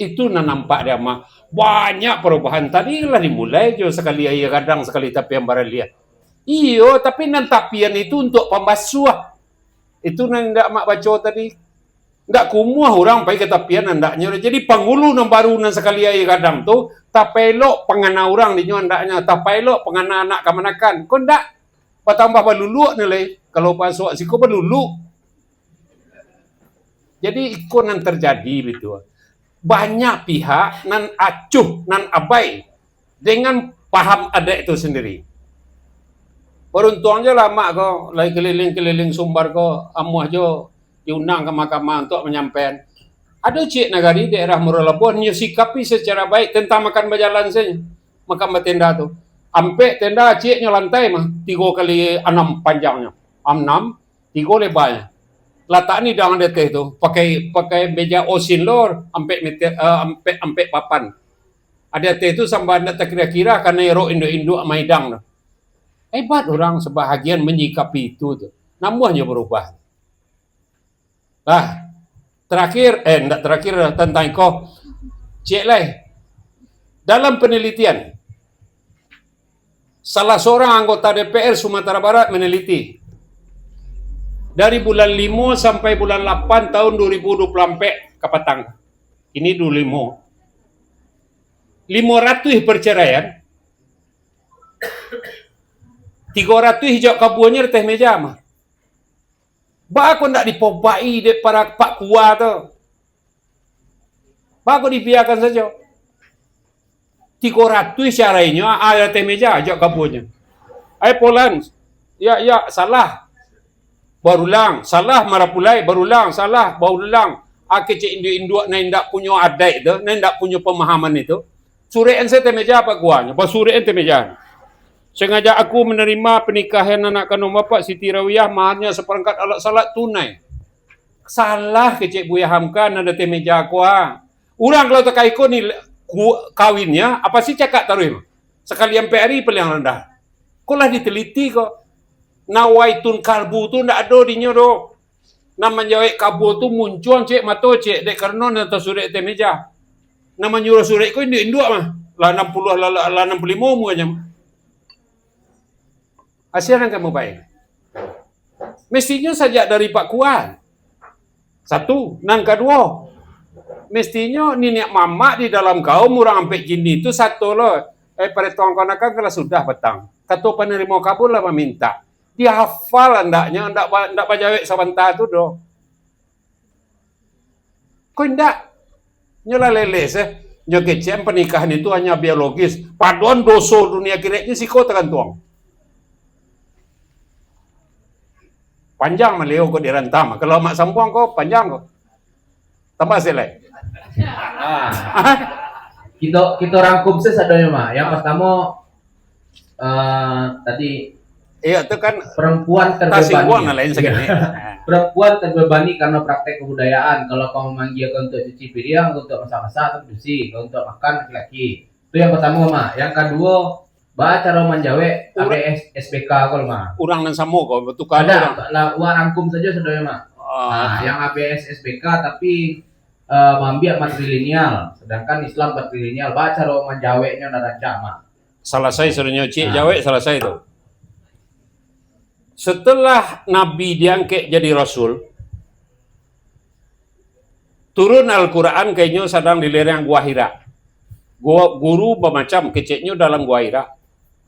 Itu nan nampak di amak. Banyak perubahan. Tadi lah dimulai jo sakali aia gadang, sakali tapian baraliah. Iyo, tapi nan tapian itu untuak pambasuah. Itu nan indak amak baco tadi. Ndak kumuah urang pai ka tapian andaknyo. Jadi pangulu nan baru nan sakali aia gadang tu, tapaelok pangana urang dinyo andaknyo, tapaelok pangana anak kamanakan. Ko ndak, batambah baluluak ni lai. Kalau baso siko baluluak. Jadi, iko nan terjadi, bitu. Banyak pihak nan acuh, nan abai dengan paham adaik tu sendiri. Baruntuang jo lah amak ko, lai keliling-keliling Sumbar ko, amuah jo diundang ka mahkamah untuak manyampaian. Ado ciek nagari daerah Muaro Labuah, nyo sikapi secara baik tentang makan bajalan sajo, makan batenda tu. Ampek tenda, ciek nyo lantai mah, tigo kali anam panjangnyo. Anam, tigo lebanyo. Latak ni dang di ateh tu, pakai, pakai meja osin lor, ampek meter, eh, ampek, ampek papan. Di ateh tu samba ndak takira-kira, kana erok induak-induak maidang tu. Hebat urang sabahagian manyikapi itu tu. Namuahnyo barubah. Lah, terakhir, eh, ndak terakhir, tentang iko. Ciek lai. Dalam penelitian, salah seorang anggota D P R Sumatera Barat meneliti, dari bulan limo sampai bulan lapan tahun dua ribu dua puluh ampek kapatang, kini dua limo, limo ratuih perceraian, tigo ratuih ijok kabuanyo di ateh meja mah. Baa kok ndak dipobai dek para pak kua tu? Baa kok dibiakan sajo? Tigo ratuih carainyo, a, di ateh meja, ijok kabuanyo. Ai Polan, ya, ya, salah. Barulang, salah, marapulai, barulang, salah, barulang. A, kecek induak-induak nan indak punyo adaik tu, nan indak punyo pemahaman itu. Surek an sajo ateh meja pak kuanyo, basurek an ateh meja. Sengaja aku menerima pernikahan anak kandung bapak Siti Rawiyah, maharnya seperangkat alat salat tunai. Salah kecek Buya Hamka nan di ateh meja ko, ha. Urang kalau takai ko ni ku-, kawinnyo, apa sih cakak taruih mah? Sakali ampek ari paliang randah. Ko lah diteliti ko. Nawaitun kalbu tu ndak ado dinyo doh. Nan manjawek kabua tu muncuang ciek mato ciek, dek karano nan tasurek ateh meja. Nan manyuruah surek ko induak-induak mah. Lah anam puluah, lah, lah, lah anam puluah limo umuanyo mah. Asia nan ka mubaik. Mestinyo sajak dari Pak Kuan. Satu. Nan kaduo, mestinyo niniak mamak di dalam kaum urang ampek kini tu sato lo, eh, paretongan kanakan lah sudah patang. Kato panarimo kabua lah mamintak. Dihafal andaknyo, ndak ba-, ndak bajawek sabanta tu doh. Ko indak. Nyo lah leles, eh. Nyo kecek pernikahan itu hanya biologis. Padoan doso dunia akhiratnyo siko tagantuang. Panjang maleo ko dirantam. Kalau amak sambuang ko, panjang ko. Tambah silai. Ah. Kito, kito rangkum sasadonyo, Mak. Yang pertamo, eh, tadi, iyo, tu kan perempuan terbebani. Tasingguang lah lain sakali. Perempuan terbebani karena praktek kebudayaan. Kalau kau memanggil kau untuk cuci piring, untuk masak-masak, tu padusi. Kalau untuk makan, laki-laki. Tu yang pertamo, Mak. Yang kaduo, baa caro manjawek A B S S B K ko, Mak? Urang nan samo ko, batukar urang. Lah, wak rangkum sajo sadonyo, Mak. Ah. Nah, yang A B S S B K tapi, eh, maambiak matrilineal, sedangkan Islam patrilineal. Baa caro manjaweknyo nan rancak, Mak? Salasai sadonyo, ciek jawek salasai tu. Setelah Nabi diangkek jadi rasul, turun Al-Quran ka inyo sadang di lereng Gua Hira. Gua, guru bamacam keceknyo dalam Gua Hira.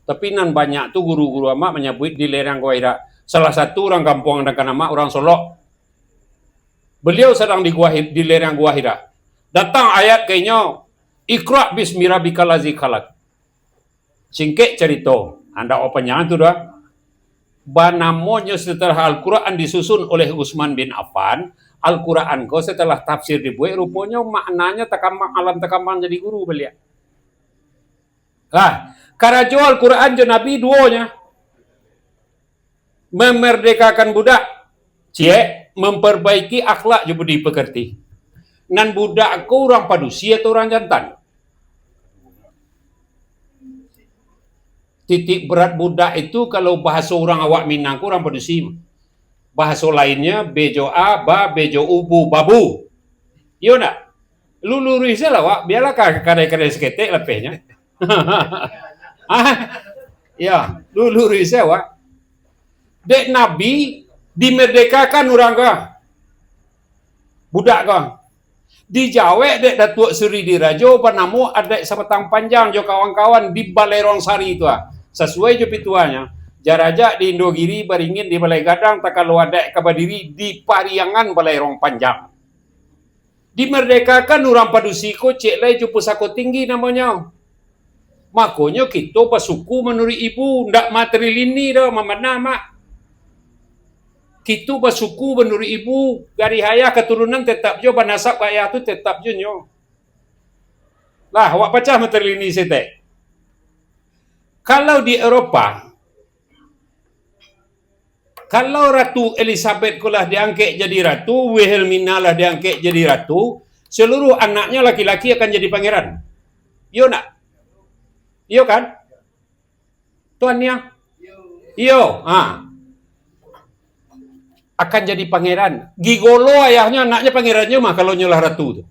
Tapi nan banyak tu guru-guru amak manyabuik di lereng Gua Hira. Salah satu urang kampuang Dangkan Amak, urang Solok. Baliau sadang di Gua Hi-, di lereng Gua Hira. Datang ayat ka inyo, "Iqra bismi rabbikal ladzi khalaq." Singkek carito, indak panjang tu doh. Banamonyo setelah Al-Quran disusun oleh Utsman bin Affan, Al-Quran ko setelah tafsir dibuek, ruponyo maknanyo takambang, alam takambang jadi guru baliak. Lah, karajo Al-Quran jo Nabi duonyo. Memerdekakan budak, ciek, memperbaiki akhlak jo budi pekerti. Nan budak ko urang padusi atau urang jantan? Titik berat budak itu, kalau bahaso urang awak Minang ko urang padusi. Bahaso lainnyo, bejo a, ba, bejo u, bu, babu. Iyo ndak? Lu luruih se lah awak, bialah ka-, kadai-kadai saketek lapehnyo. Ah, ya, lu luruih se awak. Dek Nabi dimerdekakan urang ko, budak ko. Dijawek dek Datuak Sri Dirajo banamo Adaik Sabatang Panjang jo kawan-kawan di Balai Rong Sari tu, ah. Sasuai jo pituahnyo, jarajak di Indogiri, baringin di Balai Gadang, takalo adaik ka badiri di Pariangan Balai Rong Panjang. Dimerdekakan urang padusi ko, ciek lai jo pusako tinggi namonyo. Makonyo kito basuku manuruik ibu, ndak matrilineal doh, mambana, Mak. Kito basuku manuruik ibu, dari ayah katurunan tetap jo, banasab ka ayah tu tetap jo nyo. Lah, awak pacah matrilineal saketek. Kalau di Eropa, kalau Ratu Elizabeth ko lah diangkek jadi ratu, Wilhelmina lah diangkek jadi ratu, seluruh anaknyo laki-laki akan jadi pangeran. Iyo ndak? Iyo kan? Tuan Nia? Iyo, ha. Akan jadi pangeran. Gigolo ayahnyo, anaknyo pangerannyo mah, kalau nyo lah ratu tu.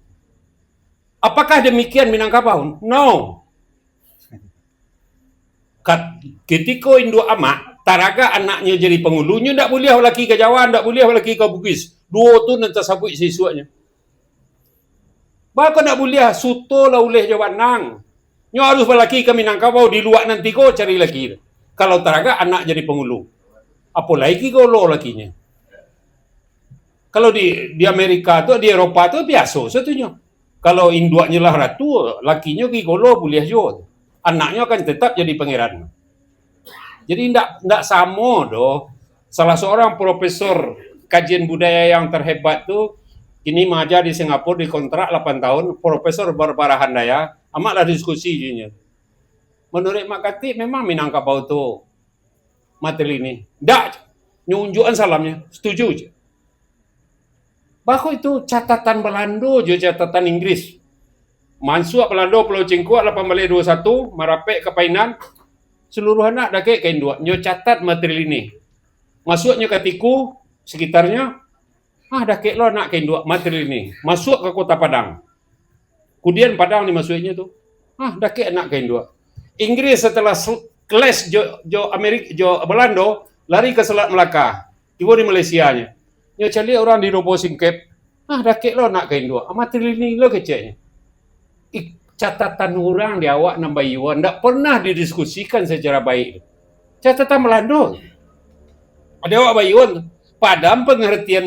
Apakah demikian Minangkabau? No. Kat-, ketiko induak amak, taragak anaknyo jadi pangulu, nyo ndak buliah balaki ka Jawa, ndak buliah balaki ka Bugis. Duo tu nan tasabuik sisuaknyo. Baa kok ndak buliah, suto lah uleh jo banang. Nyo harus balaki ka Minangkabau, di luak nan tigo cari laki. Kalau taragak anak jadi pangulu. Apo lai gigolo lakinyo. Kalau di, di Amerika tu, di Eropa tu, biaso satunyo. Kalau induaknyo lah ratu, lakinyo gigolo buliah juo. Anaknyo akan tetap jadi pangeran. Jadi, ndak, ndak samo doh. Salah seorang profesor kajian budaya yang terhebat tu, kini maaja di Singapura, dikontrak lapan tahun, Profesor Barbara Handaya, amak lah diskusi jo inyo. Manuruik Mak Katik, memang Minangkabau tu matrilineal. Ndak, nyo unjuakan salamnyo, setuju je. Baru itu catatan Balando jo catatan Inggris. Masuak Balando Pulau Cingkuak lapan baleh duo satu, marapek ka Painan, saluruah anak dakek ka induak, nyo catat matrilineal. Masuaknyo ka Tiku, sekitarnyo, ah, dakek lo anak ka induak, matrilineal. Masuak ka Kota Padang. Kudian Padang dimasuaknyo tu. Ah, dakek anak ka induak. Inggris setelah su-, clash jo, jo Amerik-, jo Balando, lari ka Selat Melaka. Tibo di Malaysia nyo. Nyo caliak urang di Robo Singkep. Ah, dakek lo anak ka induak. Ah, matrilineal lo keceknyo. Ih, catatan urang di awak nan bayuan ndak pernah didiskusikan secara baik. Catatan Balando. Di awak bayuan. Padahal pengertian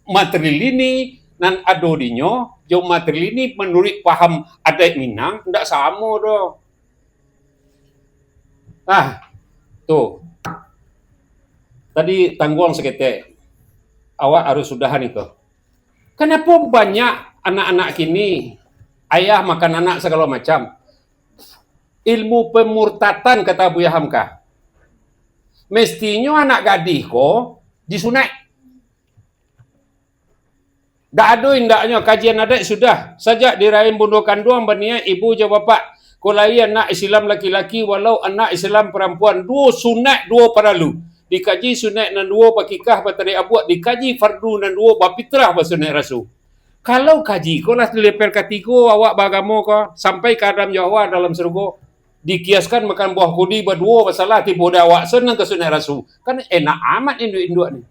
matrilineal nan ado dinyo, jo matrilineal manuruik paham adaik Minang, ndak samo doh. Nah, tu. Tadi tangguang saketek. Awak harus sudahan itu. Kenapa banyak anak-anak kini, ayah makan anak segala macam? Ilmu pemurtatan, kata Buya Hamka. Mestinyo anak gadih ko disunaik. Dak ado indaknyo, kajian adaik sudah. Sajak di rahim bundo kanduang baniaik ibu jo bapak, ko lai anak Islam laki-laki, walau anak Islam parampuan, duo sunaik, duo paralu. Dikaji sunaik nan duo bakikah batarik abuak, dikaji fardu nan duo bapitrah basunaik rasul. Kalau kaji ko lah level katigo awak baagamo ko, sampai ka Adam jo Hawa dalam sarugo, dikiaskan makan buah kudi baduo basalah, tibo di awak sen nan ka sunaik rasul. Kan enak amat induak-induak ni.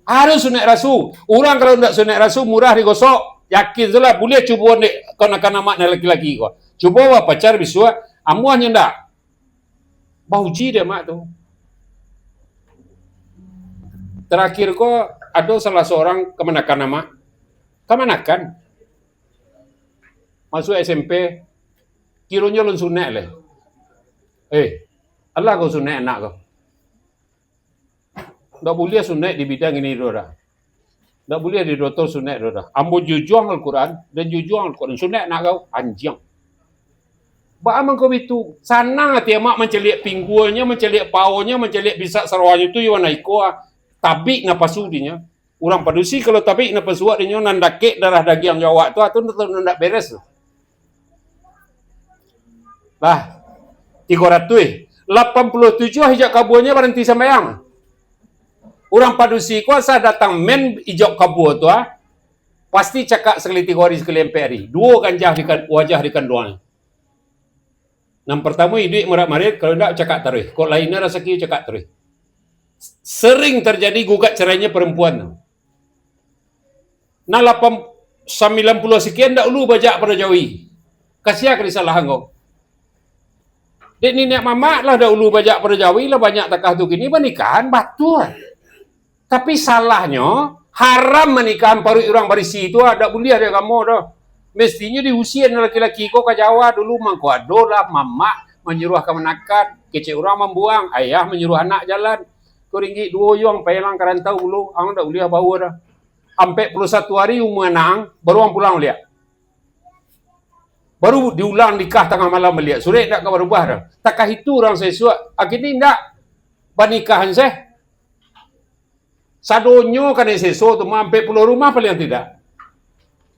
Harus sunaik rasul. Urang kalau ndak sunaik rasul, murah digosok. Yakin sajolah, buliah cubo dek kanak-kanak nan laki-laki ko. Cubo bapacar bisuak, amuahnyo ndak? Bauji dek amak tu. Tarakhir ko, ado salah surang kamanakan amak. Kamanakan. Masuak S M P, kironyo alun sunaik lai. Eh, alah kau sunaik anak kau. Ndak buliah sunaik di bidang ini doh dah. Ndak buliah di doktor sunaik doh dah. Ambo jujuang Al-Quran, dan jujuang Al-Quran. Sunaik anak kau, anjiang. Baa mangko bitu? Sanang ati amak mancaliak pingguanyo, mancaliak paonyo, mancaliak bisak sarawanyo tu, iyo nan iko ah. Tabik napasu dinyo. Urang padusi kalau tabik napasu awak dinyo, nan dakek darah dagiang jo awak tu, ah, tu, tu, tu ndak beres tu. Lah, tigo ratuih. Lapan puluah tujuah ijok kabuanyo baranti sambayang. Urang padusi ko asa datang main ijok kabua tu, ah, pasti cakak sakali tigo hari, sakali ampek hari. Duo ganjah di kan-, wajah di kanduangnyo. Nan partamo iduik marat-marit, kalau indak cakak taruih. Kok lain rasaki cakak taruih. Sering terjadi gugat cerainyo perempuan tu. Nah, lapan, sambilan puluah sekian dahulu bajak pado jawi. Kasiah ka disalahan ko. Dek niniak mamak lah dahulu bajak pado jawi, lah banyak takah tu kini banikahan, batua. Tapi salahnyo, haram manikahan paruik urang barisi tu, ah, dak buliah di agamo doh. Mestinyo diusia nan laki-laki ko ka Jawa dulu, mangko adolah mamak manyuruah kamanakan, kecek urang mambuang, ayah manyuruah anak jalan. Ko ringgik duo yuang, pailah ka rantau dulu, ang dak buliah bawa doh. Ampek puluah satu hari umua anak ang, baru ang pulang baliak. Baru diulang nikah tangah malam baliak, surek dak ka barubah doh. Takah itu urang saisuak, akini indak banikahan seh. Sadonyo kanai seso tu, ampek puluah rumah paliang tidak.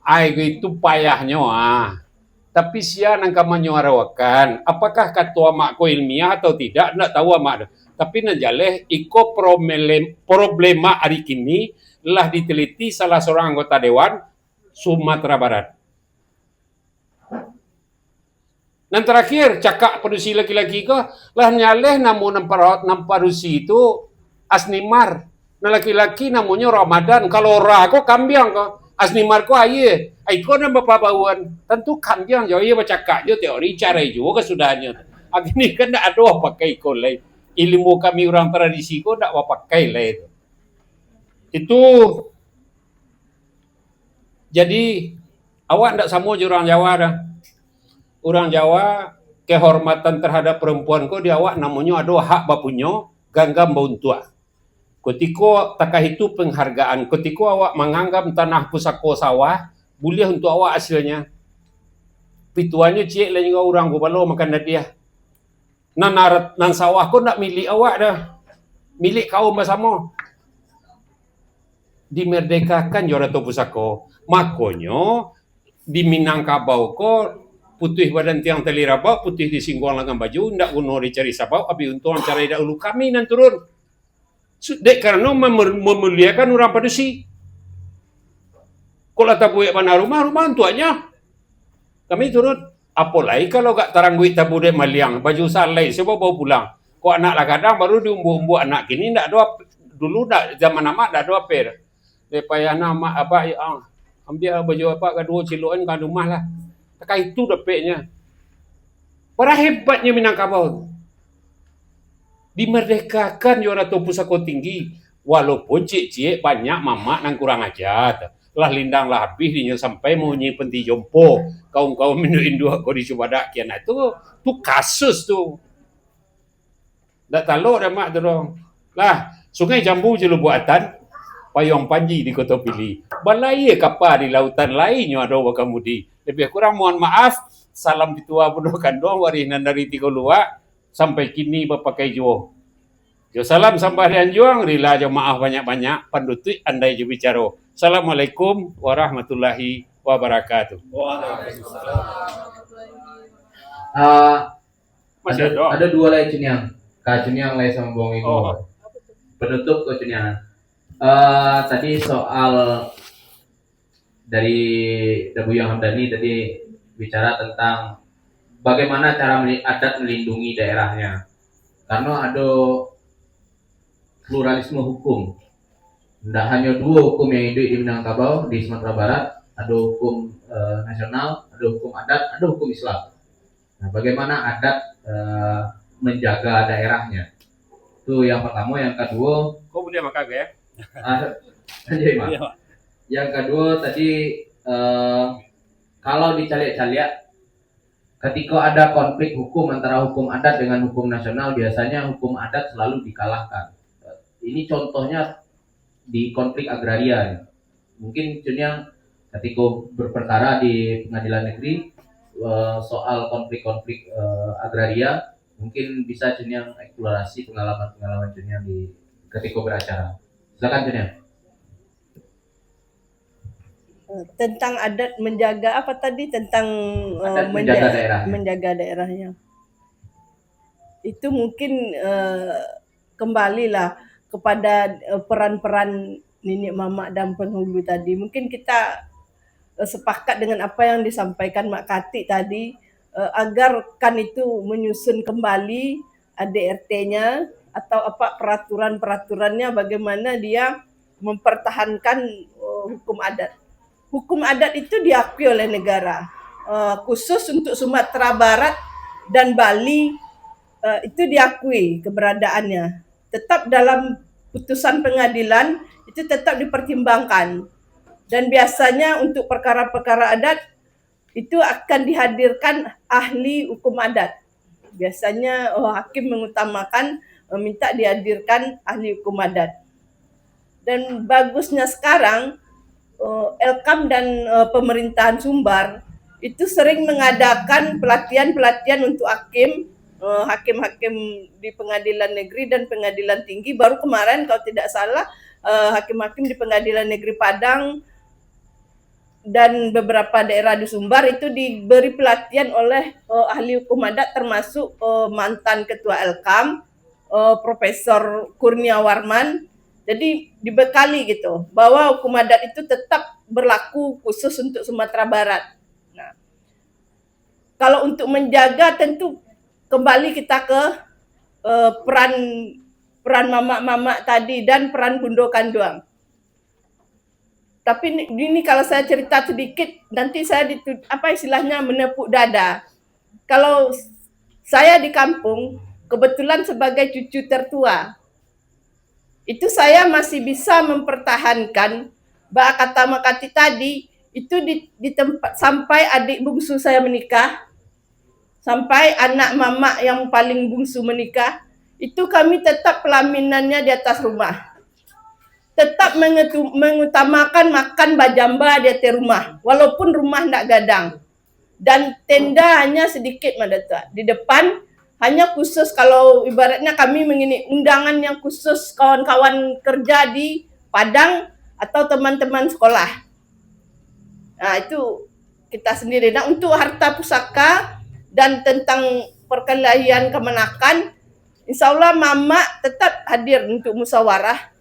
Ai, itu payahnyo, ah. Tapi sia nan ka manyuarakan, apakah kato amak ko ilmiah atau tidak, ndak tahu amak tu. Tapi nan jaleh, iko problem-, problema ari kini lah diteliti salah surang anggota dewan Sumatera Barat. Nan tarakhir, cakak padusi laki-laki ko, lah nyaleh namo nan para-, nan padusi tu Asnimar. Nan laki-laki namonyo Ramadan. Kalau Ra ko kambiang ko, Asnimar ko aia. Ai, iko nan bapabauan. Tantu kambiang jo aia bacakak jo, tiok ari carai juo kasudahannyo. Akini kan ndak ado pakai iko lai. Ilmu kami urang tradisi ko ndak bapakai lai tu. Itu Jadi, awak ndak samo jo urang Jawa doh. Urang Jawa, kehormatan terhadap perempuan ko di awak namonyo ado hak bapunyo, ganggam bauntuak. Kutiko takah itu penghargaan, kutiko awak manganggam tanah pusako sawah, buliah untuak awak hasilnyo. Pituahnyo ciek lah jo urang ko balo makan dadiah. Nan arat, nan sawah ko ndak milik awak doh. Milik kaum basamo. Dimerdekakan jo arato pusako. Makonyo, di Minangkabau ko, putuih badan tiang tali rabak, putuih disingguang langan baju, ndak guno dicari sabab, abih untuang cari dahulu kami nan turun. Su-, dek karano memer-, memuliakan urang padusi. Kok lah tabuek bana rumah, rumah untuaknyo. Kami turun. Apo lai kalau gak tarangguik tabu dek maliang, baju salai, sabau-bau pulang. Kok anak lah gadang, baru diumbuk-umbuk anak kini, ndak ado ap-, dulu ndak, zaman amak ndak ado ape. Dek payah nah amak, abak, ah, ambiak baju abak kaduo cilokan ka rumah lah. Takah itu dapeknyo. Bara hebatnyo Minangkabau tu. Dimerdekakan jo arato pusako tinggi, walaupun ciek-ciek banyak mamak nan kurang aja tu. Lah lindang lah abih dinyo sampai maunyi penti jompo, kaum-kaum induak-induak ko di Cubadak kian. Nah, tu, tu kasus tu. Ndak talok dek amak tu doh. Lah, Sungai Jambu jo Lubuak Atan, Payuang Panji di Koto Pili. Balayia kapa di lautan, lai nyo ado bakamudi. Labiah kurang mohon maaf, salam pitua bundo kanduang, warih nan dari tigo luak, sampai kini bapakai juo. Jo salam sambah di anjuang, rila jo maaf banyak-banyak, pandutuik andai jo bicaro. Assalamualaikum warahmatullahi wabarakatuh. Ah, Masih ado, ado? Ado duo lai, Cuniang. Ka Cuniang lai sambung iko. Oh. Panutup ko, Cuniang. Eh, tadi soal dari Dabuyuang Hamdani tadi bicara tentang bagaimana cara meli-, adat melindungi daerahnya. Karena ado pluralisme hukum. Ndak hanyo duo hukum yang iduik di Minangkabau, di Sumatera Barat, ado hukum, eh, nasional, ado hukum adat, ado hukum Islam. Nah, bagaimana adat, eh, menjaga daerahnya? Itu yang pertama. Yang kaduo, kau boleh makan ke, ya? Ah, lanjut, Mak. Iya, Mak. Yang kaduo tadi, eh, kalau dicaliak-caliak, ketika ada konflik hukum antara hukum adat dengan hukum nasional, biasanya hukum adat selalu dikalahkan. Ini contohnya di konflik agraria. Mungkin Cuniang ketika berperkara di pengadilan negeri, eh, soal konflik-konflik, eh, agraria, mungkin bisa Cuniang eksplorasi pengalaman-pengalaman Cuniang di ketika beracara. Silakan, Cuniang. Eh, tentang adat menjaga apa tadi? Tentang, eh, adat menja-, menjaga daerah. Menjaga daerahnya. Itu mungkin, eh, kembalilah kepada, eh, peran-peran niniak mamak dan penghulu tadi. Mungkin kita, eh, sepakat dengan apa yang disampaikan Mak Katik tadi, eh, agar kan itu menyusun kembali A D R T-nya atau apa peraturan-peraturannya, bagaimana dia mempertahankan, eh, hukum adat. Hukum adat itu diakui oleh negara, eh, khusus untuk Sumatera Barat dan Bali, eh, itu diakui keberadaannya. Tetap dalam putusan pengadilan itu tetap dipertimbangkan. Dan biasanya untuk perkara-perkara adat itu akan dihadirkan ahli hukum adat. Biasanya, oh, hakim mengutamakan, eh, minta dihadirkan ahli hukum adat. Dan bagusnya sekarang, eh, Elkam dan, eh, pemerintahan Sumbar itu sering mengadakan pelatihan-pelatihan untuk hakim, eh, hakim-hakim di pengadilan negeri dan pengadilan tinggi. Baru kemarin, kalau tidak salah, eh, hakim-hakim di Pengadilan Negeri Padang dan beberapa daerah di Sumbar itu diberi pelatihan oleh, eh, ahli hukum adat, termasuk, eh, mantan Ketua Elkam, eh, Profesor Kurnia Warman. Jadi dibekali gitu bahwa hukum adat itu tetap berlaku khusus untuk Sumatera Barat. Nah, kalau untuk menjaga, tentu kembali kita ke, eh, peran, peran mamak-mamak tadi dan peran bundo kanduang. Tapi ni, ini kalau saya cerita sedikit, nanti saya ditu-, apa istilahnya, menepuk dada. Kalau saya di kampung, kebetulan sebagai cucu tertua, itu saya masih bisa mempertahankan, bak kata Mak Katik tadi, itu di, di tempat, sampai adik bungsu saya menikah, sampai anak mamak yang paling bungsu menikah, itu kami tetap pelaminannya di atas rumah. Tetap mengetu-, mengutamakan makan bajamba di ateh rumah, walaupun rumah ndak gadang. dan tenda hanya sedikit, Madatuak. Di depan hanya khusus, kalau ibaratnya kami mangini undangan yang khusus kawan-kawan kerja di Padang atau teman-teman sekolah. Nah, itu kita sendiri. Nah, untuk harta pusaka dan tentang perkelahian kamanakan, insya Allah mamak tetap hadir untuk musyawarah.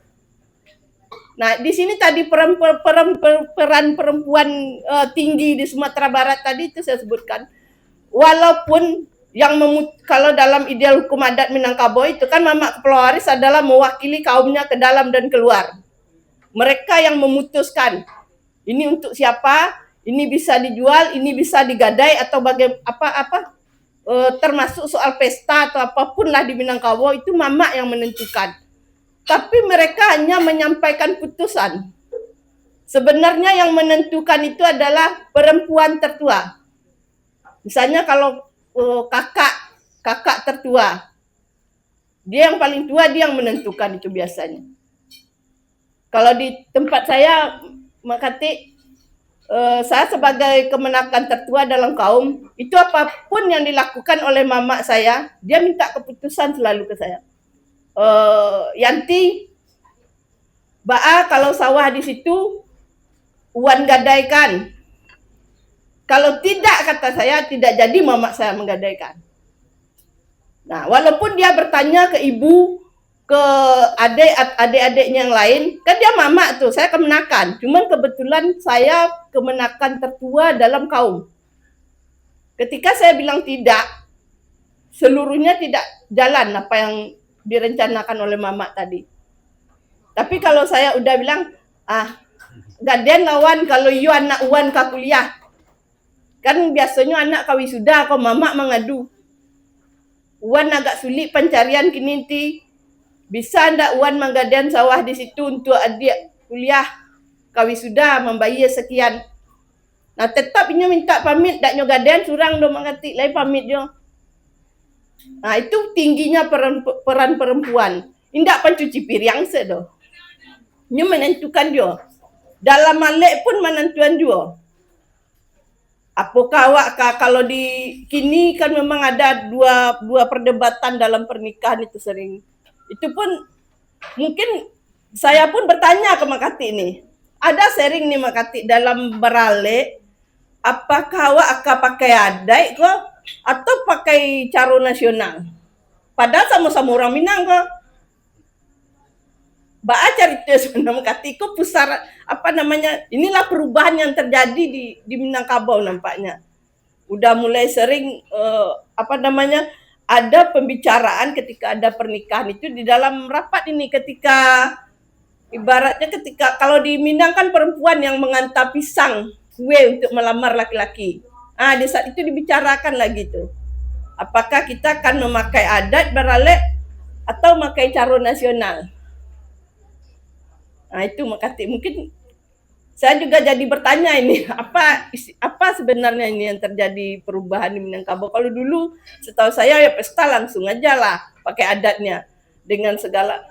Nah, di sini tadi peran, peran, peran perempuan, eh, tinggi di Sumatera Barat tadi itu saya sebutkan. Walaupun yang memut-, kalau dalam ideal hukum adat Minangkabau itu kan mamak kepala waris adalah mewakili kaumnya ke dalam dan keluar. Mereka yang memutuskan ini untuk siapa, ini bisa dijual, ini bisa digadai atau baga-, apa, apa, eh, termasuk soal pesta atau apapun lah di Minangkabau, itu mamak yang menentukan. Tapi mereka hanya menyampaikan putusan. Sebenarnya yang menentukan itu adalah perempuan tertua. Misalnya kalau, eh, kakak, kakak tertua, dia yang paling tua, dia yang menentukan itu biasanya. Kalau di tempat saya, Mak Katik, eh, saya sebagai kamanakan tertua dalam kaum, itu apapun yang dilakukan oleh mamak saya, dia minta keputusan selalu ke saya. Eh, "Yanti, baa kalau sawah di situ Wan gadaikan? Kalau tidak," kata saya, "tidak jadi mamak saya menggadaikan." Nah, walaupun dia bertanya ke ibu, ke adik, ad-, adik-adiknya yang lain, kan dia mamak tu, saya kamanakan. Cuman kebetulan saya kamanakan tertua dalam kaum. Ketika saya bilang tidak, seluruhnya tidak jalan apa yang direncanakan oleh mamak tadi. Tapi kalau saya udah bilang, "Ah, gadaian lah Wan, kalau iyo anak Wan ka kuliah." Kan biasonyo anak ka wisuda ko mamak mangadu, "Wan agak sulik pancarian kini ti, bisa ndak Wan manggadaian sawah di situ untuak adiak kuliah ka wisuda mambayia sakian." Nah, tetap inyo minta pamit, dak nyo gadaian surang doh Mak Katik, lai pamit jo. Nah, itu tingginya peran, peran perempuan. Indak pancuci piriang se doh. Nyo manantukan juo. Dalam alek pun manantuan juo. Apakah awak ka, kalau di kini kan memang ada dua, dua perdebatan dalam pernikahan itu sering. Itu pun mungkin saya pun bertanya ke Mak Katik ni. Ada sering ni Mak Katik dalam baralek, apakah awak akan pakai adaik ko atau pakai caro nasional? Padahal samo-samo urang Minang ko. Baa carito sabananyo Mak Katik ko pusar, apa namanya, inilah perubahan yang terjadi di, di Minangkabau nampaknya. Udah mulai sering, eh, apa namanya, ada pembicaraan ketika ada pernikahan itu di dalam rapat ini, ketika, ibaratnya ketika, kalau di Minang kan perempuan yang mengantar pisang, kue untuk melamar laki-laki. Ah, di saat itu dibicarakan lagi tu. Apakah kita akan memakai adat baralek atau memakai caro nasional? Ah, itu Mak Katik. Mungkin saya juga jadi bertanya ini, apa isi-, apa sebenarnya ini yang terjadi perubahan di Minangkabau? Kalau dulu, setahu saya ya pesta langsung aja lah pakai adatnya dengan segala,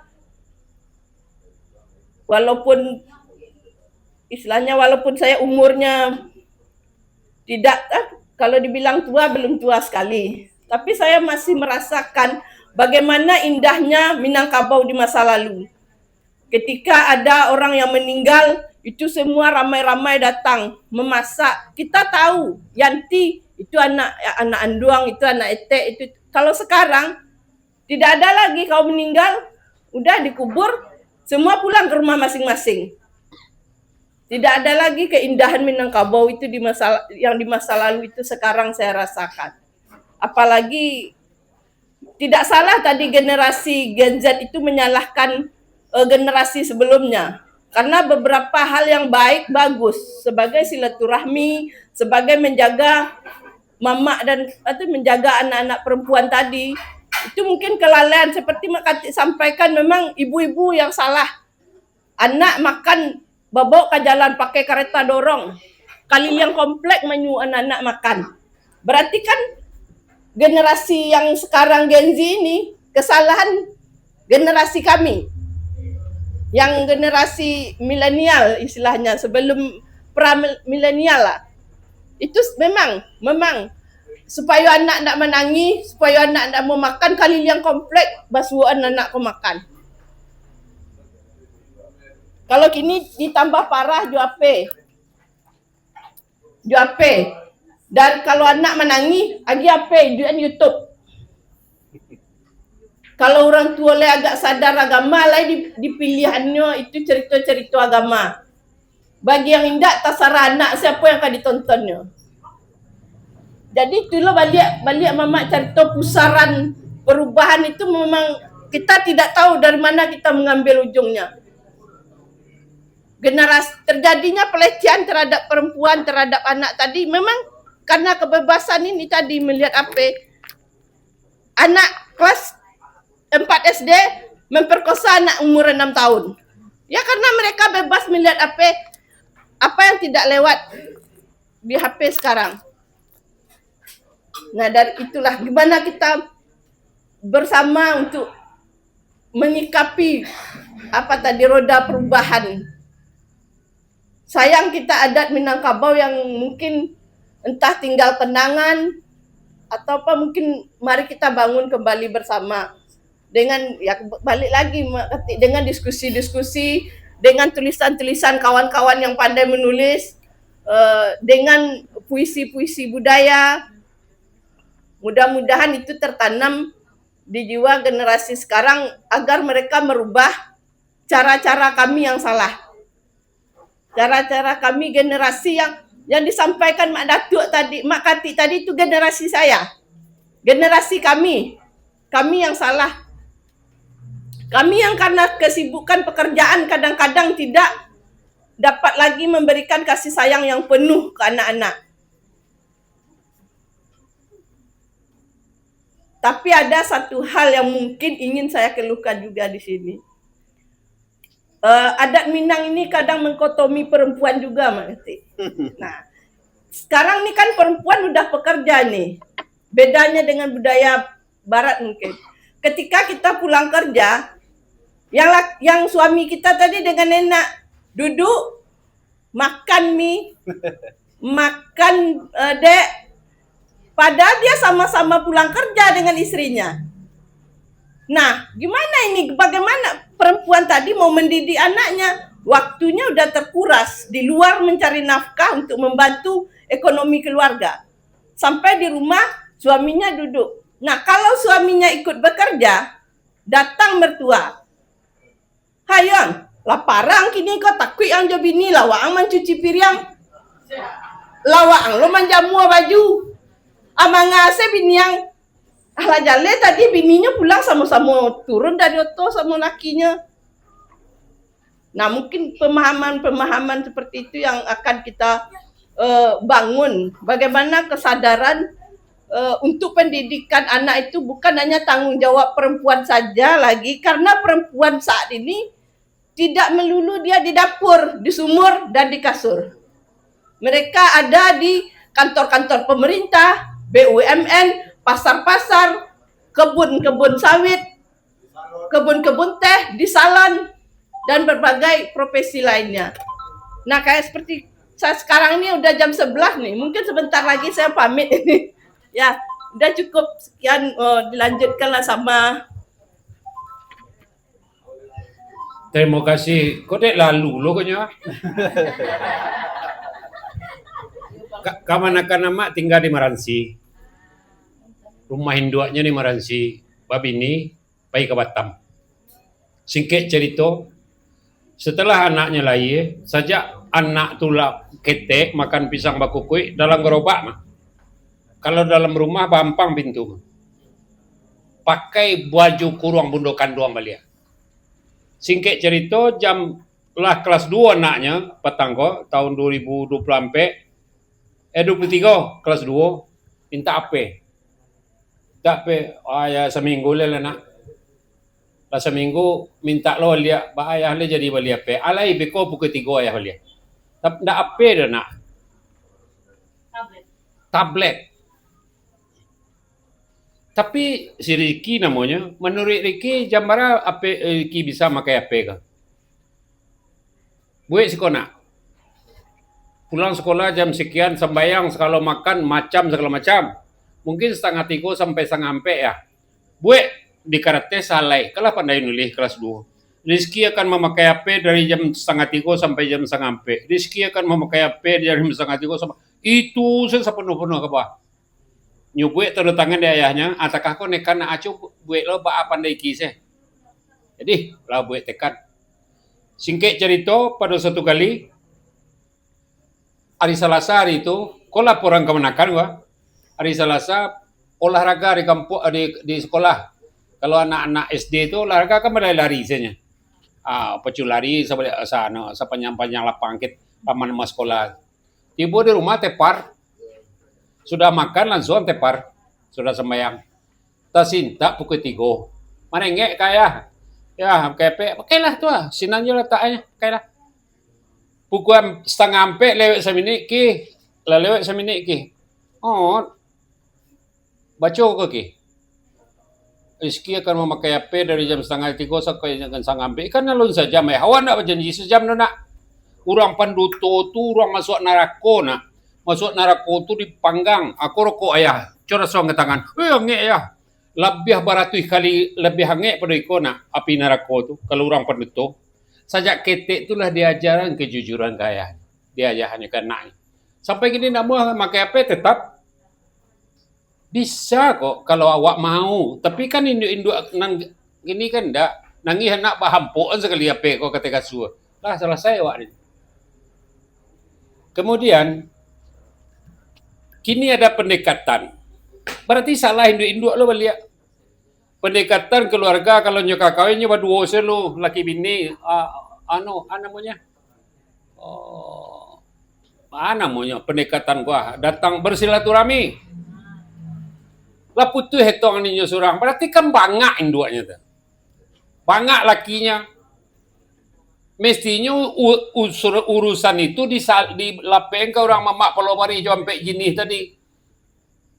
walaupun istilahnya, walaupun saya umurnya tidak, eh, kalau dibilang tua, belum tua sekali, tapi saya masih merasakan bagaimana indahnya Minangkabau di masa lalu. Ketika ada orang yang meninggal, itu semua ramai-ramai datang memasak. Kita tahu, Yanti itu anak, anak anduang, itu anak etek, itu. Kalau sekarang, tidak ada lagi, kaum meninggal, udah dikubur, semua pulang ke rumah masing-masing. Tidak ada lagi keindahan Minangkabau itu di masa, yang di masa lalu itu sekarang saya rasakan. Apalagi tidak salah tadi generasi Gen Z itu menyalahkan, eh, generasi sebelumnya. Karena beberapa hal yang baik, bagus, sebagai silaturahmi, sebagai menjaga mamak dan, atau menjaga anak-anak perempuan tadi, itu mungkin kelalaian. Seperti Mak Katik sampaikan, memang ibu-ibu yang salah. Anak makan, babawa ka jalan pakai kareta dorong, kaliliang komplek manyuruh anak-anak makan. Berarti kan generasi yang sekarang Gen Z ini kesalahan generasi kami. Yang generasi milenial istilahnya, sebelum pra milenial lah. Itu memang, memang supayo anak ndak manangih, supayo anak ndak mau makan, kaliliang komplek basuokan anak ko makan. Kalau kini ditambah parah jo ape? Jo ape? Dan kalau anak manangih, agi ape? Iduikan YouTube. Kalau urang tuo lai agak sadar agama, lai di, dipiliahannyo itu carito-carito agama. Bagi yang indak, tasarah anak siapo yang ka ditontonnyo. Jadi itulah baliak, baliak mamak carito pusaran perubahan itu memang kita tidak tahu dari mana kita mengambil ujungnya. Generasi, terjadinya pelecehan terhadap perempuan, terhadap anak tadi memang karena kebebasan ini tadi, melihat ape, anak kelas empat S D memperkosa anak umur enam tahun. Ya, karena mereka bebas melihat ape, apa yang tidak lewat di H P sekarang. Nah, dari itulah gimana kita bersama untuk menyikapi apa tadi, roda perubahan. Sayang kita adat Minangkabau yang mungkin entah tinggal kenangan atau apa, mungkin mari kita bangun kembali bersama dengan, ya, balik lagi, dengan diskusi-diskusi, dengan tulisan-tulisan kawan-kawan yang pandai menulis, eh, dengan puisi-puisi budaya. Mudah-mudahan itu tertanam di jiwa generasi sekarang agar mereka merubah cara-cara kami yang salah. Cara-cara kami generasi yang, yang disampaikan Mak Datuk tadi, Mak Katik tadi, itu generasi saya. Generasi kami. Kami yang salah. Kami yang karena kesibukan pekerjaan kadang-kadang tidak dapat lagi memberikan kasih sayang yang penuh ke anak-anak. Tapi ada satu hal yang mungkin ingin saya keluhkan juga di sini. Eh, adat Minang ini kadang mengkotomi perempuan juga, Mak Katik. Nah, sekarang ni kan perempuan udah pekerja nih. Bedanya dengan budaya barat mungkin. Ketika kita pulang kerja, yang lak-, yang suami kita tadi dengan enak duduk, makan mie, makan, eh, dek, padahal dia sama-sama pulang kerja dengan istrinya. Nah, gimana ini? Bagaimana perempuan tadi mau mendidik anaknya? Waktunya udah terkuras di luar mencari nafkah untuk membantu ekonomi keluarga. Sampai di rumah, suaminya duduk. Nah, kalau suaminya ikut bekerja, datang mertua. Hai ang, laparan ang kini ko, takuik ang jo bini, lawak ang mancuci piriang. Lawak ang lo manjamua baju. Amangase bini ang. Alah jaleh tadi bininyo pulang samo-samo turun dari oto samo lakinyo. Nah, mungkin pemahaman-pemahaman seperti itu yang akan kita, eh, bangun. Bagaimana kesadaran, eh, untuk pendidikan anak itu bukan hanya tanggung jawab perempuan saja lagi, karena perempuan saat ini tidak melulu dia di dapur, di sumur, dan di kasur. Mereka ada di kantor-kantor pemerintah, B U M N, pasar-pasar, kebun-kebun sawit, kebun-kebun teh, di salon, dan berbagai profesi lainnya. Nah, kayak seperti saya sekarang ini udah jam sebelas nih, mungkin sebentar lagi saya pamit ini. Ya, udah cukup sekian, eh, dilanjutkanlah sama. Terima kasih. Kok dek lalu lo konyo? Ka-, kamanakan amak tinggal di Maransi. Rumah induaknyo di Maransi. Babini, pai ka Batam. Singkek carito, setelah anaknyo lahia, sajak anak tu lah ketek, makan pisang bakukuik, dalam garobak mah. Kalau dalam rumah, baampang pintu mah. Pakai baju kuruang bundo kanduang baliak. Singkek carito, jam lah kelas duo anaknyo, patang ko, tahun dua ribu dua puluh ampek, eh, dua puluh tigo, kelas duo, mintak ape. Mintak ape, "Oh, ayah, saminggu lai lah, nak." Lah saminggu, mintak lo baliak, ba ayah lai jadi bali ape. Alai beko pukul tigo ayah baliak. Tap-, ndak ape doh, nak. Tablet. Tapi si Ricky namonyo, manuruik Ricky, jam bara ape, eh, Ricky bisa makai ape ko? Buek siko nak. Pulang sekolah jam sekian, sambayang, sagalo makan, macam, sagalo macam. Mungkin satangah tigo sampai satangah ampek, ya. Buek di karate salai, kalah pandai nulih kelas duo. Rizki akan mamakai H P dari jam satangah tigo sampai jam satangah ampek. Rizki akan mamakai H P dari jam satangah tigo sampai, itu sajo sapanuah-panuah kaba. Nyo buek tanda tangan di ayahnyo, ah, takah ko nekanak aco buek lo baa pandai ki se. Jadi, lah buek tekad. Singkek carito, pado satu kali, ari Salasa ari tu, ko laporan kamanakan ko, ari Salasa olahraga di kampuang, di, di sekolah. Kalau anak-anak S D tu olahraga kan balari-lari sajo. Ah, pacu lari sabaliak, sa-, anu, sapanjang-panjang lapang kit, taman rumah sekolah. Tibo di rumah tepar. Sudah makan langsung tepar. Sudah sambayang. Tasintak pukul tigo. Marengek ka ayah. Ya, kepek, pakailah tu ah. Sinan jo lataknyo, pakailah. Pukul am-, satangah ampek lewek saminik ki. Lah lewek saminik ki. Oh. Baco ko ki. Rizki akan mamakai H P dari jam satangah tigo sampai jam satangah ampek. Kan alun sajam, eh. Awak ndak bajanji sajam tu nak. Urang panduto tu urang masuak narako nak. Masuak narako tu dipanggang. Ako rokok ayah. Cor asuang ka tangan. Eh, angek ayah. Labiah baratuih kali, labiah angek pado iko nak, api narako tu, kalau urang panduto. Sajak ketek tu lah diajaran kejujuran ka ayah. Diajaran ka anak. Sampai kini ndak amuah makai H P tetap. Bisa kok kalau awak mau, tapi kan induak-induak nan kini kan ndak, nangih anak bahampokan sakali H P ko katai kasua. Lah salasai awak ni. Kemudian, kini ada pendekatan. Berarti salah induak-induak lo baliak. Pendekatan keluarga kalau nyo ka kawin nyo baduo se lo, laki bini, ah, anu, ah, namonyo? Oh, ah, namonyo pendekatan ko ah, datang bersilaturahmi. Lah putuih etong ninyo surang, berarti kan bangak induaknyo tu. Bangak lakinyo. Mestinyo u-, usur-, urusan itu disa-, dilapehkan ka urang mamak palo barih jo ampek jinih tadi.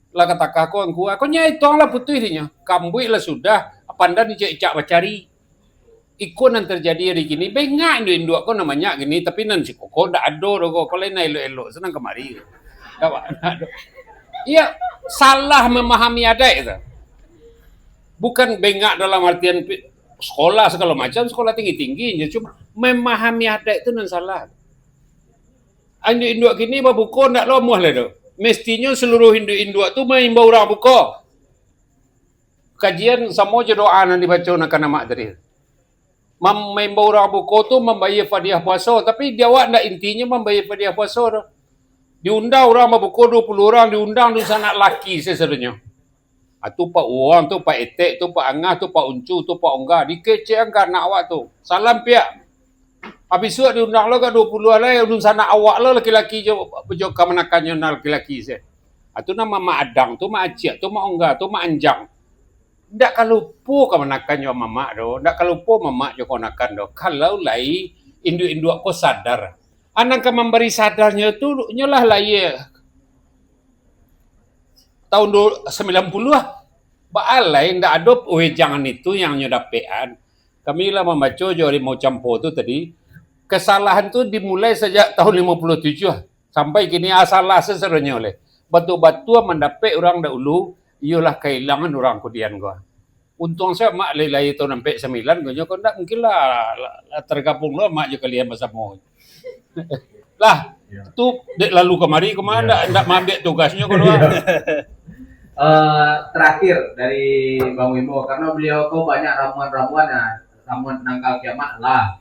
Lah katakah ko angku, ko nyo etong lah putuih dinyo. Kambuik lah sudah, pandan icak-icak bacari. Iko nan terjadi ari kini, bengak induak-induak ko nan banyak kini, tapi nan siko ko ndak ado doh ko, ko lain elok-elok, sanang kamari. Ndak ba-, ndak ado. Iya, salah memahami adaik tu. Bukan bengak dalam artian pi-, sekolah segalo macam, sekolah tinggi-tinggi, cuma memahami adaik tu nan salah. Induak-induak kini babuko ndak lomoh lai tu. Mestinyo seluruh induak-induak tu maimbau urang buko. Kajian samo jo doa nan dibaco nan ka namak tadi. Mam-, maimbau urang buko tu mambayia padiah puaso, tapi di awak ndak intinyo mambayia padiah puaso tu. Diundang urang babuko duo puluah urang, diundang dunsanak laki sasadonyo. Ah, tu Pak Uwong, tu Pak Etek, tu Pak Angah, tu Pak Uncu, tu Pak Ongga, dikecekan ka anak awak tu. Salam piak. Abih suak diundang lo ka duo puluah lai, dunsanak awak lo laki-laki jo, jo kamanakannyo nan laki-laki se. Ah, tu nan Mak Adang, tu Mak Aciak, tu Mak Ongga, tu Mak Anjang. Ndak ka lupo kamanakannyo mamak do, ndak ka lupo mamak jo kamanakan do. Kalau lai induak-induak ko sadar. Ah, nan ka mambari sadarnyo tu, nyo lah lahia taun du-, sambilan puluah. Baa lai ndak ado wejangan itu yang nyo dapekan. Kami lah mambaco jo Harimau Campo tu tadi, kesalahan tu dimulai sajak taun limo puluah tujuah, sampai kini, ah, salah sasadonyo lai. Batua-batua mandapek urang dahulu, iyolah kailangan urang kudian ko. Untuang sajo mak lai lahia taun ampek sambilan, ko nyo ko ndak mungkin lah, lah, lah targabuang lo mak jo kalian basamo. Lah, tu dek lalu kamari ko mah, ndak, ndak maambiak tugasnyo ko doh. Eh, terakhir dari Bang Wimo, karena beliau ko banyak ramuan-ramuan, nah, ramuan nangkal kiamat lah.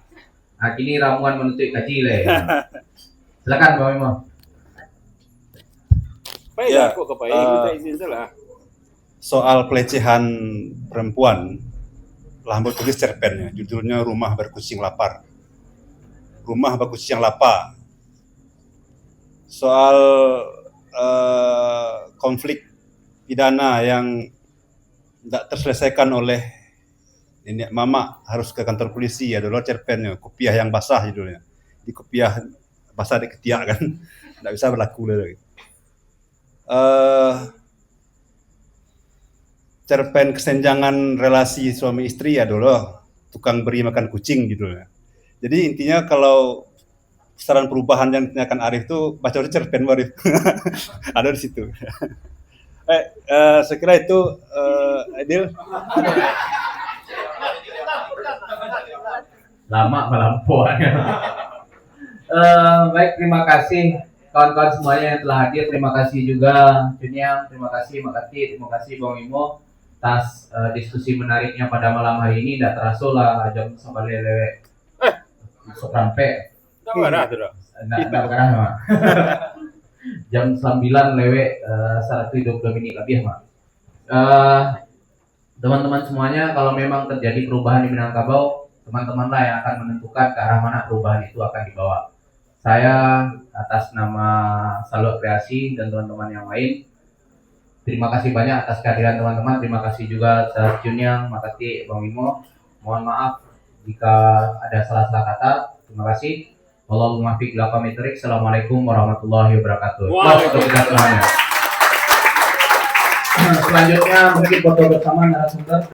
Nah, kini ramuan manutuik kaji lai. Silakan, Bang Wimo. Pai lah, kok ka pai, eh, minta izin salah. Soal pelecehan perempuan, lah ambo tulis cerpennyo, judulnyo Rumah Berkucing Lapar. Rumah Berkucing Lapar. Soal, eh, konflik pidana yang ndak terselesaikan oleh niniak mamak, harus ke kantor polisi, ado lo cerpennyo, Kupiah yang Basah judulnyo. Di kupiah basah dek ketiak kan, ndak bisa balaku lai. Eh, cerpen kesenjangan relasi suami istri ado lo, Tukang Beri Makan Kucing judulnyo. Jadi intinyo kalau saran perubahan yang ditanyakan Arif tu, baca cerpen Arif. Ada di situ. Eh, eh, saya kira itu, eh, Adil. Lama melampau. Eh, baik, terima kasih kawan-kawan semuanya yang telah hadir. Terima kasih juga Cuniang, terima kasih Mak Katik, terima kasih Bang Imo atas eh, diskusi menariknya pada malam hari ini. Tidak terasa lah jam sampai lewat masuk sampai Dah marah tu dah. Tidak, tidak marah, Mak. Jam sembilan lewat eh, seratus dua puluh minit lebih, Mak. Eh, teman-teman semuanya, kalau memang terjadi perubahan di Minangkabau, teman-temanlah yang akan menentukan ke arah mana perubahan itu akan dibawa. Saya atas nama Salut Kreasi dan teman-teman yang lain, terima kasih banyak atas kehadiran teman-teman. Terima kasih juga atas Cuniang, Mak Katik, Bang Imo. Mohon maaf jika ada salah-salah kata. Terima kasih. Wallahul muwaffiq ila aqwamit thariq. Assalamualaikum warahmatullahi wabarakatuh. Aplaus untuk kita semuanya. Selanjutnya mungkin foto bersama narasumber.